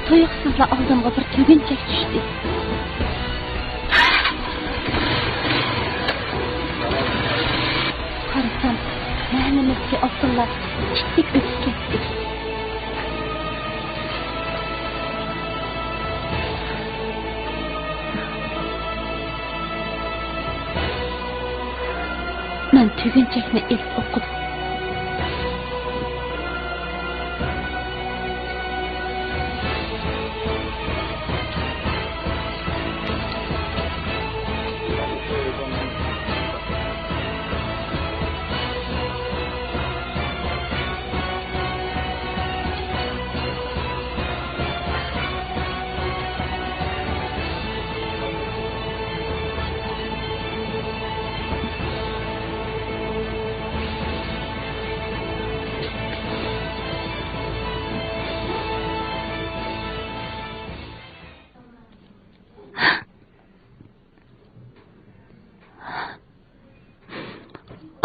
تۇيۇقسىزلا ئالدىمغا بىر تۈگۈنچەك چۈشتى. قارىسام، مەھەللىمىزدىكى ئابدۇللا ئىتتىك ئۆتۈپ كەتتى. مەن تۈگۈنچەكنى ئېلىپ ئوقۇدۇم.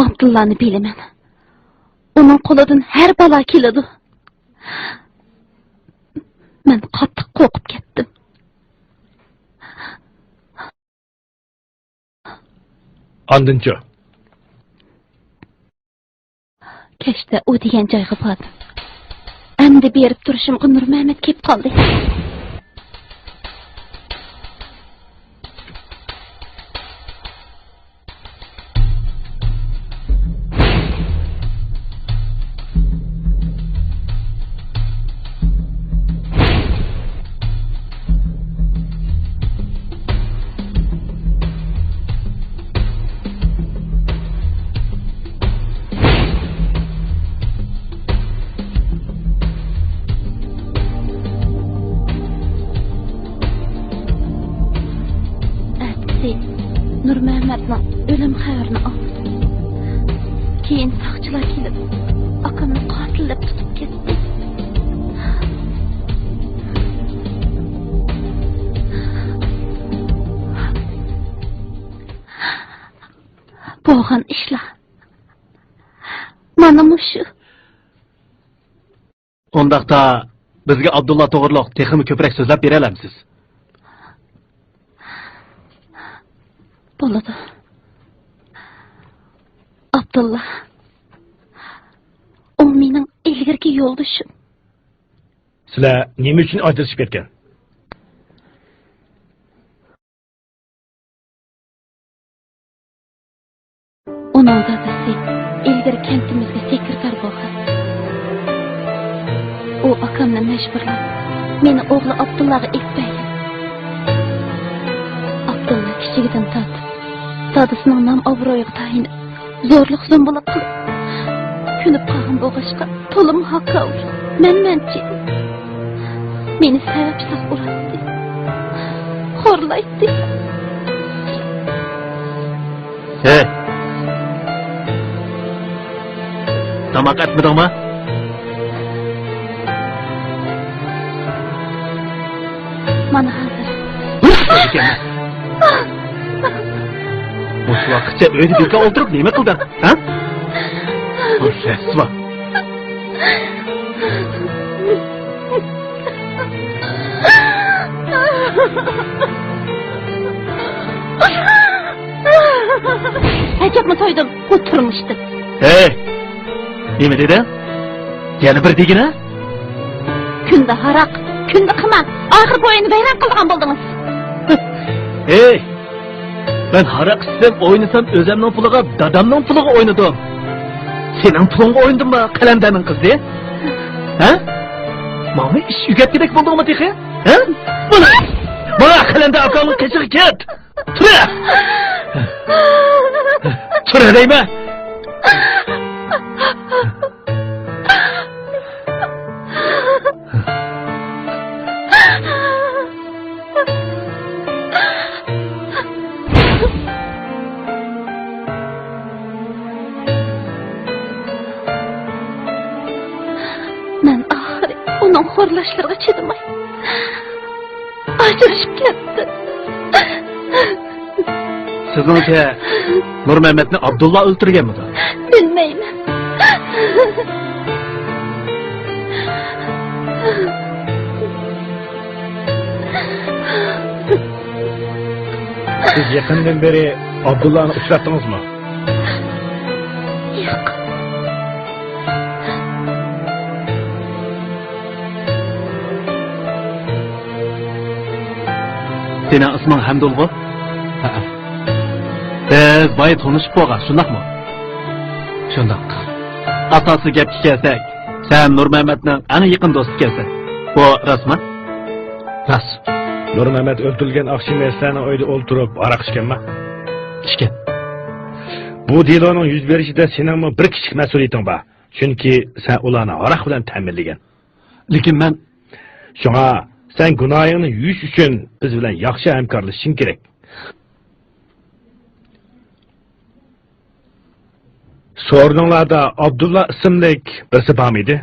ئابدۇللانى بىلىمەن. ئۇنىڭ قولىدىن ھەر بالا كېلىدۇ. مەن قاتتىق قورقۇپ كەتتىم. ئاندىنچۇ؟ كەچتە ئۇ دېگەن جايغا باردىم. ئەمدى بېرىپ تۇرۇشۇمغا نۇرمەمەت كېلىپ قالدى. ئەتىسى نۇرمەمەتنىڭ ئۆلۈم خەۋىرىنى ئاڭلىدىم. كېيىن ساقچىلار كېلىپ، ئاكامنى قاتىل دەپ تۇتۇپ كەتتى. بولغان ئىشلار مانا مۇشۇ. ئۇنداقتا بىزگە ئابدۇللا توغرۇلۇق تېخىمۇ كۆپرەك سۆزلەپ بېرەلەمسىز؟ بولىدۇ. ئابدۇللا، ئۇ مېنىڭ ئىلگىرىكى يولدىشىم. سىلەر نېمە ئۈچۈن ئاجرىشىپ كەتكەن؟ ئۇنىڭ دادىسى ئىلگىرى كەنتىمىزگە سېكرېتار بولغان. ئۇ ئاكامنى مەجبۇرلاپ، مېنى ئوغلى ئابدۇللاغا ئېلىپ بەرگەن. ئابدۇللا كىچىكىدىن تارتىپ دادىسىنىڭ نام-ئابرۇيىغا تايىنىپ، زورلۇق-زومبۇلۇق قىلىپ، كۆنۈپ قالغان بولغاچقا، تولىمۇ ھاكاۋۇر، مەنمەنچى. مېنى سەۋەبسىز ئۇراتتى، خورلايتتى. ھەي! تاماق ئەتمىدىڭما؟ مانا ھازىر. مۇشۇ ۋاقىتقىچە ئۆيدە بىكار ئولتۇرۇپ نېمە قىلدىڭ؟ ھە؟ بۇ رەسۋا. ئەجەبمۇ تويدۇم بۇ تۇرمۇشتىن. ھەي! نېمە دېدىڭ؟ يەنە بىر دېگىنە؟ كۈندە ھاراق، كۈندە قىمار، ئاخىرى بۇ ئۆينى ۋەيران قىلىدىغان بولدىڭىز. ھەي! مەن ھاراق ئىچسەم، ئوينىسام، ئۆزەمنىڭ پۇلىغا، دادامنىڭ پۇلىغا ئوينىدىم. سېنىڭ پۇلۇڭغا ئوينىدىممۇ، قەلەندەرنىڭ قىزى؟ ھە؟ ماڭا ئىش ئۆگەتكۈدەك بولدۇڭمۇ تېخى؟ ھە؟ بۇنى! ماڭا قەلەندەر ئاكاڭنىڭ قېشىغا كەت! تۇرە! تۇرە دەيمەن! مەن ئاخىرى ئۇنىڭ خورلاشلىرىغا چىدىماي، ئاجرىشىپ كەتتىم. سىزنىڭچە، نۇرمەمەتنى ئابدۇللا ئۆلتۈرگەنمىدۇ؟ بىلمەيمەن. سىز يېقىندىن بېرى ئابدۇللانى ئۇچراتتىڭىزمۇ؟ ياق. سېنىڭ ئىسمىڭ ھەمدۇلغۇ؟ ھەئە. بىز بايا تونۇشۇپ بولغان، شۇنداقمۇ؟ شۇنداق. ئاساسىي گەپكە كەلسەك، سەن نۇرمەمەتنىڭ ئەڭ يېقىن دوستى ئىكەنسەن. بۇ راستمۇ؟ راست. نۇرمەمەت ئۆلتۈرۈلگەن ئاخشىمى سىلەرنىڭ ئۆيدە ئولتۇرۇپ ھاراق ئىچكەنما؟ ئىچكەن. بۇ دېلونىڭ يۈز بېرىشىدە سېنىڭمۇ بىر كىچىك مەسئۇلىيىتىڭ بار. چۈنكى سەن ئۇلارنى ھاراق بىلەن تەمىنلىگەن. لېكىن مەن. شۇڭا سەن گۇناھىڭنى يۇيۇش ئۈچۈن بىز بىلەن ياخشى ھەمكارلىشىشىڭ كېرەك. سورۇنۇڭلاردا ئابدۇللا ئىسىملىك بىرسى بارمىدى؟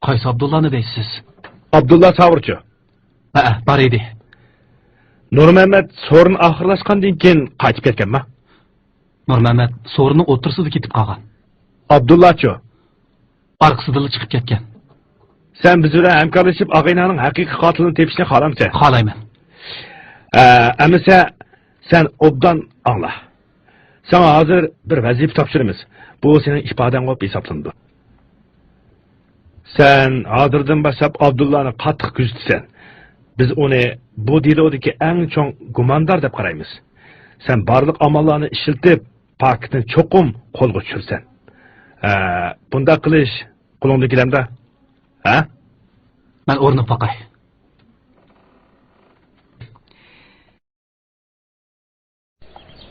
قايسى ئابدۇللانى دەيسىز؟ ئابدۇللا ساۋۇرچۇ. ھەئە، بار ئىدى. نۇرمەمەت سورۇن ئاخىرلاشقاندىن كېيىن قايتىپ كەتكەنما؟ نۇرمەمەت سورۇننىڭ ئوتتۇرىسىدا كېتىپ قالغان. ئابدۇللاچۇ؟ ئارقىسىدىنلا چىقىپ كەتكەن. سەن بىز بىلەن ھەمكارلىشىپ ئاغىنەڭنىڭ ھەقىقىي قاتىلىنى تېپىشنى خالامسەن؟ خالايمەن. ھە، ئەمىسە سەن ئوبدان ئاڭلا. ساڭا ھازىر بىر ۋەزىپە تاپشۇرىمىز. بۇ سېنىڭ ئىپادەڭ بولۇپ ھېسابلىنىدۇ. سەن ھازىردىن باشلاپ ئابدۇللانى قاتتىق كۆزىتىسەن. بىز ئۇنى بۇ دېلودىكى ئەڭ چوڭ گۇماندار دەپ قارايمىز. سەن بارلىق ئاماللارنى ئىشلىتىپ، پاكىتنى چوقۇم قولغا چۈشۈرىسەن. ھە، بۇنداق قىلىش قولۇڭدىن كېلەمدۇ؟ ھە؟ مەن ئورىنىپ باقاي.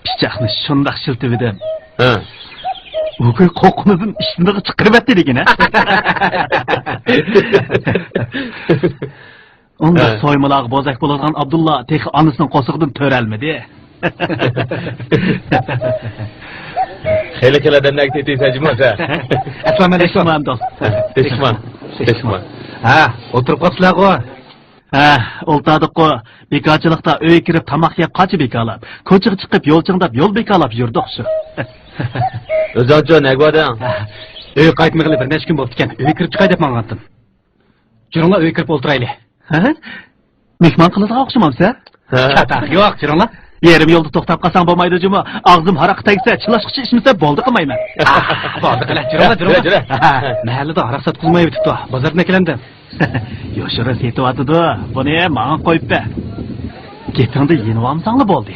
پىچاقنى شۇنداق شىلتىۋىدىم. ھە. ئۇ كۈي قوقۇنىدىن ئىشتىنىغا چىقىرىۋەتتى دېگىنە. ئۇنداق ھە. سويمىلارغا بوزەك بولىدىغان ئابدۇللا تېخى ئانىسىنىڭ قورسىقىدىن تۆرەلمىدى. خېلى خېلى ئادەملەرگە تېتىيسەن جۇمۇ سەن. ئەسسالامۇئەلەيكۇم. پېشمان دوست. پېشمان. پېشمان. ھە، ئولتۇرۇپ قاپسىلەرغۇ. ھە، ئولتۇردۇققۇ. بىكارچىلىقتا ئۆيگە كىرىپ تاماق يەپ قاچا بىكارلاپ، كوچىغا چىقىپ يول چىڭداپ يول بىكارلاپ يۈردۇق شۇ. ئۆزۈڭچۇ نەگە باردىڭ؟ ھە، ئۆيگە قايتمىغىلى بىر نەچچە كۈن بوپتىكەن. ئۆيگە كىرىپ چىقاي دەپ ماڭغانتىم. جۈرۈڭلار ئۆيگە كىرىپ ئولتۇرايلى. ھە؟ مېھمان قىلىدىغان ئوخشىمامسەن؟ ھە. چاتاق يوق، جۈرۈڭلار. يېرىم يولدا توختاپ قالساڭ بولمايدۇ جۇمۇ. ئاغزىم ھاراققا تەگسە، چىلاشقىچە ئىچمىسە بولدى قىلمايمەن. ئاھ، بولدى قىلە، جۈرۈڭلار، جۈرۈڭلار. جۈرە، جۈرە. ھە، مەھەللىدە ھاراق ساتقۇزمايۋېتىپتۇ. بازاردىن ئەكېلەمدىم. يوشۇرۇن سېتىۋاتىدۇ. بۇنى ماڭا قويۇپ بەر. گېپىڭدە يېنىۋالمىساڭلا بولدى.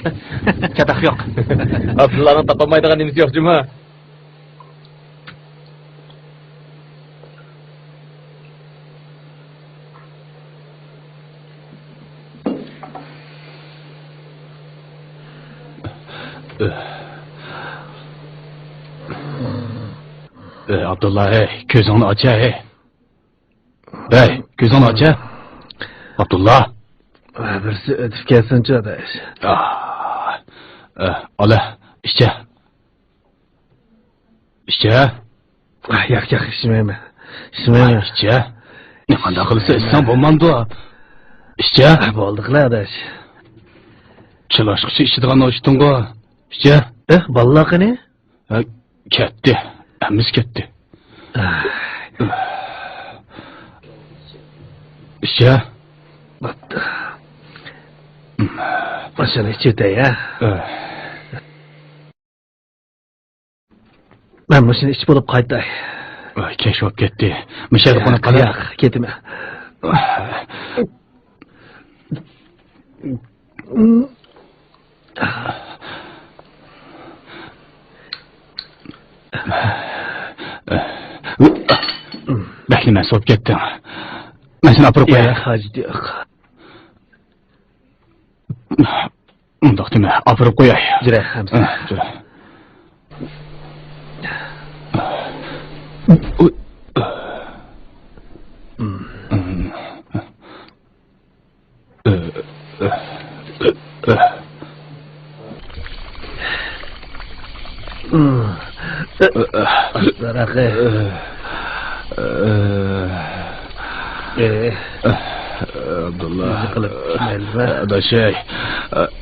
چاتاق يوق. ئابدۇللانىڭ تاپالمايدىغان نېمىسى يوق جۇمۇ. ئەي ئابدۇللا، ھەي، كۆزۈڭنى ئاچ، ھەي. ھەي، كۆزۈڭنى ئاچ، ھە. ئابدۇللا. بىرسى ئۆتۈپ كەتسۇنچۇ، ئاداش. ئاھ، ئاھ، ئالا، ئىچە. ئىچە. ئاھ، ياق، ياق، ئىچمەيمەن. ئىچمەيمەن. ئىچە. نېمانداق قىلسا ئىچسەڭ بولمامدۇ؟ ئىچە. ئاھ، بولدى قىلە، ئاداش. چىلاشقىچە ئىچىدىغان ئوشتۇڭغۇ. ئىچە. ئەھ، بالىلار قېنى؟ ھە، كەتتى. ھەممىسى كەتتى. ئىچە. بوپتۇ. ئاشۇنى ئىچىۋېتەي، ھە؟ ئۆھ. مەن مۇشۇنى ئىچىپ بولۇپ قايتاي. ئۆھ، كەچ بولۇپ كەتتى. مۇشۇ يەردە قونۇپ قالاي. ياق، كېتىمەن. بەك نېمە سوپ كەتتىڭ. مەن سېنى ئاپىرىپ قوياي. ياق، ھاجىتى يوق. ئۇنداق دېمە، ئاپىرىپ قوياي. جۈرە، ئەمسە. ئە، جۈرە. ئابدۇللا. نېمە قىلىپ، مەيلىمۇ؟ ئاداش، ئەي،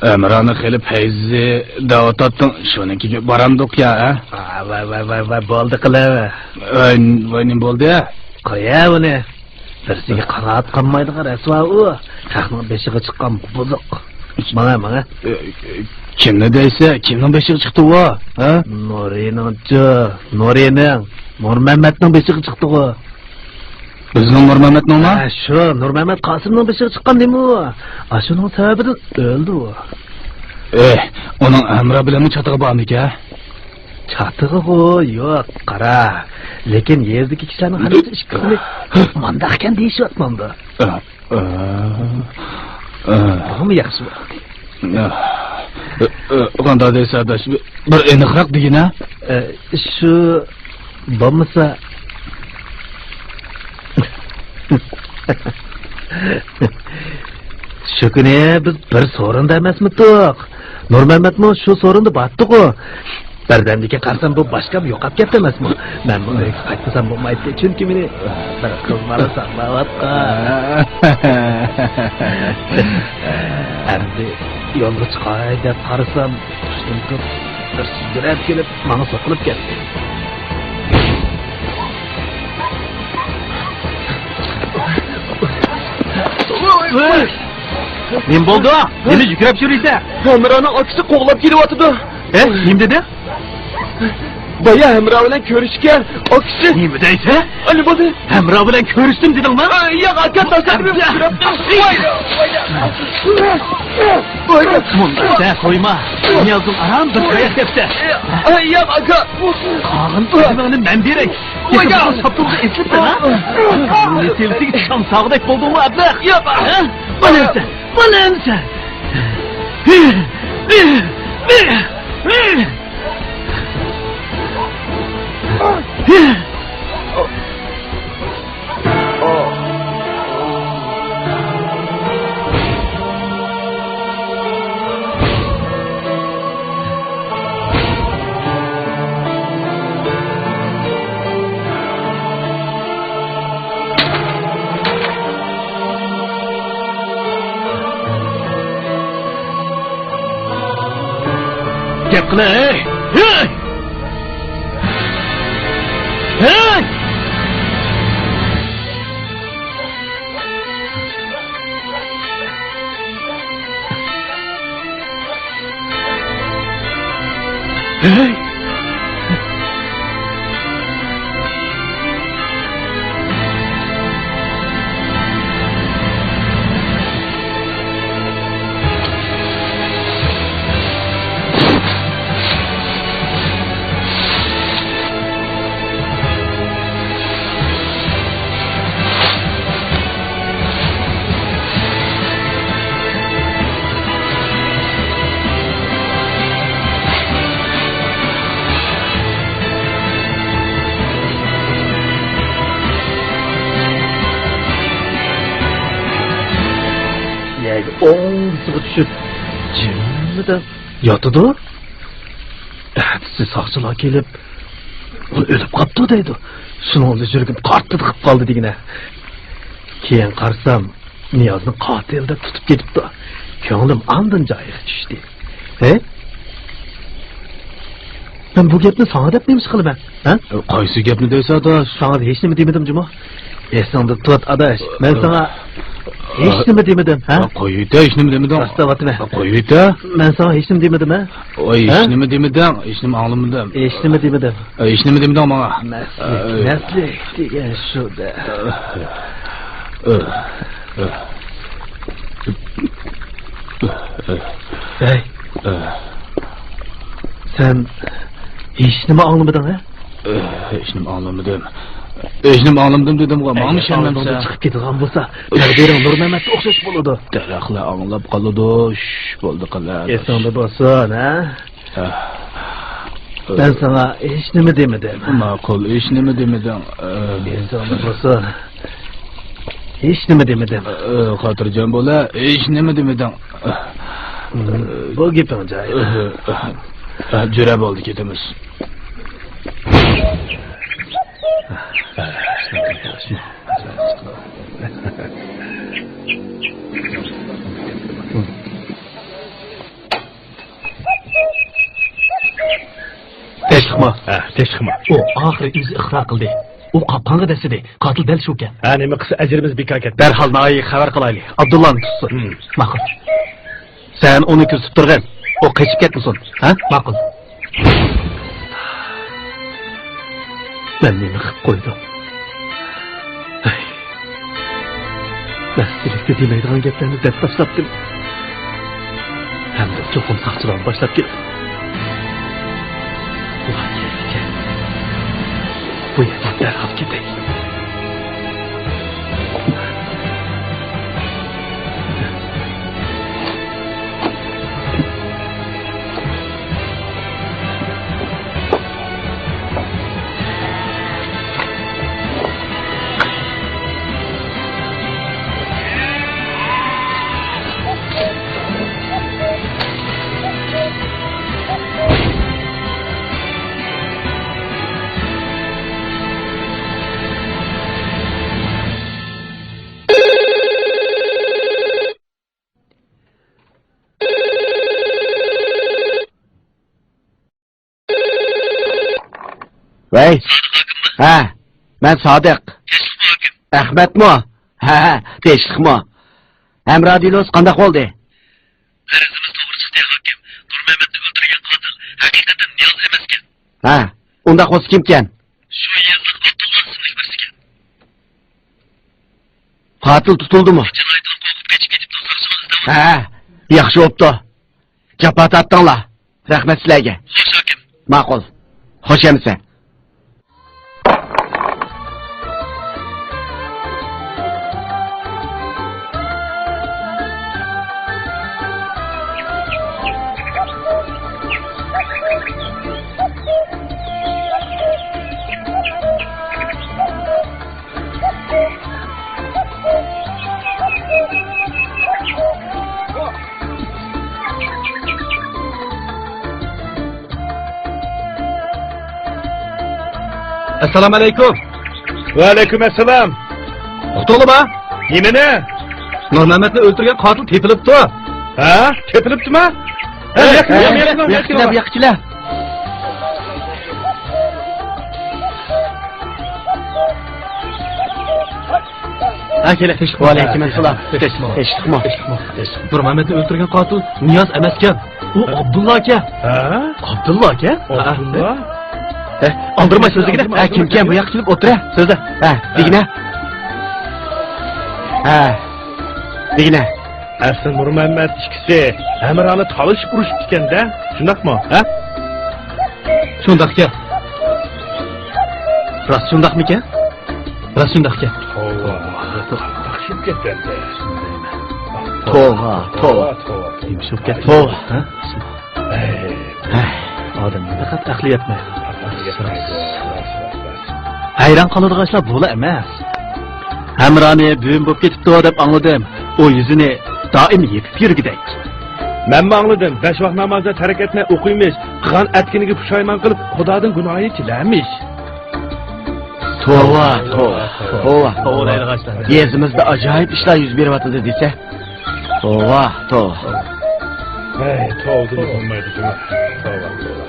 ئەمرانى خېلى پەيزى دەۋاتاتتىڭ، شۇنىڭكىگە بارامدۇق يا، ھە؟ ۋاي، ۋاي، ۋاي، ۋاي، بولدى قىلىۋەر. ۋاي، ۋاي، نېمە بولدى؟ قويە ئۇنى. بىرسىگە قانائەت قىلمايدىغان رەسۋا ئۇ. خەقنىڭ بېشىغا چىققان بۇزۇق. ماڭە، ماڭە. ئە، ئە، كىمنى دەيسە، كىمنىڭ بېشىغا چىقتى ئۇ؟ ھە؟ نۇرىنىڭچۇ، نۇرىنىڭ، نۇرمەممەتنىڭ بېشىغا چىقتىغۇ. بىزنىڭ نۇرمەممەتنىڭمۇ؟ ھە، شۇ، نۇرمەممەت قاسىمنىڭ بېشىغا چىققان نېمە ئۇ؟ ئاشۇنىڭ سەۋەبىدىن ئۆلدى ئۇ. ئېھ، ئۇنىڭ ھەمراھ بىلەنمۇ چاتىقى بارمىكەن؟ چاتىقىغۇ يوق، قارا. لېكىن يېزىدىكى كىشىلەرنىڭ ھەممىسى ئىككىسىنى مانداقكەن دېيىشىۋاتمامدۇ؟ ئە، ئە، ئە. بۇمۇ ياخشى بولدى. ئە، ئە، ئە، قانداق دەيسەن، ئاداش؟ بىر ئېنىقراق دېگىنە. ئە، شۇ بولمىسا، شۇ كۈنى بىز بىر سورۇندا ئەمەسمىدۇق؟ نۇرمەممەتمۇ شۇ سورۇندا بارتتىغۇ. بىردەمدىن كېيىن قارىسام، بۇ باشقام يوقاپ كەپتۇ ئەمەسمۇ؟ مەنمۇ ئۆيگە قايتمىسام بولمايتتى، چۈنكى مېنى بىر قىز بالا ساقلاۋاتقان. ئەمدى يولغا چىقاي دەپ قارىسام، تۇشتىن تۇرۇپ بىرسى يۈگۈرۈپ كېلىپ، ماڭا سوقۇلۇپ كەتتى. نېمە بولدى؟ نېمە يۈگۈرۈپ يۈرۈيسەن؟ ھەمراھنىڭ ئاكىسى قوغلاپ كېلىۋاتىدۇ. ھە؟ نېمە دېدى؟ بايا ھەمراھ بىلەن كۆرۈشكەن ئاكىسى. نېمە دەيسەن؟ ئەنە بولدى. ھەمراھ بىلەن كۆرۈشتۈم دېدىڭمۇ؟ ئە، ياق، ئاكا، تاشلاپ يۈرۈپ. ۋاي، ۋاي. مۇنداق دە قويما. نىيازدىن ئاران بىر تاياق دەپتە. ئە، ياق، ئاكا. قالغان ئۆلۈمۈڭنى مەن بېرەي. ۋاي، ياق. ساپتۇرغا ئېسىلىپسەن، ھە؟ نېسىۋىسىگە چىقسام ساغدەك بولدۇڭمۇ، ئەبلەخ؟ ياق. ھە؟ مانا ئەمسە، مانا ئەمسە. گەپ قىلە، ھەي! ھەي! ھەي! ھەي! يەرگە ئوڭدىسىغا چۈشۈپ، جىممىدە ياتىدۇ. ئەتىسى ساقچىلار كېلىپ، ئۇ ئۆلۈپ قاپتۇ دەيدۇ. شۇنىڭ بىلەن يۈرىكىم قارتتىدىقىپ قالدى دېگىنە. كېيىن قارىسام، نىيازنى قاتىل دەپ تۇتۇپ كېتىپتۇ. كۆڭلۈم ئاندىن جايىغا چۈشتى. ھە؟ مەن بۇ گەپنى ساڭا دەپ نېمە ئىش قىلىمەن؟ ھە؟ قايسى گەپنى دەيسەن، ئاداش؟ ساڭا ھېچنېمە دېمىدىم جۇمۇ. ئېسىڭدە تۇت، ئاداش. مەن ساڭا ھېچنېمە دېمىدىم، ھە؟ قويۇۋېتە، ھېچنېمە دېمىدىڭ. راست دەۋاتىمەن. قويۇۋېتە. مەن ساڭا ھېچنېمە دېمىدىم، ھە؟ ۋاي، ھە؟ ھېچنېمە دېمىدىڭ، ھېچنېمە ئاڭلىمىدىم. ھېچنېمە دېمىدىم. ھېچنېمە دېمىدىڭ ماڭا. مەسلىك، مەسلىك دېگەن شۇ-دە. ھەي. سەن ھېچنېمە ئاڭلىمىدىڭ، ھە؟ ھېچنېمە ئاڭلىمىدىم. ھېچنېمە ئاڭلىمىدىم دېدىمغۇ، ماڭا ئىشەنمەمسەن؟ ئاغزىڭدىن چىقىپ كېتىدىغان بولسا، تەقدىرىڭ نۇرمەمەتكە ئوخشاش بولىدۇ. دەرەخلەر ئاڭلاپ قالىدۇ، شۇش بولدى قىلىر. ئېسىڭدە بولسۇن، ھە؟ مەن ساڭا ھېچنېمە دېمىدىم. ماقۇل، ھېچنېمە دېمىدىڭ. ئېسىڭدە بولسۇن. ھېچنېمە دېمىدىم. خاتىرجەم بول، ھېچنېمە دېمىدىڭ. بۇ گېپىڭ جايىدا. جۈرە بولدى، كېتىمىز. تىنچلىقمۇ؟ ھە، تىنچلىقمۇ. ئۇ ئاخىرى ئۆزى ئىقرار قىلدى. ئۇ قاپقانغا دەسسىدى. قاتىل دەل شۇكەن. ھە، نېمە قىلسا ئەجرىمىز بىكار كەتتى. دەرھال ناھىيەگە خەۋەر قىلايلى. ئابدۇللانى تۇتسۇن. ماقۇل. سەن ئۇنى كۆزىتىپ تۇرغىن. ئۇ قېچىپ كەتمىسۇن. ھە؟ ماقۇل. مەن نېمە قىلىپ قويدۇم؟ ھەي. مەسلىكتە دېمەيدىغان گەپلەرنى دەپ باشلاپتىمەن. ھەمدە چوقۇم ساقچىلارنى باشلاپ كېلىدۇ. بۇلار كەلسىكەن. بۇ يەردىن دەرھال كېتەي. ۋەي. ھە، مەن سادىق. ئەخمەتمۇ؟ ھە، ھە، تىنچلىقمۇ؟ ھەمرا دېلوسى قانداق بولدى؟ پەرىزىمىز توغرا چىقتى، ھاكىم. نۇرمەمەتنى ئۆلتۈرگەن قاتىل ھەقىقەتەن نىياز ئەمەسكەن. ھە، ئۇنداق بولسا كىمكەن؟ شۇ يېزىلىق ئابدۇللا ئىسىملىك بىرسىكەن. قاتىل تۇتۇلدىمۇ؟ جىنايەتچىلەر قورقۇپ قېچىپ كېتىپتۇ، ساقچىلار ئىزدەۋاتىدۇ. ھە، ياخشى بوپتۇ. جاپا تارتتىڭلار. رەھمەت سىلەرگە. خوش، ھاكىم. ماقۇل. خوش ئەمىسە. ئەسسالامۇ ئەلەيكۇم. ۋەئەلەيكۇم ئەسسالام. ئۇقتۇڭلىما؟ نېمىنى؟ نۇرمەمەتنى ئۆلتۈرگەن قاتىل تېپىلىپتۇ. ھە؟ تېپىلىپتۇما؟ ھە، ھە، ياققىلە، ھە، ياققىلە، ياققىلە، ياققىلە. ھە، كېلە. ۋەئەلەيكۇم ئەسسالام. تىنچلىقمۇ؟ تىنچلىقمۇ؟ نۇرمەمەتنى ئۆلتۈرگەن قاتىل نىياز ئەمەسكەن. ئۇ ئابدۇللاكەن. ھە؟ ئابدۇللاكەن؟ ئابدۇللا؟ ھە، ئالدىرىماي سۆزلىگىنە. ھە، كىمكەن بۇ ياققا كېلىپ ئولتۇرە. سۆزلە. ھە، دېگىنە. ھە، دېگىنە. ئەسلى نۇرمەمەت ئىككىسى ھەمراھنى تالىشىپ ئۇرۇشۇپتىكەن-دە، شۇنداقمۇ؟ ھە؟ شۇنداقكەن. راست شۇنداقمىكەن؟ راست شۇنداقكەن. توۋا، توۋا، توۋا. توۋا، توۋا. توۋا، توۋا. ھە؟ ھەي. ئادەم پەقەت ئەقلى يەتمەيدۇ. ھەيران قالىدىغان ئىشلار بۇلا ئەمەس. ھەمرانى بۈۋىم بولۇپ كېتىپتۇ دەپ ئاڭلىدىم. ئۇ يۈزىنى دائىم يېپىپ يۈرگۈدەك. مەنمۇ ئاڭلىدىم. بەش ۋاق نامازدا تەرك ئەتمەي ئوقۇيمىش. قىلغان ئەتكىنىگە پۇشايمان قىلىپ، خۇدادىن گۇناھى تىلەمىش. توۋا، توۋا، توۋا. توۋا دەيدىغان ئىشلار. يېزىمىزدا ئاجايىپ ئىشلار يۈز بېرىۋاتىدۇ دېسە. توۋا، توۋا. ھەي، توۋا دېمە بولمايدۇ جۇمۇ. توۋا، توۋا.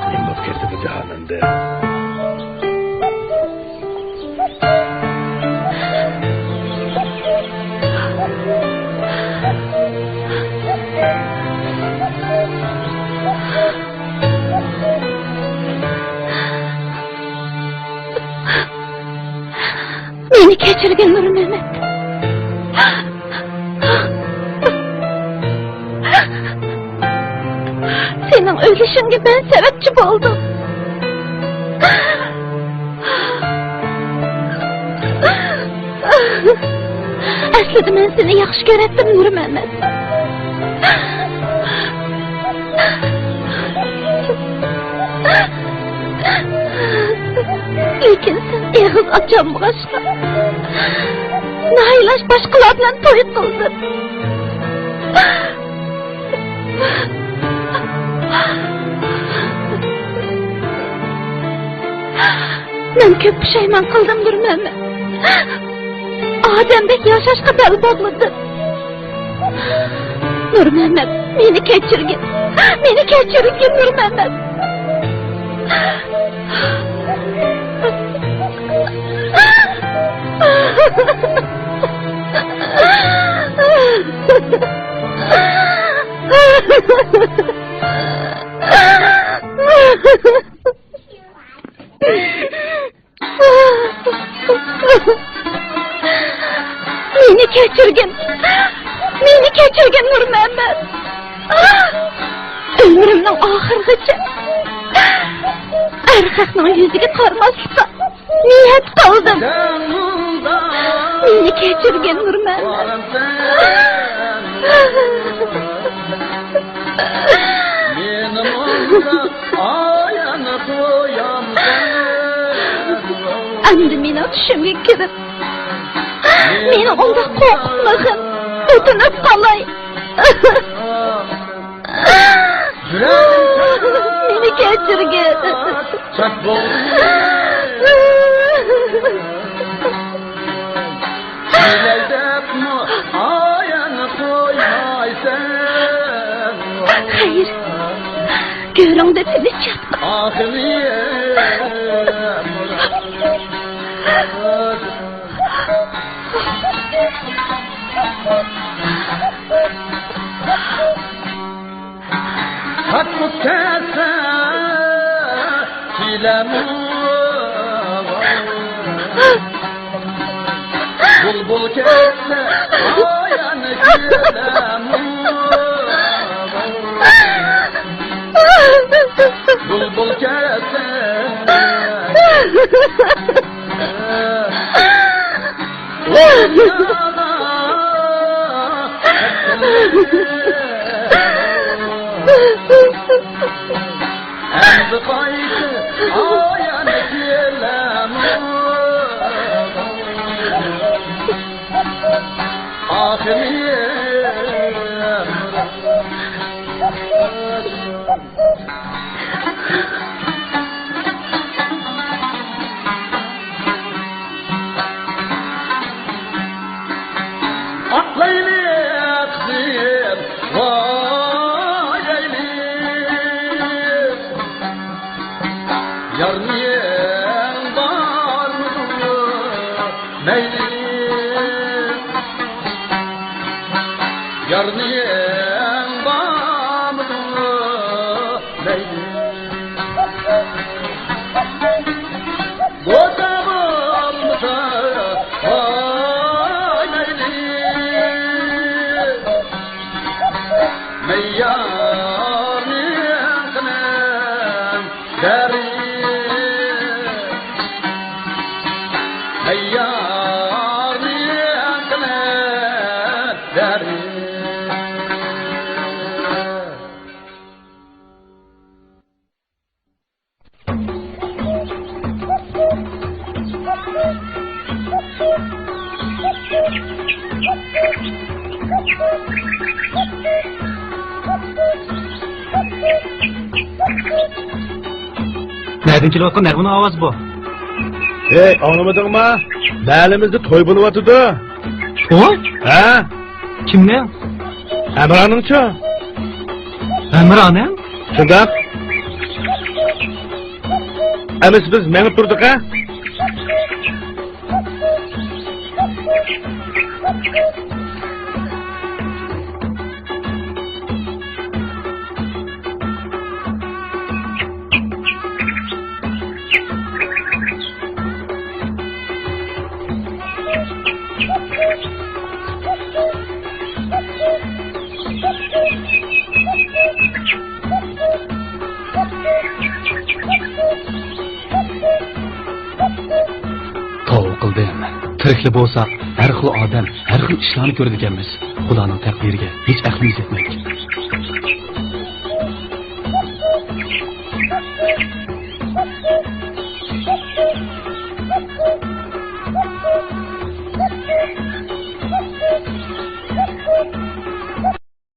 نېمە بولۇپ كەتتى بۇ جاھان ئەمدى؟ مېنى كەچۈرگىن، نۇرمەمەت. سېنىڭ ئۆلۈشۈڭگە مەن سەۋەبچى بولدۇم. ئەسلىدە مەن سېنى ياخشى كۆرەتتىم، نۇرمەمەت. لېكىن سەن ئېغىز ئاچالمىغاچقا، ناھىيلاش باشقىلار بىلەن توي قىلدىم. مەن كۆپ پۇشايمان قىلدىم، نۇرمەمەت. ئادەمدەك ياشاشقا بەل باغلىدىم. نۇرمەمەت، مېنى كەچۈرگىن. مېنى كەچۈرگىن، نۇرمەمەت. مېنى كەچۈرگىن. مېنى كەچۈرگىن، نۇرمەمەت. ئۆمرۈمنىڭ ئاخىرىغىچە ئەر خەقنىڭ يۈزىگە قارىماسلىققا نىيەت قىلدىم. مېنى كەچۈرگىن، نۇرمەمەت. ئەمدى مېنىڭ چۈشۈمگە كىرىپ، مېنى ئۇنداق قورقۇتمىغىن، ئۆتۈنۈپ قالاي. مېنى كەچۈرگىن. خەير، گۆرۈڭدە تىنچ ياتقىن. قاتنىپ كەتسە كېلەمۇ، بۇلبۇل كەتسە ئايان كېلەمۇ، بۇلبۇل كەتسە. ئاقلايلى قىزىم، ۋاي ئەيلى. يارنىڭ بارمىدۇ مەيلى؟ يارنىڭ بارمىدۇ مەيلى؟ بولسا بولمىسا، ۋاي مەيلى. مەييارنىڭ قېنىم دەرى، مەييارنىڭ قېنىم دەرى. نەدىن كېلىۋاتقان نەرۋىنىڭ ئاۋازى بۇ؟ ھەي، ئاڭلىمىدىڭما؟ مەھەللىمىزدە توي بولۇۋاتىدۇ. توي؟ ھە. كىمنىڭ؟ ئەمرانىڭچۇ؟ ئەمرانىڭ؟ شۇنداق. ئەمىسە بىز مېڭىپ تۇردۇق ھە. قىلدىم. تىرىكلا بولساق، ھەر خىل ئادەم، ھەر خىل ئىشلارنى كۆرىدىكەنمىز. ئۇلارنىڭ تەقدىرىگە ھېچ ئەقلىمىز يەتمەيدىكەن.